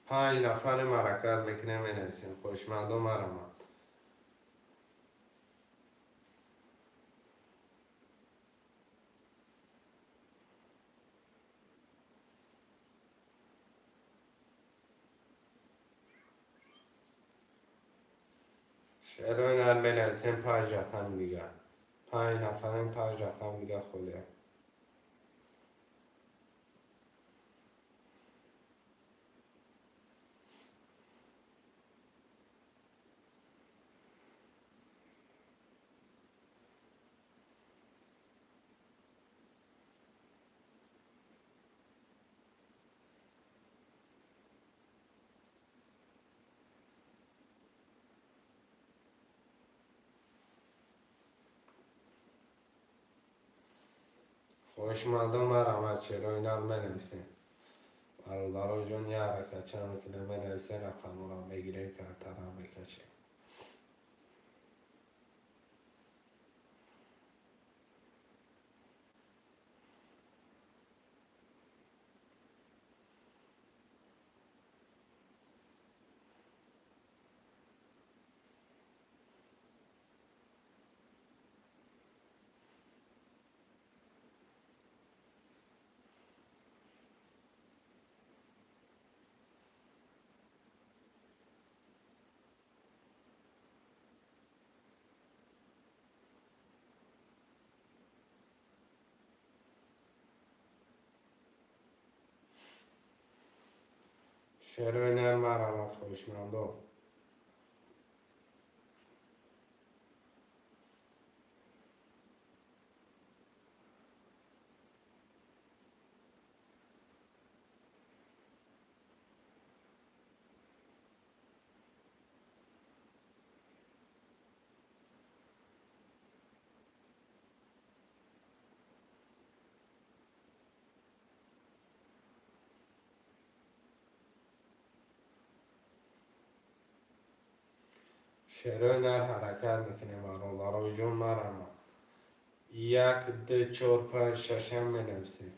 A: Панҷ нафарем, ҳаракат мекунем, менависем. Хоҳишмандо, марамад. Шерои нар, менависем, панҷ рақам дига. Панҷ нафарем, панҷ рақам дига холия. Хоҳишмандон, марҳамат, шерои нар менависем. Бародаро ҷон, як ҳаракатча мекунем, менависем, рақамҳоро мегирем, картара мекашем. Шерои нар, марҳамат, хоҳишмандон. Шерои нар, ҳаракат мекунем, бародарои ҷон, марҳамат. Як, ду, чор, панҷ, шашам менависем.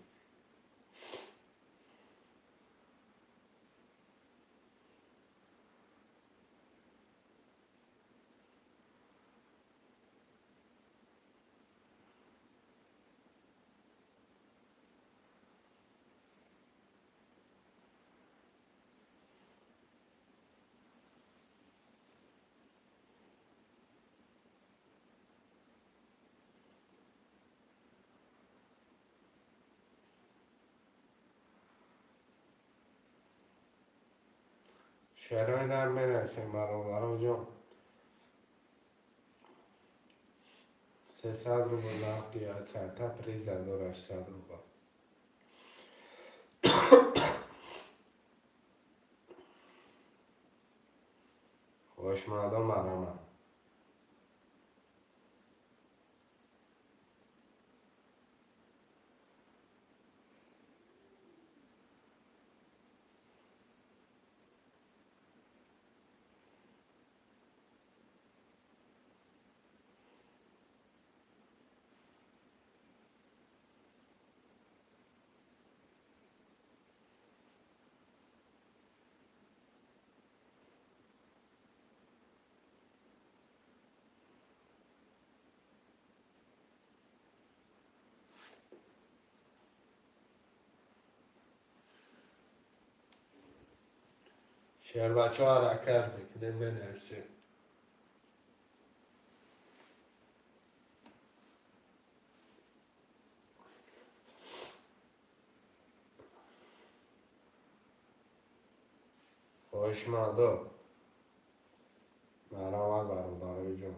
A: Шерои нар, менависем, бародаро ҷон. 300 рубл нархи як карта, приз 1800 рубл. Хоҳишмандон, марҳамат. Шербачо, ҳаракат мекунем, менависем. Хоҳишмандон, марҳамат, бародарои ҷон.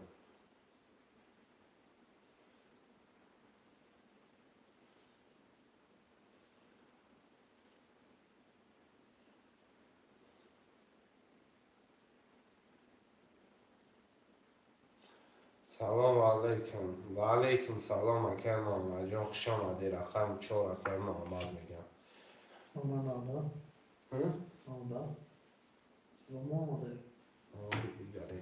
A: Салому алайкум. Ва алайкум салом, акай Муҳаммадҷон, хуш омадӣ. Рақами чор, акай Муҳаммад мегам.
B: Омада. Омада. Мо омада.
A: Дигаре.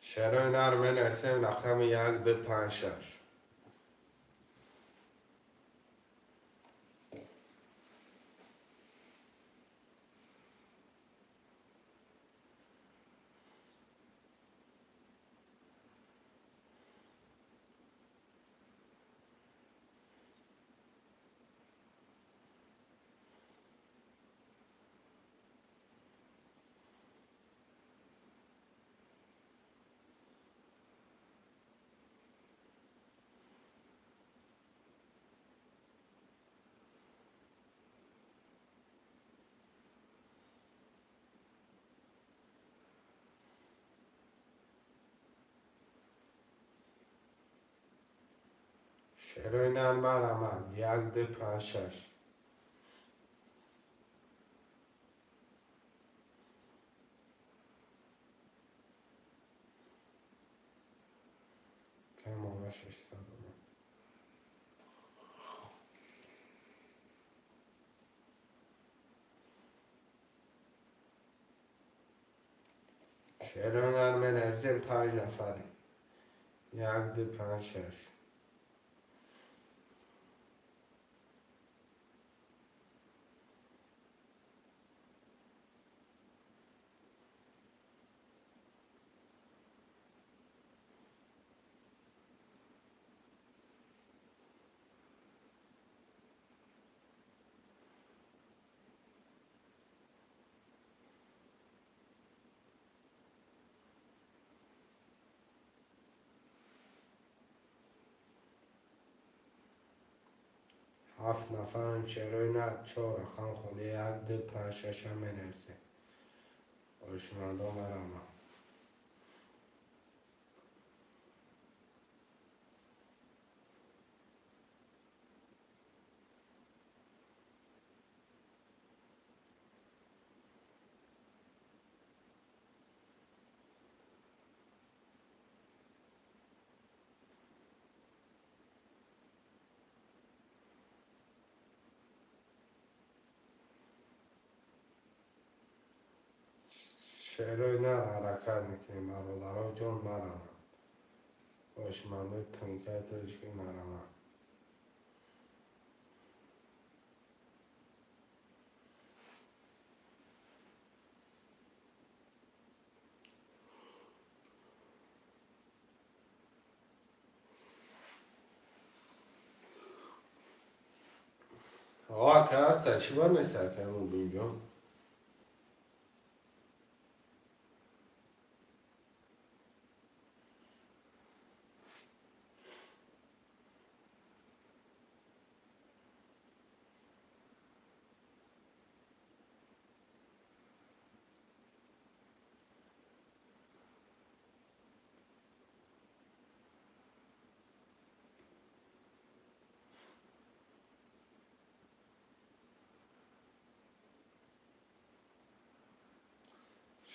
A: Шерои нар, менависем, рақами як, ду, панҷ, шаш. Шерои нар, марҳамат, як, ду, панҷ, шаш. Камона 600. Шерои нар, менависем, панҷ нафарем. Як, ду, панҷ, шаш. Ҳафт нафарам, шерои нар, чор рақам холи, як, ду, панҷ, шашам менависем. Хоҳишмандо, марҳамат. Шерои нар, ҳаракат мекунем, бародаро ҷон, марҳамат. Хоҳишмандои тонкаи тоҷикӣ, марҳамат. Ака, ҳаста, чӣ бар нест, ака Мубинҷон?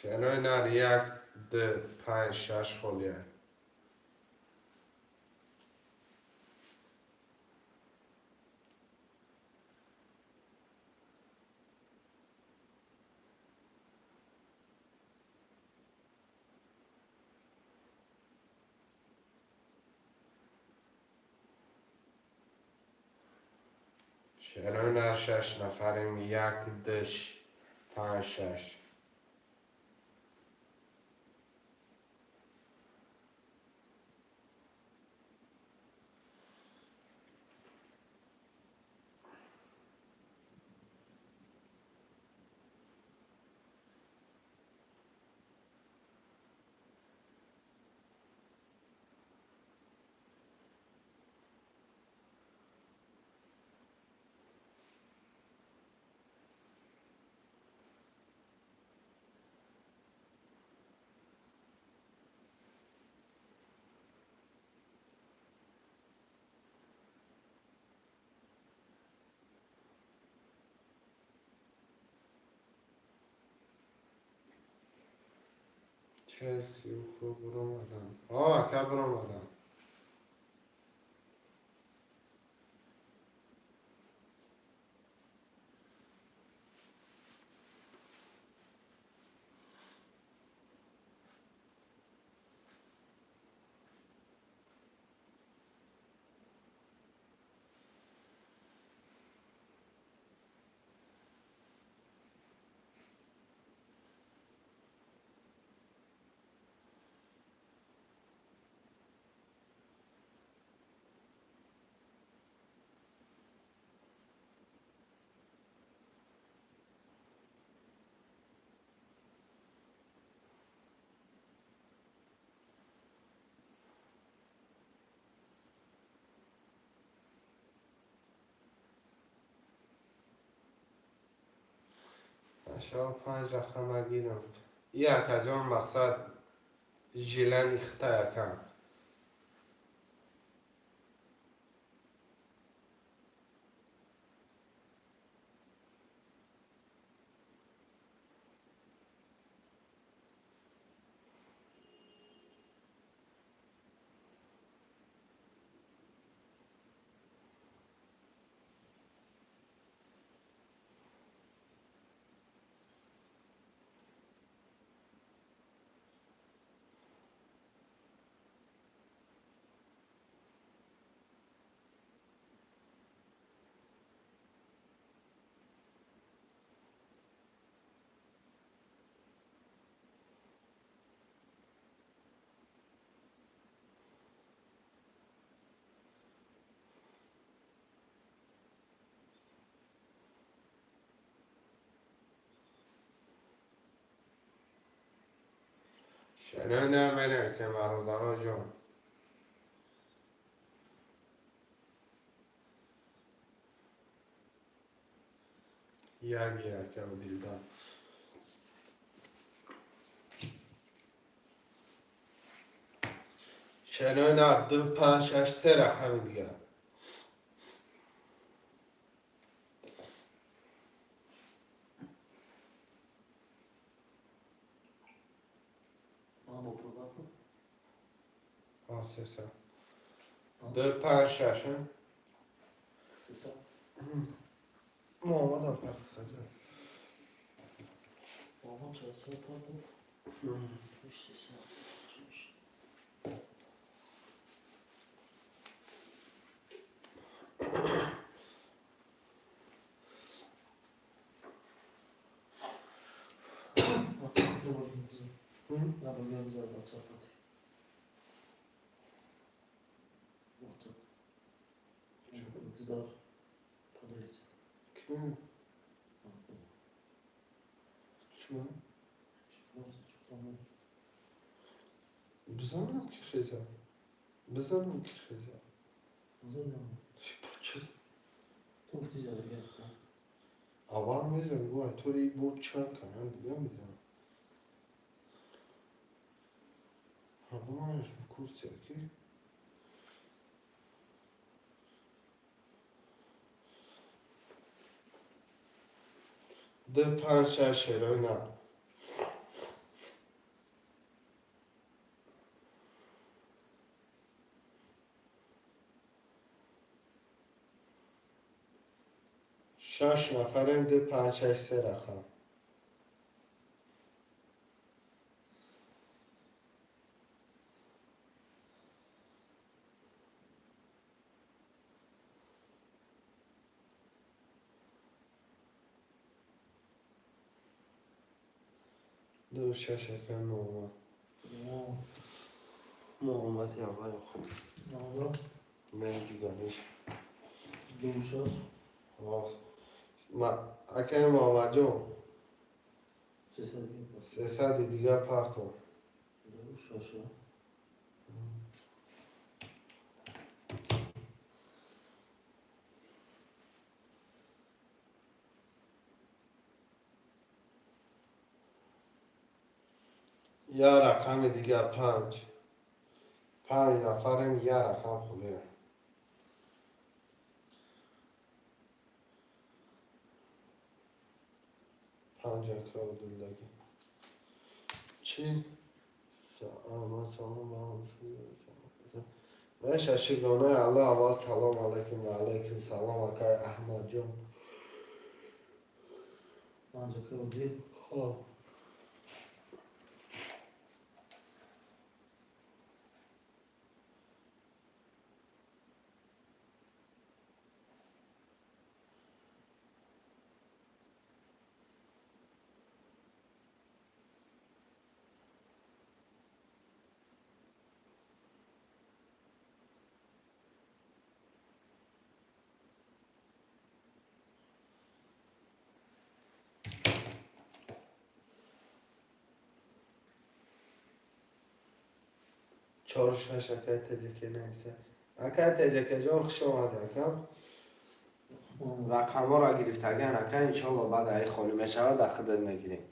A: Шерои нар, як, ду, панҷ, шаш холия. Шерои нар, шаш нафарем, як, ду, панҷ, шаш. Че сиюху буромадам? О, ака, буромадам. Шао, панҷ рақама гирам. И акаҷон, мақсад жилани хитай, ака. Шерона менависем, бародаро ҷон. Як гирака дилда. Шерона, ду, панҷ, шаш, се рақами дигар.
B: Ман бо пул.
A: 300. Ду, панҷ, шаш.
B: 300.
A: Муҳаммадам партофтага.
B: Муҳаммад 400 партофт. 300. WhatsApp. Интизор подарить.
A: Ким? Чӣ?
B: Просто что-то.
A: Бизанам, ки хеза. Бизанам, ки хеза.
B: Задам.
A: Чӣ?
B: Ту гуфти задагӣ.
A: Аввал мезанам, гӯ айтори бо чанд канал дига мезанам. Ҳамааш в курсе, ки ду, панҷ, шаш, шерои на. Шаш нафарем, ду, панҷ, шаш, се рақам. Ду, шаш, акай Муҳаммад. Муҳаммади аввали хуб.
B: Набра.
A: Не, диганиш.
B: Ду, шаш.
A: Рост. Акай Муҳаммадҷон.
B: 300 дигар.
A: 300-и дигар парто.
B: Ду, шаш.
A: Я рақами дигар, панҷ. Панҷ нафарем, я рақам хулия. Панҷ, ака дилдагӣ. Чӣ? Ман салом ба ҳама. Шукронаи Аллоҳ, аввал салом алайкум. Ва алайкум салом, акай Аҳмадҷон.
B: Панҷ, ака Одил.
A: Хоб. Чор, шаш, акай Теҷаке наиса. Акай Теҷакаҷон, хуш омадӣ, акам. Рақамҳоро гирифтаган, ака, иншолло, баъд аи холӣ мешавад, дар худат мегирем.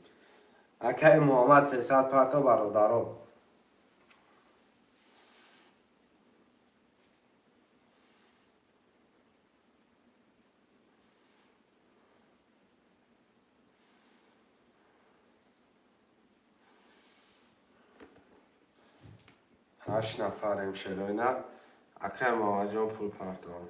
A: Акаи Муҳаммад, 300 парто, бародаро. Ҳашт нафарем, шероина. Акаи Муҳаммадҷон пул партоам.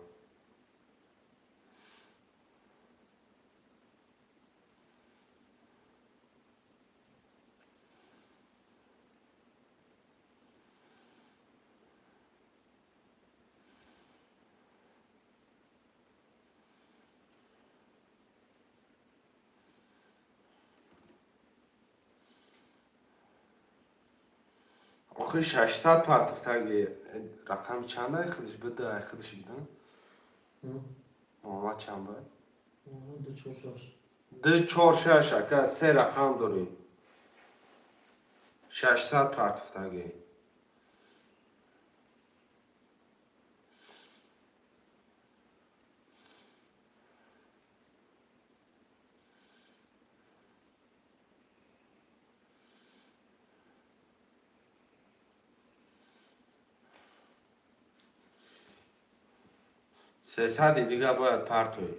A: Охи 600 партофтаги, рақами чанд ай худиш буда, ай худиш буда? Муҳаммад чанд буд?
B: Ду, чор, шаш.
A: Ду, чор, шаш, ака, се рақам дорӣ. 600 партофтагӣ. 300-и дига бояд партоӣ.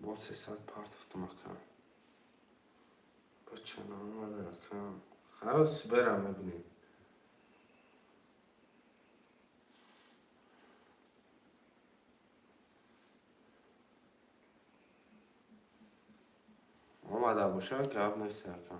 A: Бо 300 партофтам, ака. Бача наомада, ака. Халос, берам, мебинем. Омада бошад, гап нест, ака.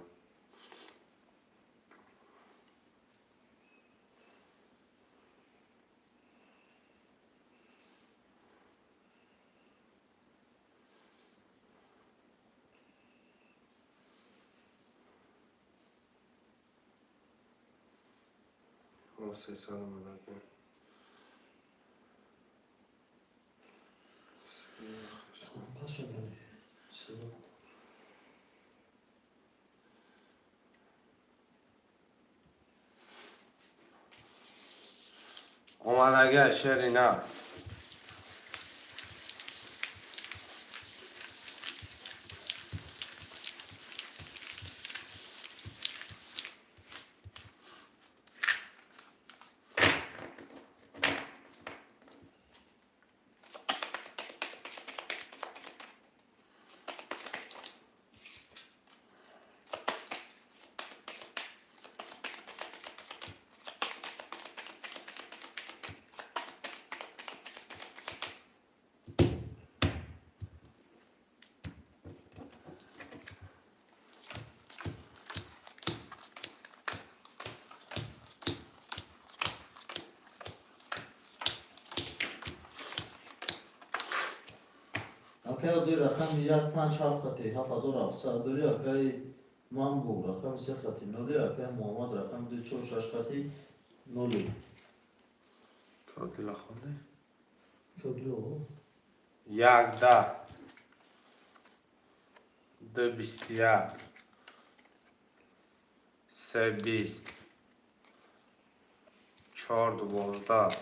A: О, 300 омада.
B: Каша гани. Сида.
A: Омадага, шери на.
B: Акай Одил, рақами 157 хати 7700 дори, акай Мангу рақами се хати ноли, акай Муҳаммад рақами 246 хати ноли.
A: Кодила хонде?
B: Кодило.
A: Як 10, 2 21, 3 20, 4 12,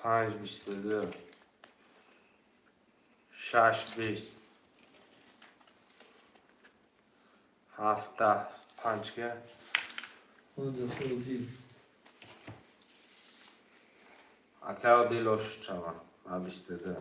A: 5 22, 6 20, 7 10, панҷга.
B: Панҷ, Одил.
A: Акай Одил, ошуд шава ба 22.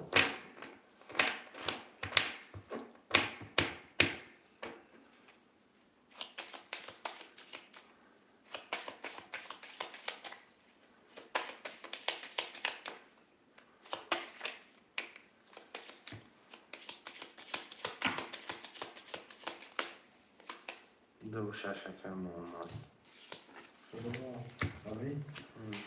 A: 2 6, акай Муҳаммад.
B: Ами? 2 6.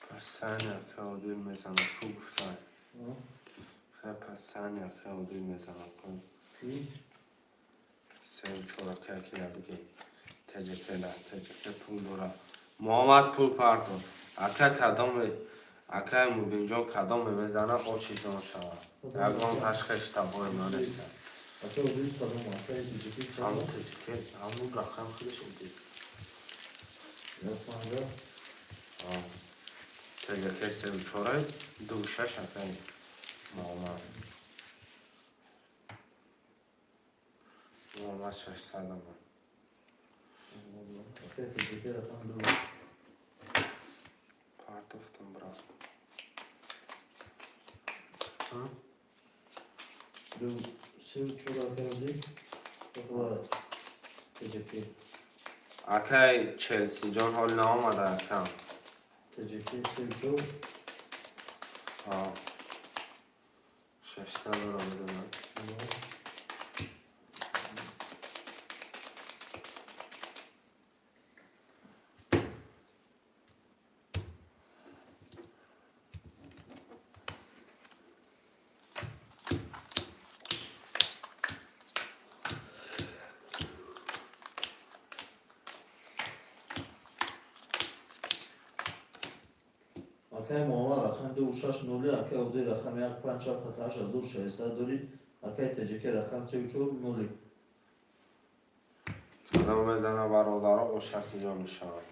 A: Пас сани, акай Одил мезанад ку, гуфтай. Пас сани, акай Одил мезанад ку. Сеу чоракая ки ябиги теҷекела теҷеке пул дора. Муҳаммад, пул парто, ака. Кадоме, акай Мубинҷон, кадоме мезана, оши ҷон шавад. Ягон ҳашхеш табои манеста.
B: Акай Одил кадом? Акай теҷеке?
A: Ҳамун теҷеке, ҳамун рақам худаш Одил.
B: Як панҷа.
A: Теҷеке сеу чора 2 шаш, акай Муҳаммад. Муҳаммад 600 омад.
B: Акай теҷеке рақам ду.
A: Партофтам, брат.
B: 2 3 4, акай Одил ва теҷеке.
A: Акай Челсиҷон ҳол наомада, акам.
B: ТҶК 34.
A: Ҳа. 600-ро медонам.
B: Акай Муаммар рақами 26 0, акай Одил рақами 1 5 7 8 аз 2 600 дорӣ, акай ТҶК рақам 34 0.
A: Кадом мезана, бародаро, ошаки ҷо мешавад.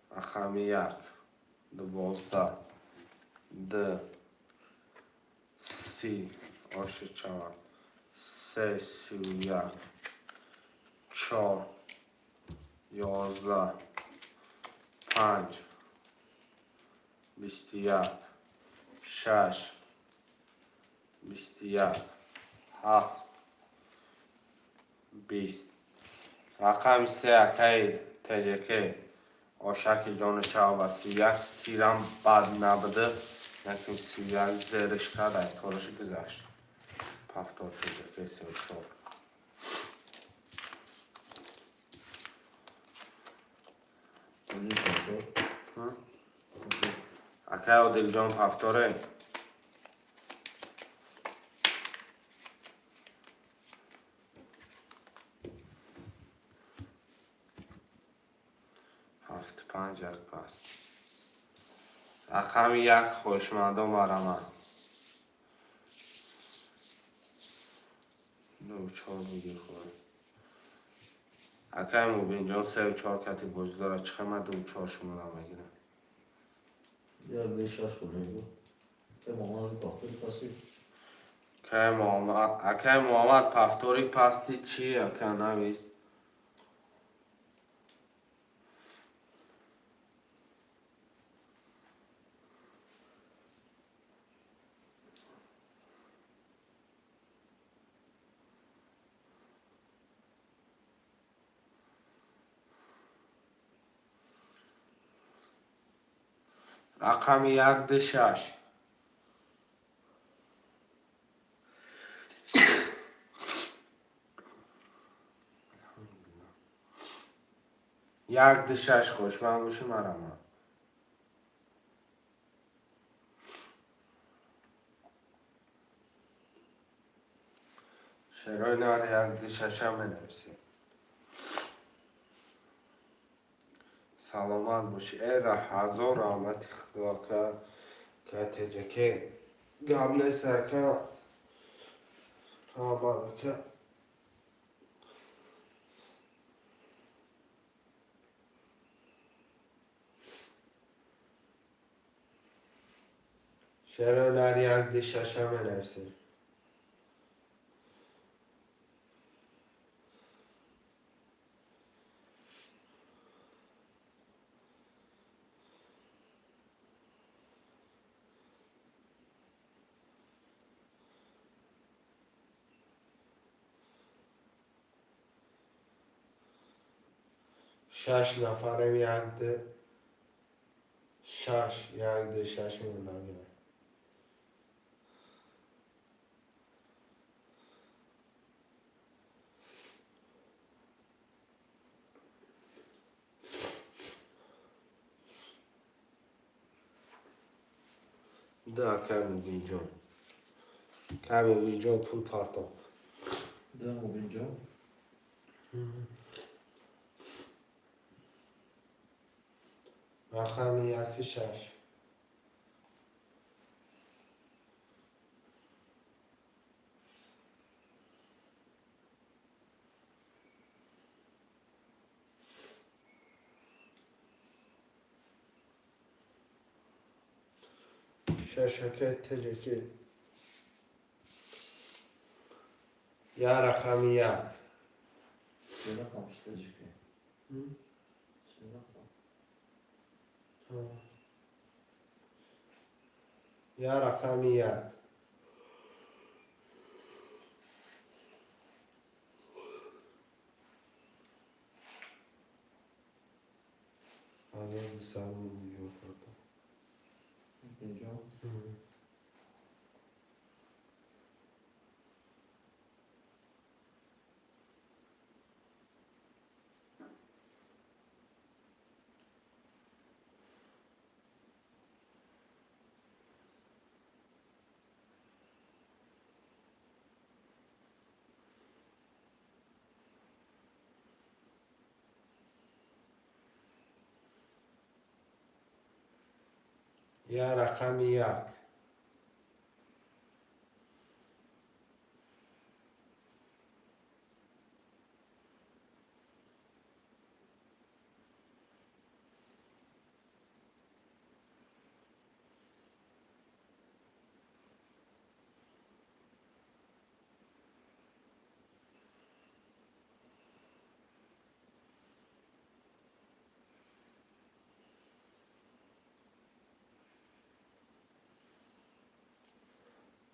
A: Рақами 1, 12, 2, 30 оши чавад, 3, 31, 4, 11, 5, 21, 6, 21, 7, 20. Рақами 3, акаи ТҶК, ошаки ҷони чава, 31, сирам бад набуда, яким 31 зериш кард, айтораш гузашт. Повтор ТҶК 34.
B: Одил повтор.
A: Акай Одилҷон, повторе. 7, 5, 1 пас. Рақами 1, хоҳишмандон, барамад. 2, 4 бигир хоҳ. Акай Мубинҷон 3, 4 кати бозӣ дорад. Чӣ хел ман 2, 4 шуморо мегирам?
B: Як 2 6 хӯрдем. Акай Муаммар повтори паси.
A: Акай Муҳаммад, акай Муҳаммад, повтори пасти чӣ, ака, навис. Рақами 1, 2, 6. 1, 2, 6, хоҳишманд бошӣ, марамад. Шерои нар 1, 2, 6-а менависем. Саломат бошӣ. Эра, ҳазор раҳмати худо, ака. Ка ТҶК. Гап нест, ака. Раҳмат, ака. Шерои нар 1, 2, 6-а менависем. 6 нафарем, 1, 2, 6, 1, 2, 6 мемонам. Да, акай Мубинҷон. Акай Мубинҷон, пул партоб.
B: Да, Мубинҷон.
A: Рақами 1, 6. 6, акай ТҶК. Я рақами 1.
B: Се рақам ТҶК. Се рақам.
A: Я рақами 1. 1200. Я рақами як.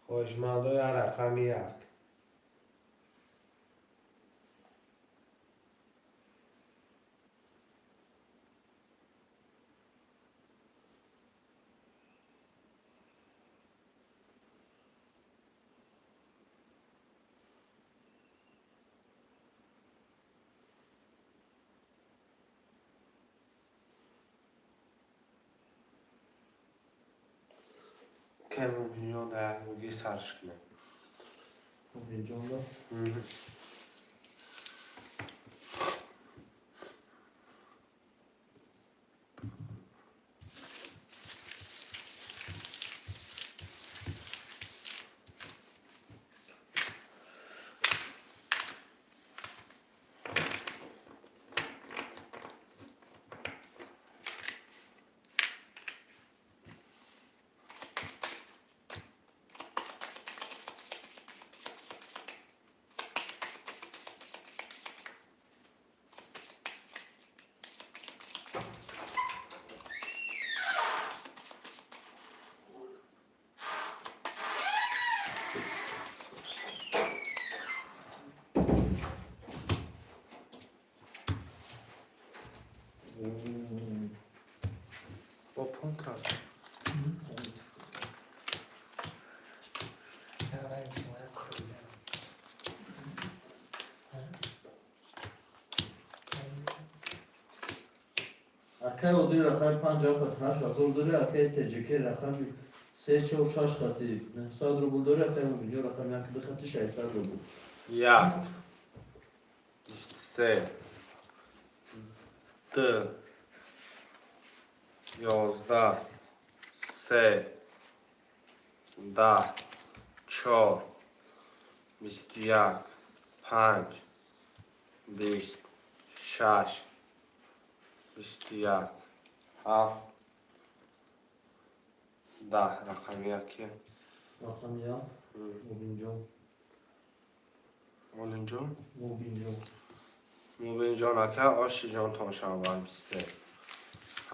A: Хоҳишмандо, я рақами як. Кай Мубинҷон дар якбогӣ сарш кунем?
B: Мубинҷонда.
A: Бо пон кард.
B: Акай Одил рақами 5 7 8 ҳазор дори, акай ТҶК рақами 3 4 6 хати 900 рубл дори, акай Мубинҷон рақами 1 2 хати 600 рубл.
A: Як, 23, ду, 11, се, 10, чор, 21, панҷ, 20, шаш, 21, ҳафт, 10. Рақами яке.
B: Рақами як Мубинҷон.
A: Олинҷон.
B: Мубинҷон.
A: Мубинҷон ака, ошиҷон тоншанбар 23.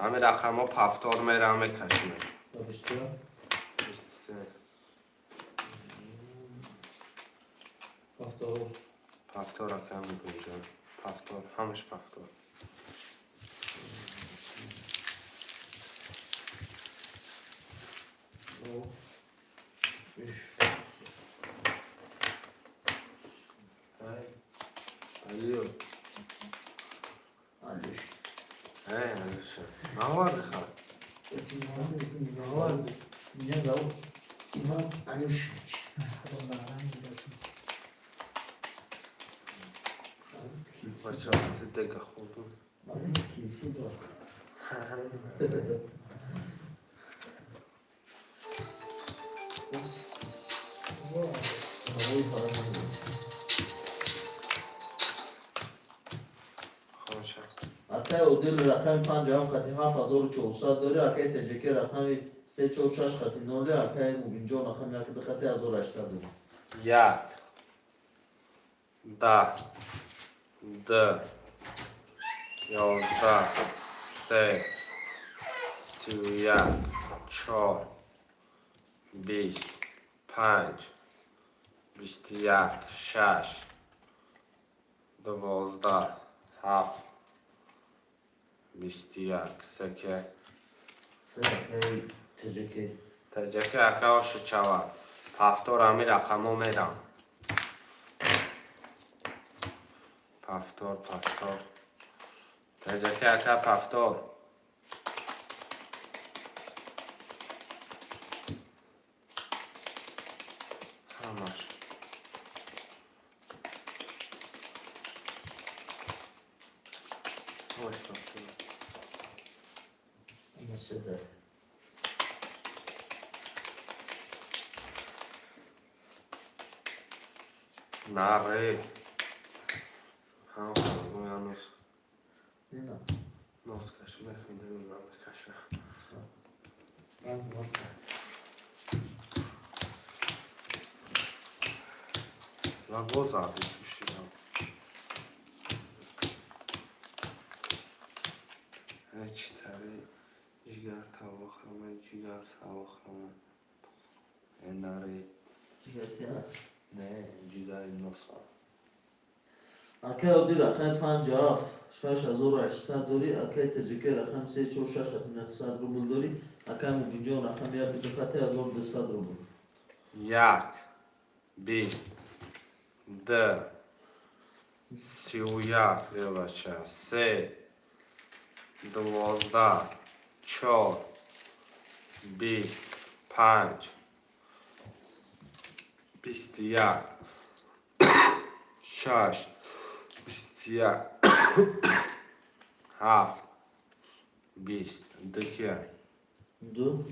A: Ҳамин рақамҳо повтор мерам, мекашимеш.
B: Ба 21.
A: 23.
B: Повтор.
A: Повтор, ака Мубинҷон. Повтор, ҳамаш повтор.
B: Ду, уч.
A: Ай, Алиё.
B: Алиш.
A: Эй, Алиша. Наварди ха.
B: Наварди. Меня зовут Иван Алешевич.
A: Бача, вақти дега хӯрдум.
B: KFC дор. Ҳавои ҳаром.
A: Хоша.
B: Акай Одил рақами 5 7 хати 7400 дори, акай ТҶК рақами 3 4 6 хати 0, акай Мубинҷон рақами 1 2 хати 1800 дори.
A: Як, 10, ду, 11, се, 31, чор, 20, панҷ, 21, шаш, 12, ҳафт, 21, секе.
B: Се, акай ТҶК.
A: Таҷаки ака, оши чава. Повтор ҳамин рақамҳо мерам. Повтор, повтор. Таҷаки ака, повтор. Ҳамаш. Ҳамаш повтор.
B: Ама се да.
A: Наре. Ҳам нос.
B: Не.
A: Нос каш мехӯрем, намекаша.
B: Ранг марка.
A: Ла зади чушидам. Читари ҷигар тава хӯрам, ҷигар тава хӯрам. Наре.
B: Ҷигар тия?
A: Не, ҷигари носа.
B: Акай Одил, рақами 5 7 6800 дорӣ, акай Таҷика, рақами 3 4 6 900 рубл дорӣ, акай Мубинҷон, рақами 1 2 хати 1200 рубл.
A: 1, 20, 2, 31, бебача, 3, 12, 4, 20, 5, 21, 6, 21, 7, 20, дукия.
B: Ду.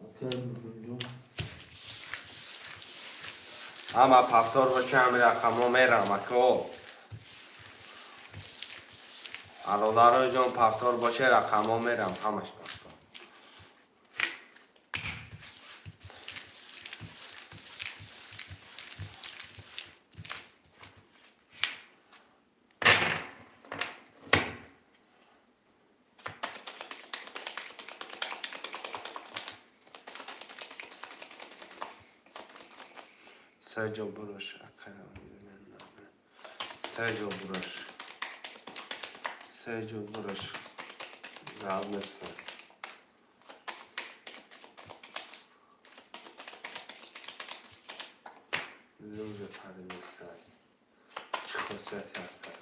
B: Акай Мубинҷон.
A: Ҳама повтор боша, ҳами рақамҳо мерам, ако. Бародарои ҷон, повтор боше, рақамҳо мерам, ҳамаш повтор. Се ҷо бурош, се ҷо бурош, се ҷо бурош, гап неста. Лӯзе пари неста, чӣ хусусияте ҳастад?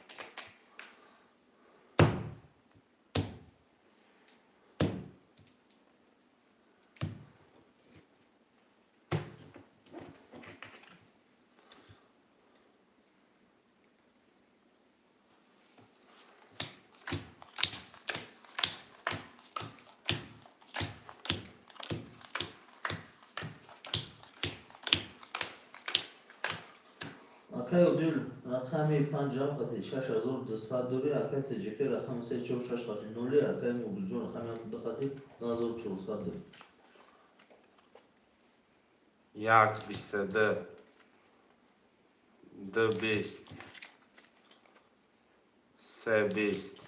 B: Акай Одил, рақами 5 7 хати 6200 дорӣ, акай Таҷика, рақами 3 4 6 хати ноли, акай Мубинҷон, рақами 1 2 хати 2400 дорӣ.
A: 1, 22, 2, 20, 3, 20,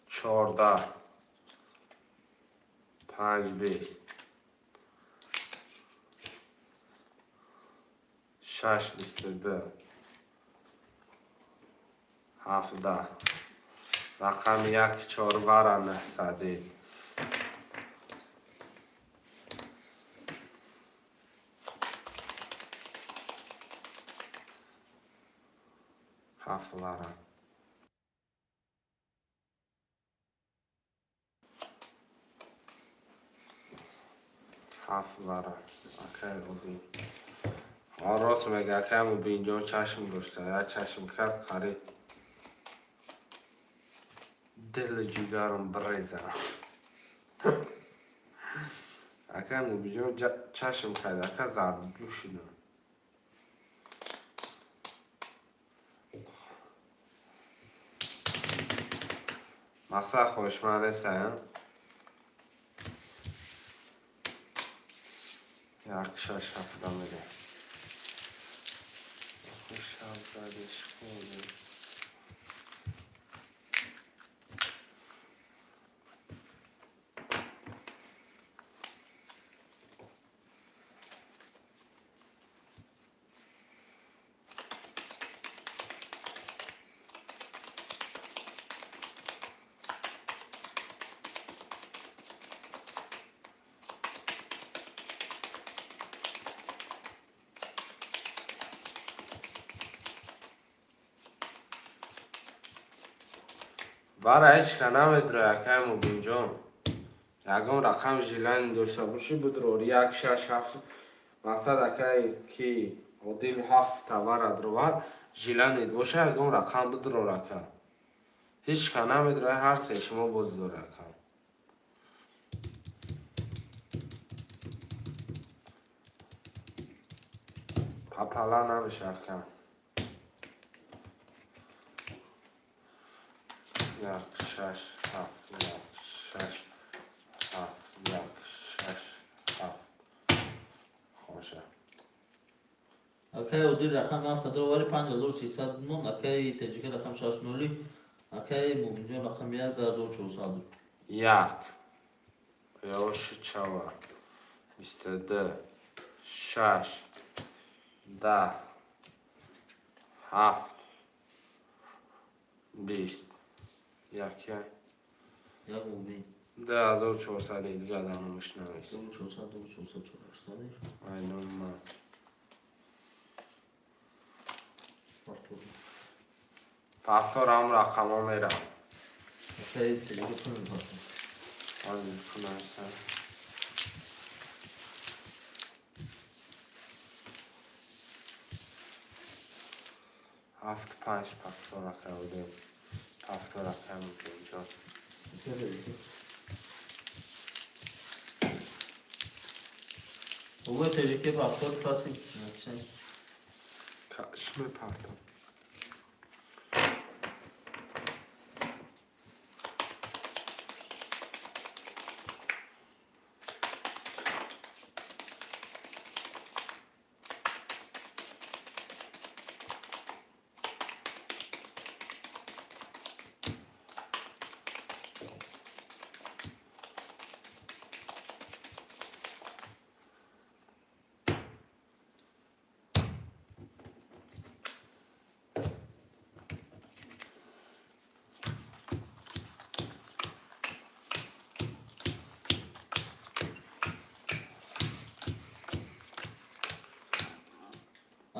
A: 14, 5, 20, 6, 22, 17, рақами 1 4 вара 900. 7 вара. 7 вара. Акай Одил. Рост мега, акай Мубинҷон чашм дошта, як чашм кард, қариб дили ҷигарам биреза. Акай Мубинҷон чашм кард, ака, зардҷӯ шудам. Мақсад хоҳишманд нестаям. 1 6 7 медиҳем. Шаб задиш хеле. Вара ҳеч ка намедрои, акай Мубинҷон. Ягон рақам желание дошта бошӣ, бидрор, 1 6 7. Мақсад, акай ки Одил ҳафта вара дровар, желание боша, ягон рақам бидрор, ака. Ҳеч ка намедрои, ҳар се шумо боз дора, ака. Папала намеша, ака. Як, шаш, ҳафт, як, шаш, ҳафт, як, шаш, ҳафт. Хоша.
B: Акаи Одил рақами ҳафта дровари 5600 мон, акаи Теҷика рақам шаш ноли, акаи Мубинҷон рақами як 2400.
A: Як. Ёши чава. 22. Шаш. 10. Ҳафт. 20. Як, як.
B: Як Мубин.
A: 2400 дига дар номаш навис.
B: 2400, 2400, 400.
A: Айном ман.
B: Повтор.
A: Повтор ҳам рақамҳо мерам.
B: Акаи Теҷика пул мепартам.
A: Ҳозир пул нарсам. Ҳафт панҷ повтор, ака Одил. Повтор, ака Мубинҷон.
B: Акаи Теҷика. Овои Теҷика повтор паси. Написем.
A: Чӣ мепартам?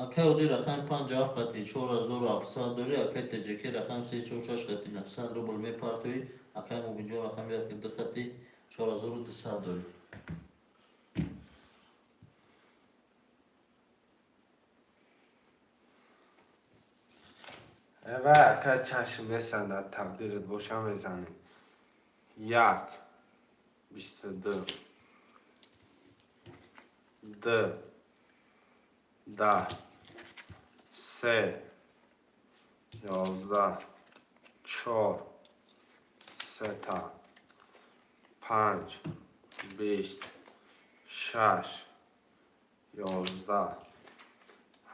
B: Акаи Одил рақами панҷ ҳафт қати 4700 дорӣ, акаи Теҷаки рақами се чор шаш қати 900 рубл мепартоӣ, акаи Мубинҷон рақами як ду қати 4200 дорӣ.
A: Эва, ака, чашм несан, дар тақдират боша, мезанӣ. Як, 22, д, 10, се, 11, чор, сета, панҷ, 20, шаш, 11,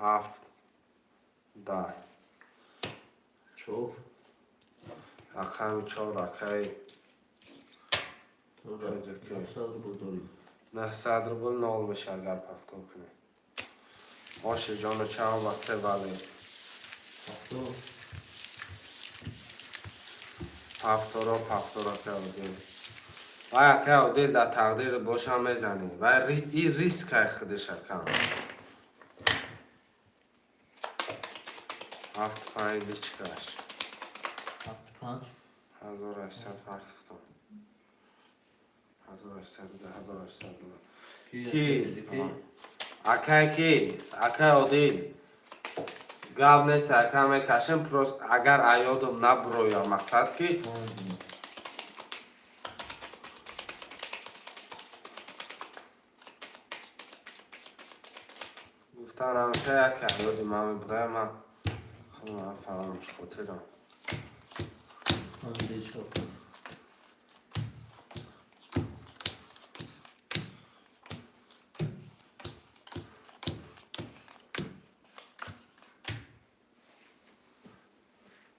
A: ҳафт, 10.
B: Чор.
A: Рақами чор, акаи Теҷаки.
B: 900 рубл дорӣ.
A: 900 рубл нол меша, агар повтор кунӣ. Оши ҷону чао ба се вале.
B: Повтор.
A: Повторо, повтор, акаи Одил. Вай, акаи Одил, дар тақдир боша, мезанӣ. Вай, и рискай худиш, ака. Ҳафт панҷ личкаш.
B: Ҳафт панҷ.
A: 1800 ҳафтум. 1800, 1800.
B: Ки?
A: Ки?
B: Теҷаки?
A: Акай ки? Акай Одил. Гап нест, ака, мекашем, просто агар аёдам набуроя, мақсад ки
B: Панҷ.
A: Гуфтан ҳамеша яке аёди ман мебуроя, ман худам фаромӯш хотирам.
B: Панҷ чор.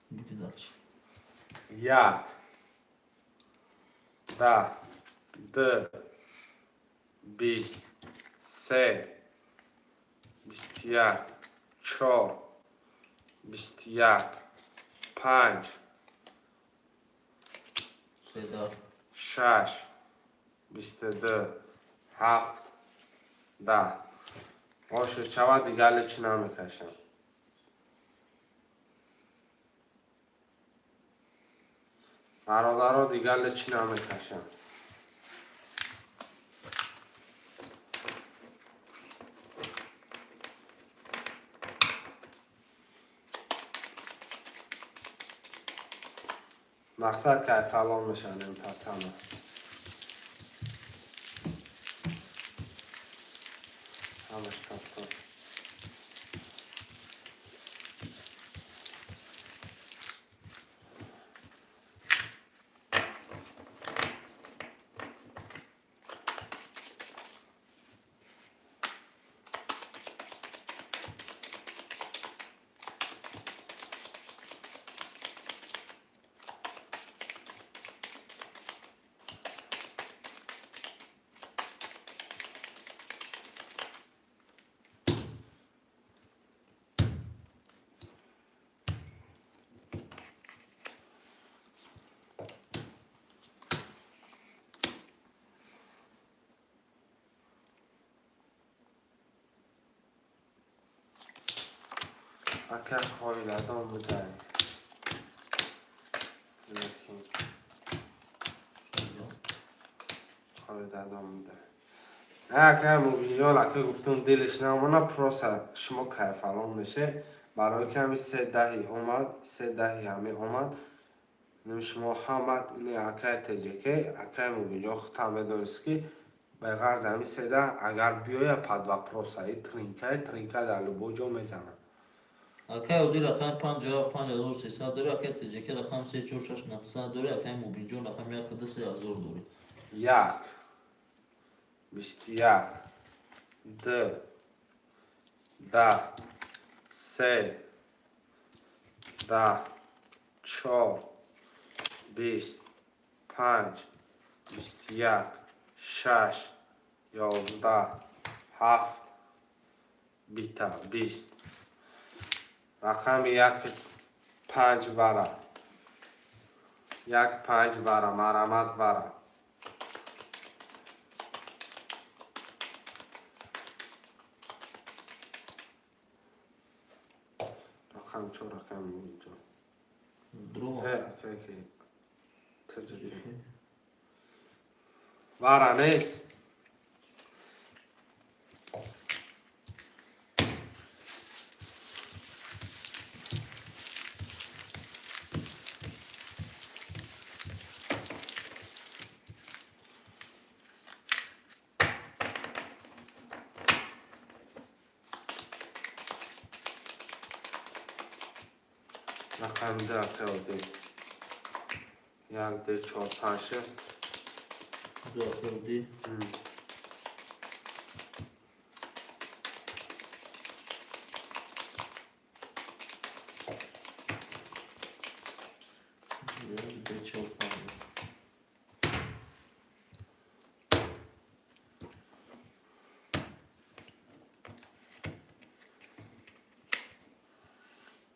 B: Буди дальше.
A: Як, 10, д, 20, се, 21, чор, 21, панҷ,
B: Се 10.
A: Шаш, 22, ҳафт, 10. Оши чава, дигар чӣ намекашам. Бародаро, дигар чӣ намекашам. Мақсад кай фалон мешавем, пацана. Ҳамаш повтор. Ака хоиладон будай. Лекин хоиладон будай. Ака Мубинҷон, ака, гуфтум, дилиш намона, просто шумо кайфалон меше, барои ки ҳами се даҳи омад, се даҳи ҳами омад. Шумо ҳамат ини акаи ТҶК, акаи Мубинҷон, худтам медонист, ки ба ғарз ҳами се даҳ агар биёя, под вопроса и тринкаи тринка дар любой ҷо мезанад.
B: Акай Одил рақами 57 5300 дори, акай ТҶК рақами 3 4 6 900 дори, акай Мубинҷон рақами 1 2 3000 дори.
A: 1, 21, 2, 10, 3, 10, 4, 20, 5, 21, 6, 11, 7, бита, 20. Рақами 1, 5 вара, 1, 5 вара, марамат вара. Рақами 4, рақами инҷо.
B: Друга.
A: Окей, ТҶК вара нест. Рақами 2, акай Одил. 1, 2, 4, 5, 6.
B: 2, акай Одил. 1, 2, 4, 5.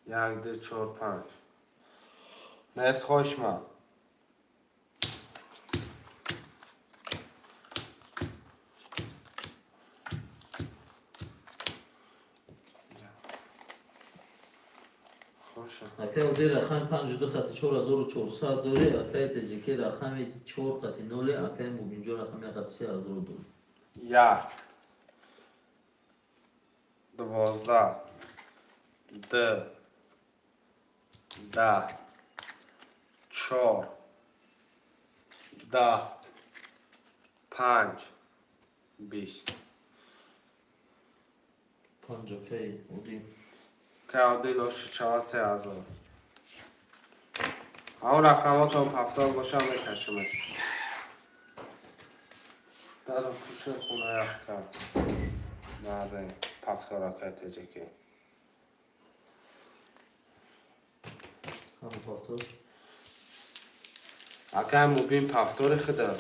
A: 1, 2, 4, 5. Нест, хошма. Хоша.
B: Акай Одил рақами 5 2 хати 4400 дори, акай ТҶК рақами 4 хати 0, акай Мубинҷон рақами 1 хати 3000 дори.
A: 1, 12, 2, 10, 4, 10, 5, 20.
B: 5, акай Одил.
A: Акай Одил оши чава 3000. Ҳамон рақамотон повтор боша, мекашимеш. Дар пуши хона ях кард. Наре, повтор, акай ТҶК.
B: Ҳама повтор.
A: Акай Мубин, повтори худа.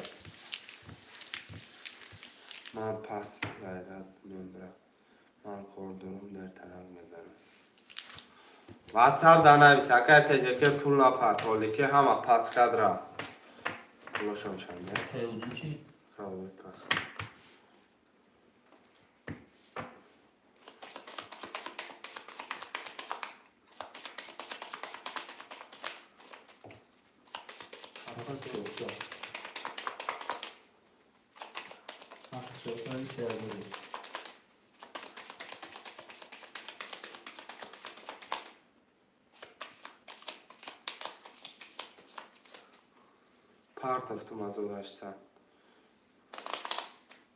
A: Ман пас зайрат мебарам. Ман кор дорам, дар тараф мезанам. Ватсап да навис, акай ТҶК, пул напартолӣ, ки ҳама пас кард, рафт. Пулошон чанде?
B: Акай Одил чӣ?
A: Кавои пас.
B: 7 400. 7 400 3000.
A: Партофтум 1800.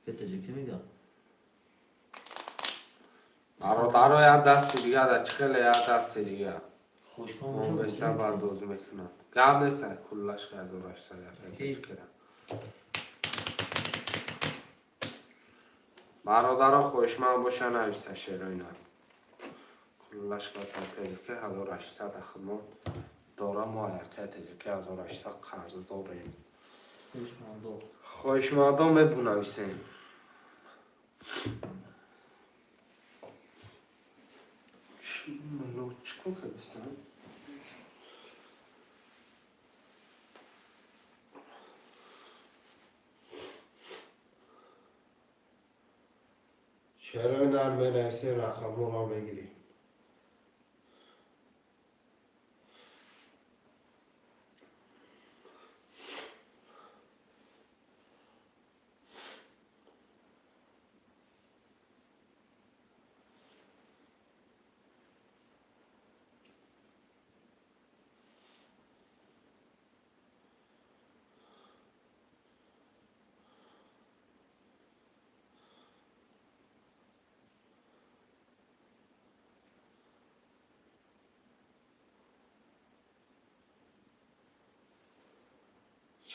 B: ТҶК мегам.
A: Бародаро, як дасти дига да чӣ хеле, як дасти дига.
B: Хушмон боша.
A: Беса бардозӣ мекунам. Гап нест, куллаш 1800 ТҶК. Бародаро, хоҳишманд боша, нависа, шероина. Куллаш ТҶК 1800 ахмо дора, мо яка ТҶК 1800 қарз дорем.
B: Хушмандо.
A: Хоҳишмандон мебунависем. Чӣ кор кардистам? Шерои нар менависем, рақамҳоро мегирем.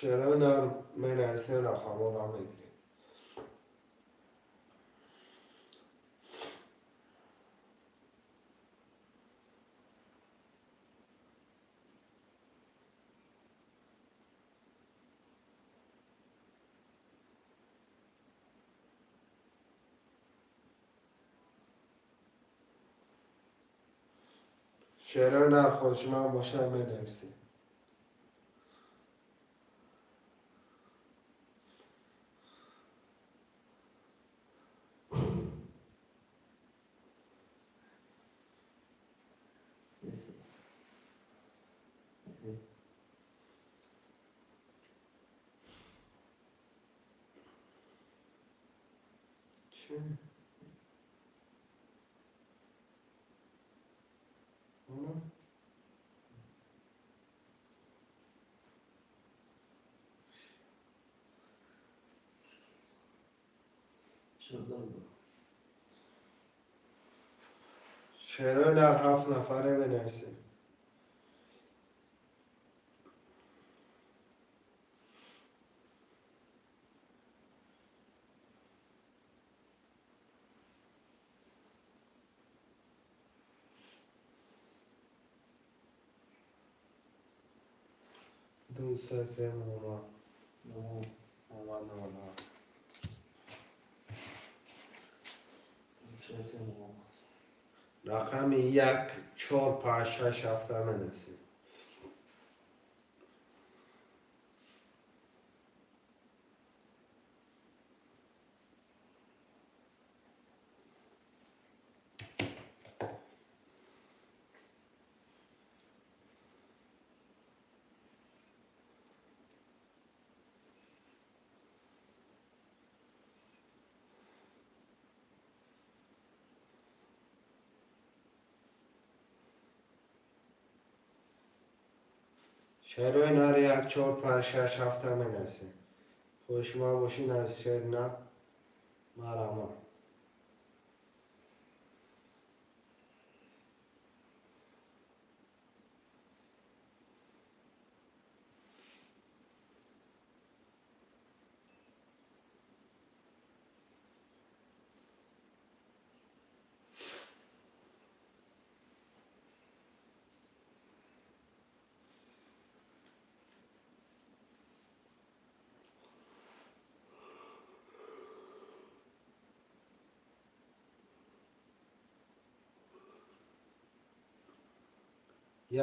A: Шерои нар менависем, рақамҳоро мегирем. Шерои нар хоҳишманд боша, менависем. Чӣ? Она?
B: Ширдар буд.
A: Шерои нар, ҳафт нафаре, менависем. Ду се ке Муҳаммад. Муҳаммад 98.
B: Ду се ке Муҳаммад.
A: Рақами як, чор, панҷ, шаш, ҳафта менависем. Шерои нар, як, чор, панҷ, шаш, ҳафта менависем. Хоҳишманд бошӣ, навис, шер на марама.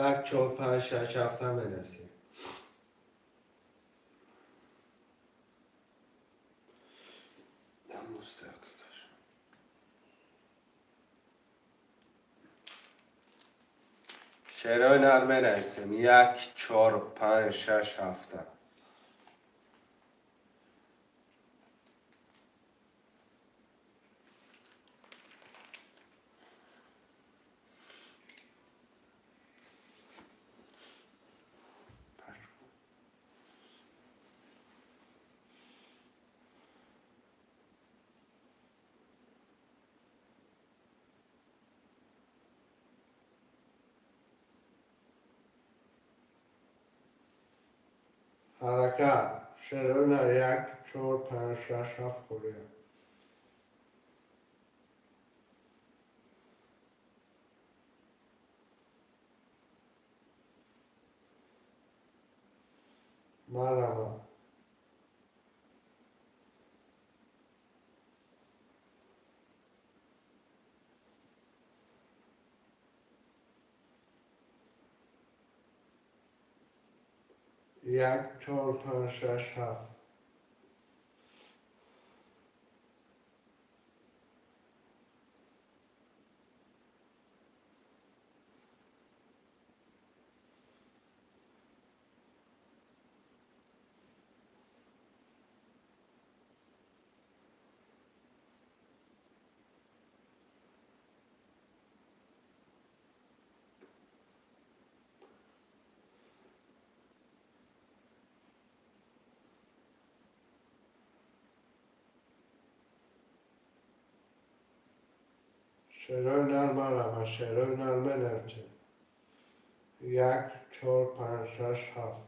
A: Як, чор, панҷ, шаш, ҳафта менависем. Шерои нар менависем: як, чор, панҷ, шаш, ҳафта. Ҳаракат, шерои нар: як, чор, панҷ, шаш, ҳафт холия. Марама. Як, чор, панҷ, шаш, ҳафт. Шерои нар, марама. Шерои нар менависем: як, чор, панҷ, шаш, ҳафт.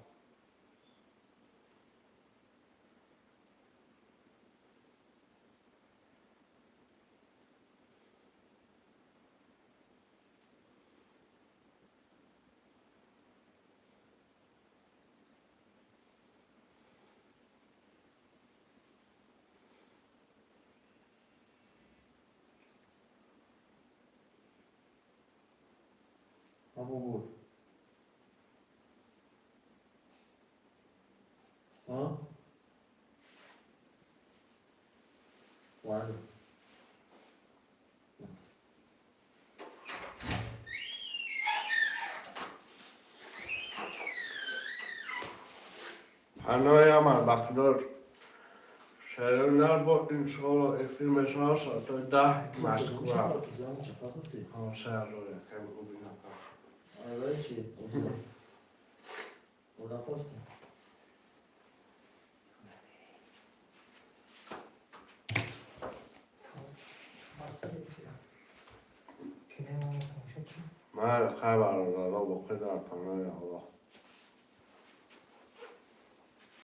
B: Бобур. А? Ладно.
A: Панои ҳама бахдор шеринар бо иншоалло эфир мешавад соатои 10 Москва. 3000 якам убинака.
B: Чи? Ода просто.
C: Баста эфира. Кинемо тамошо кунем.
A: Майли, хай, бародаро, боқӣ дар панои Аллоҳ.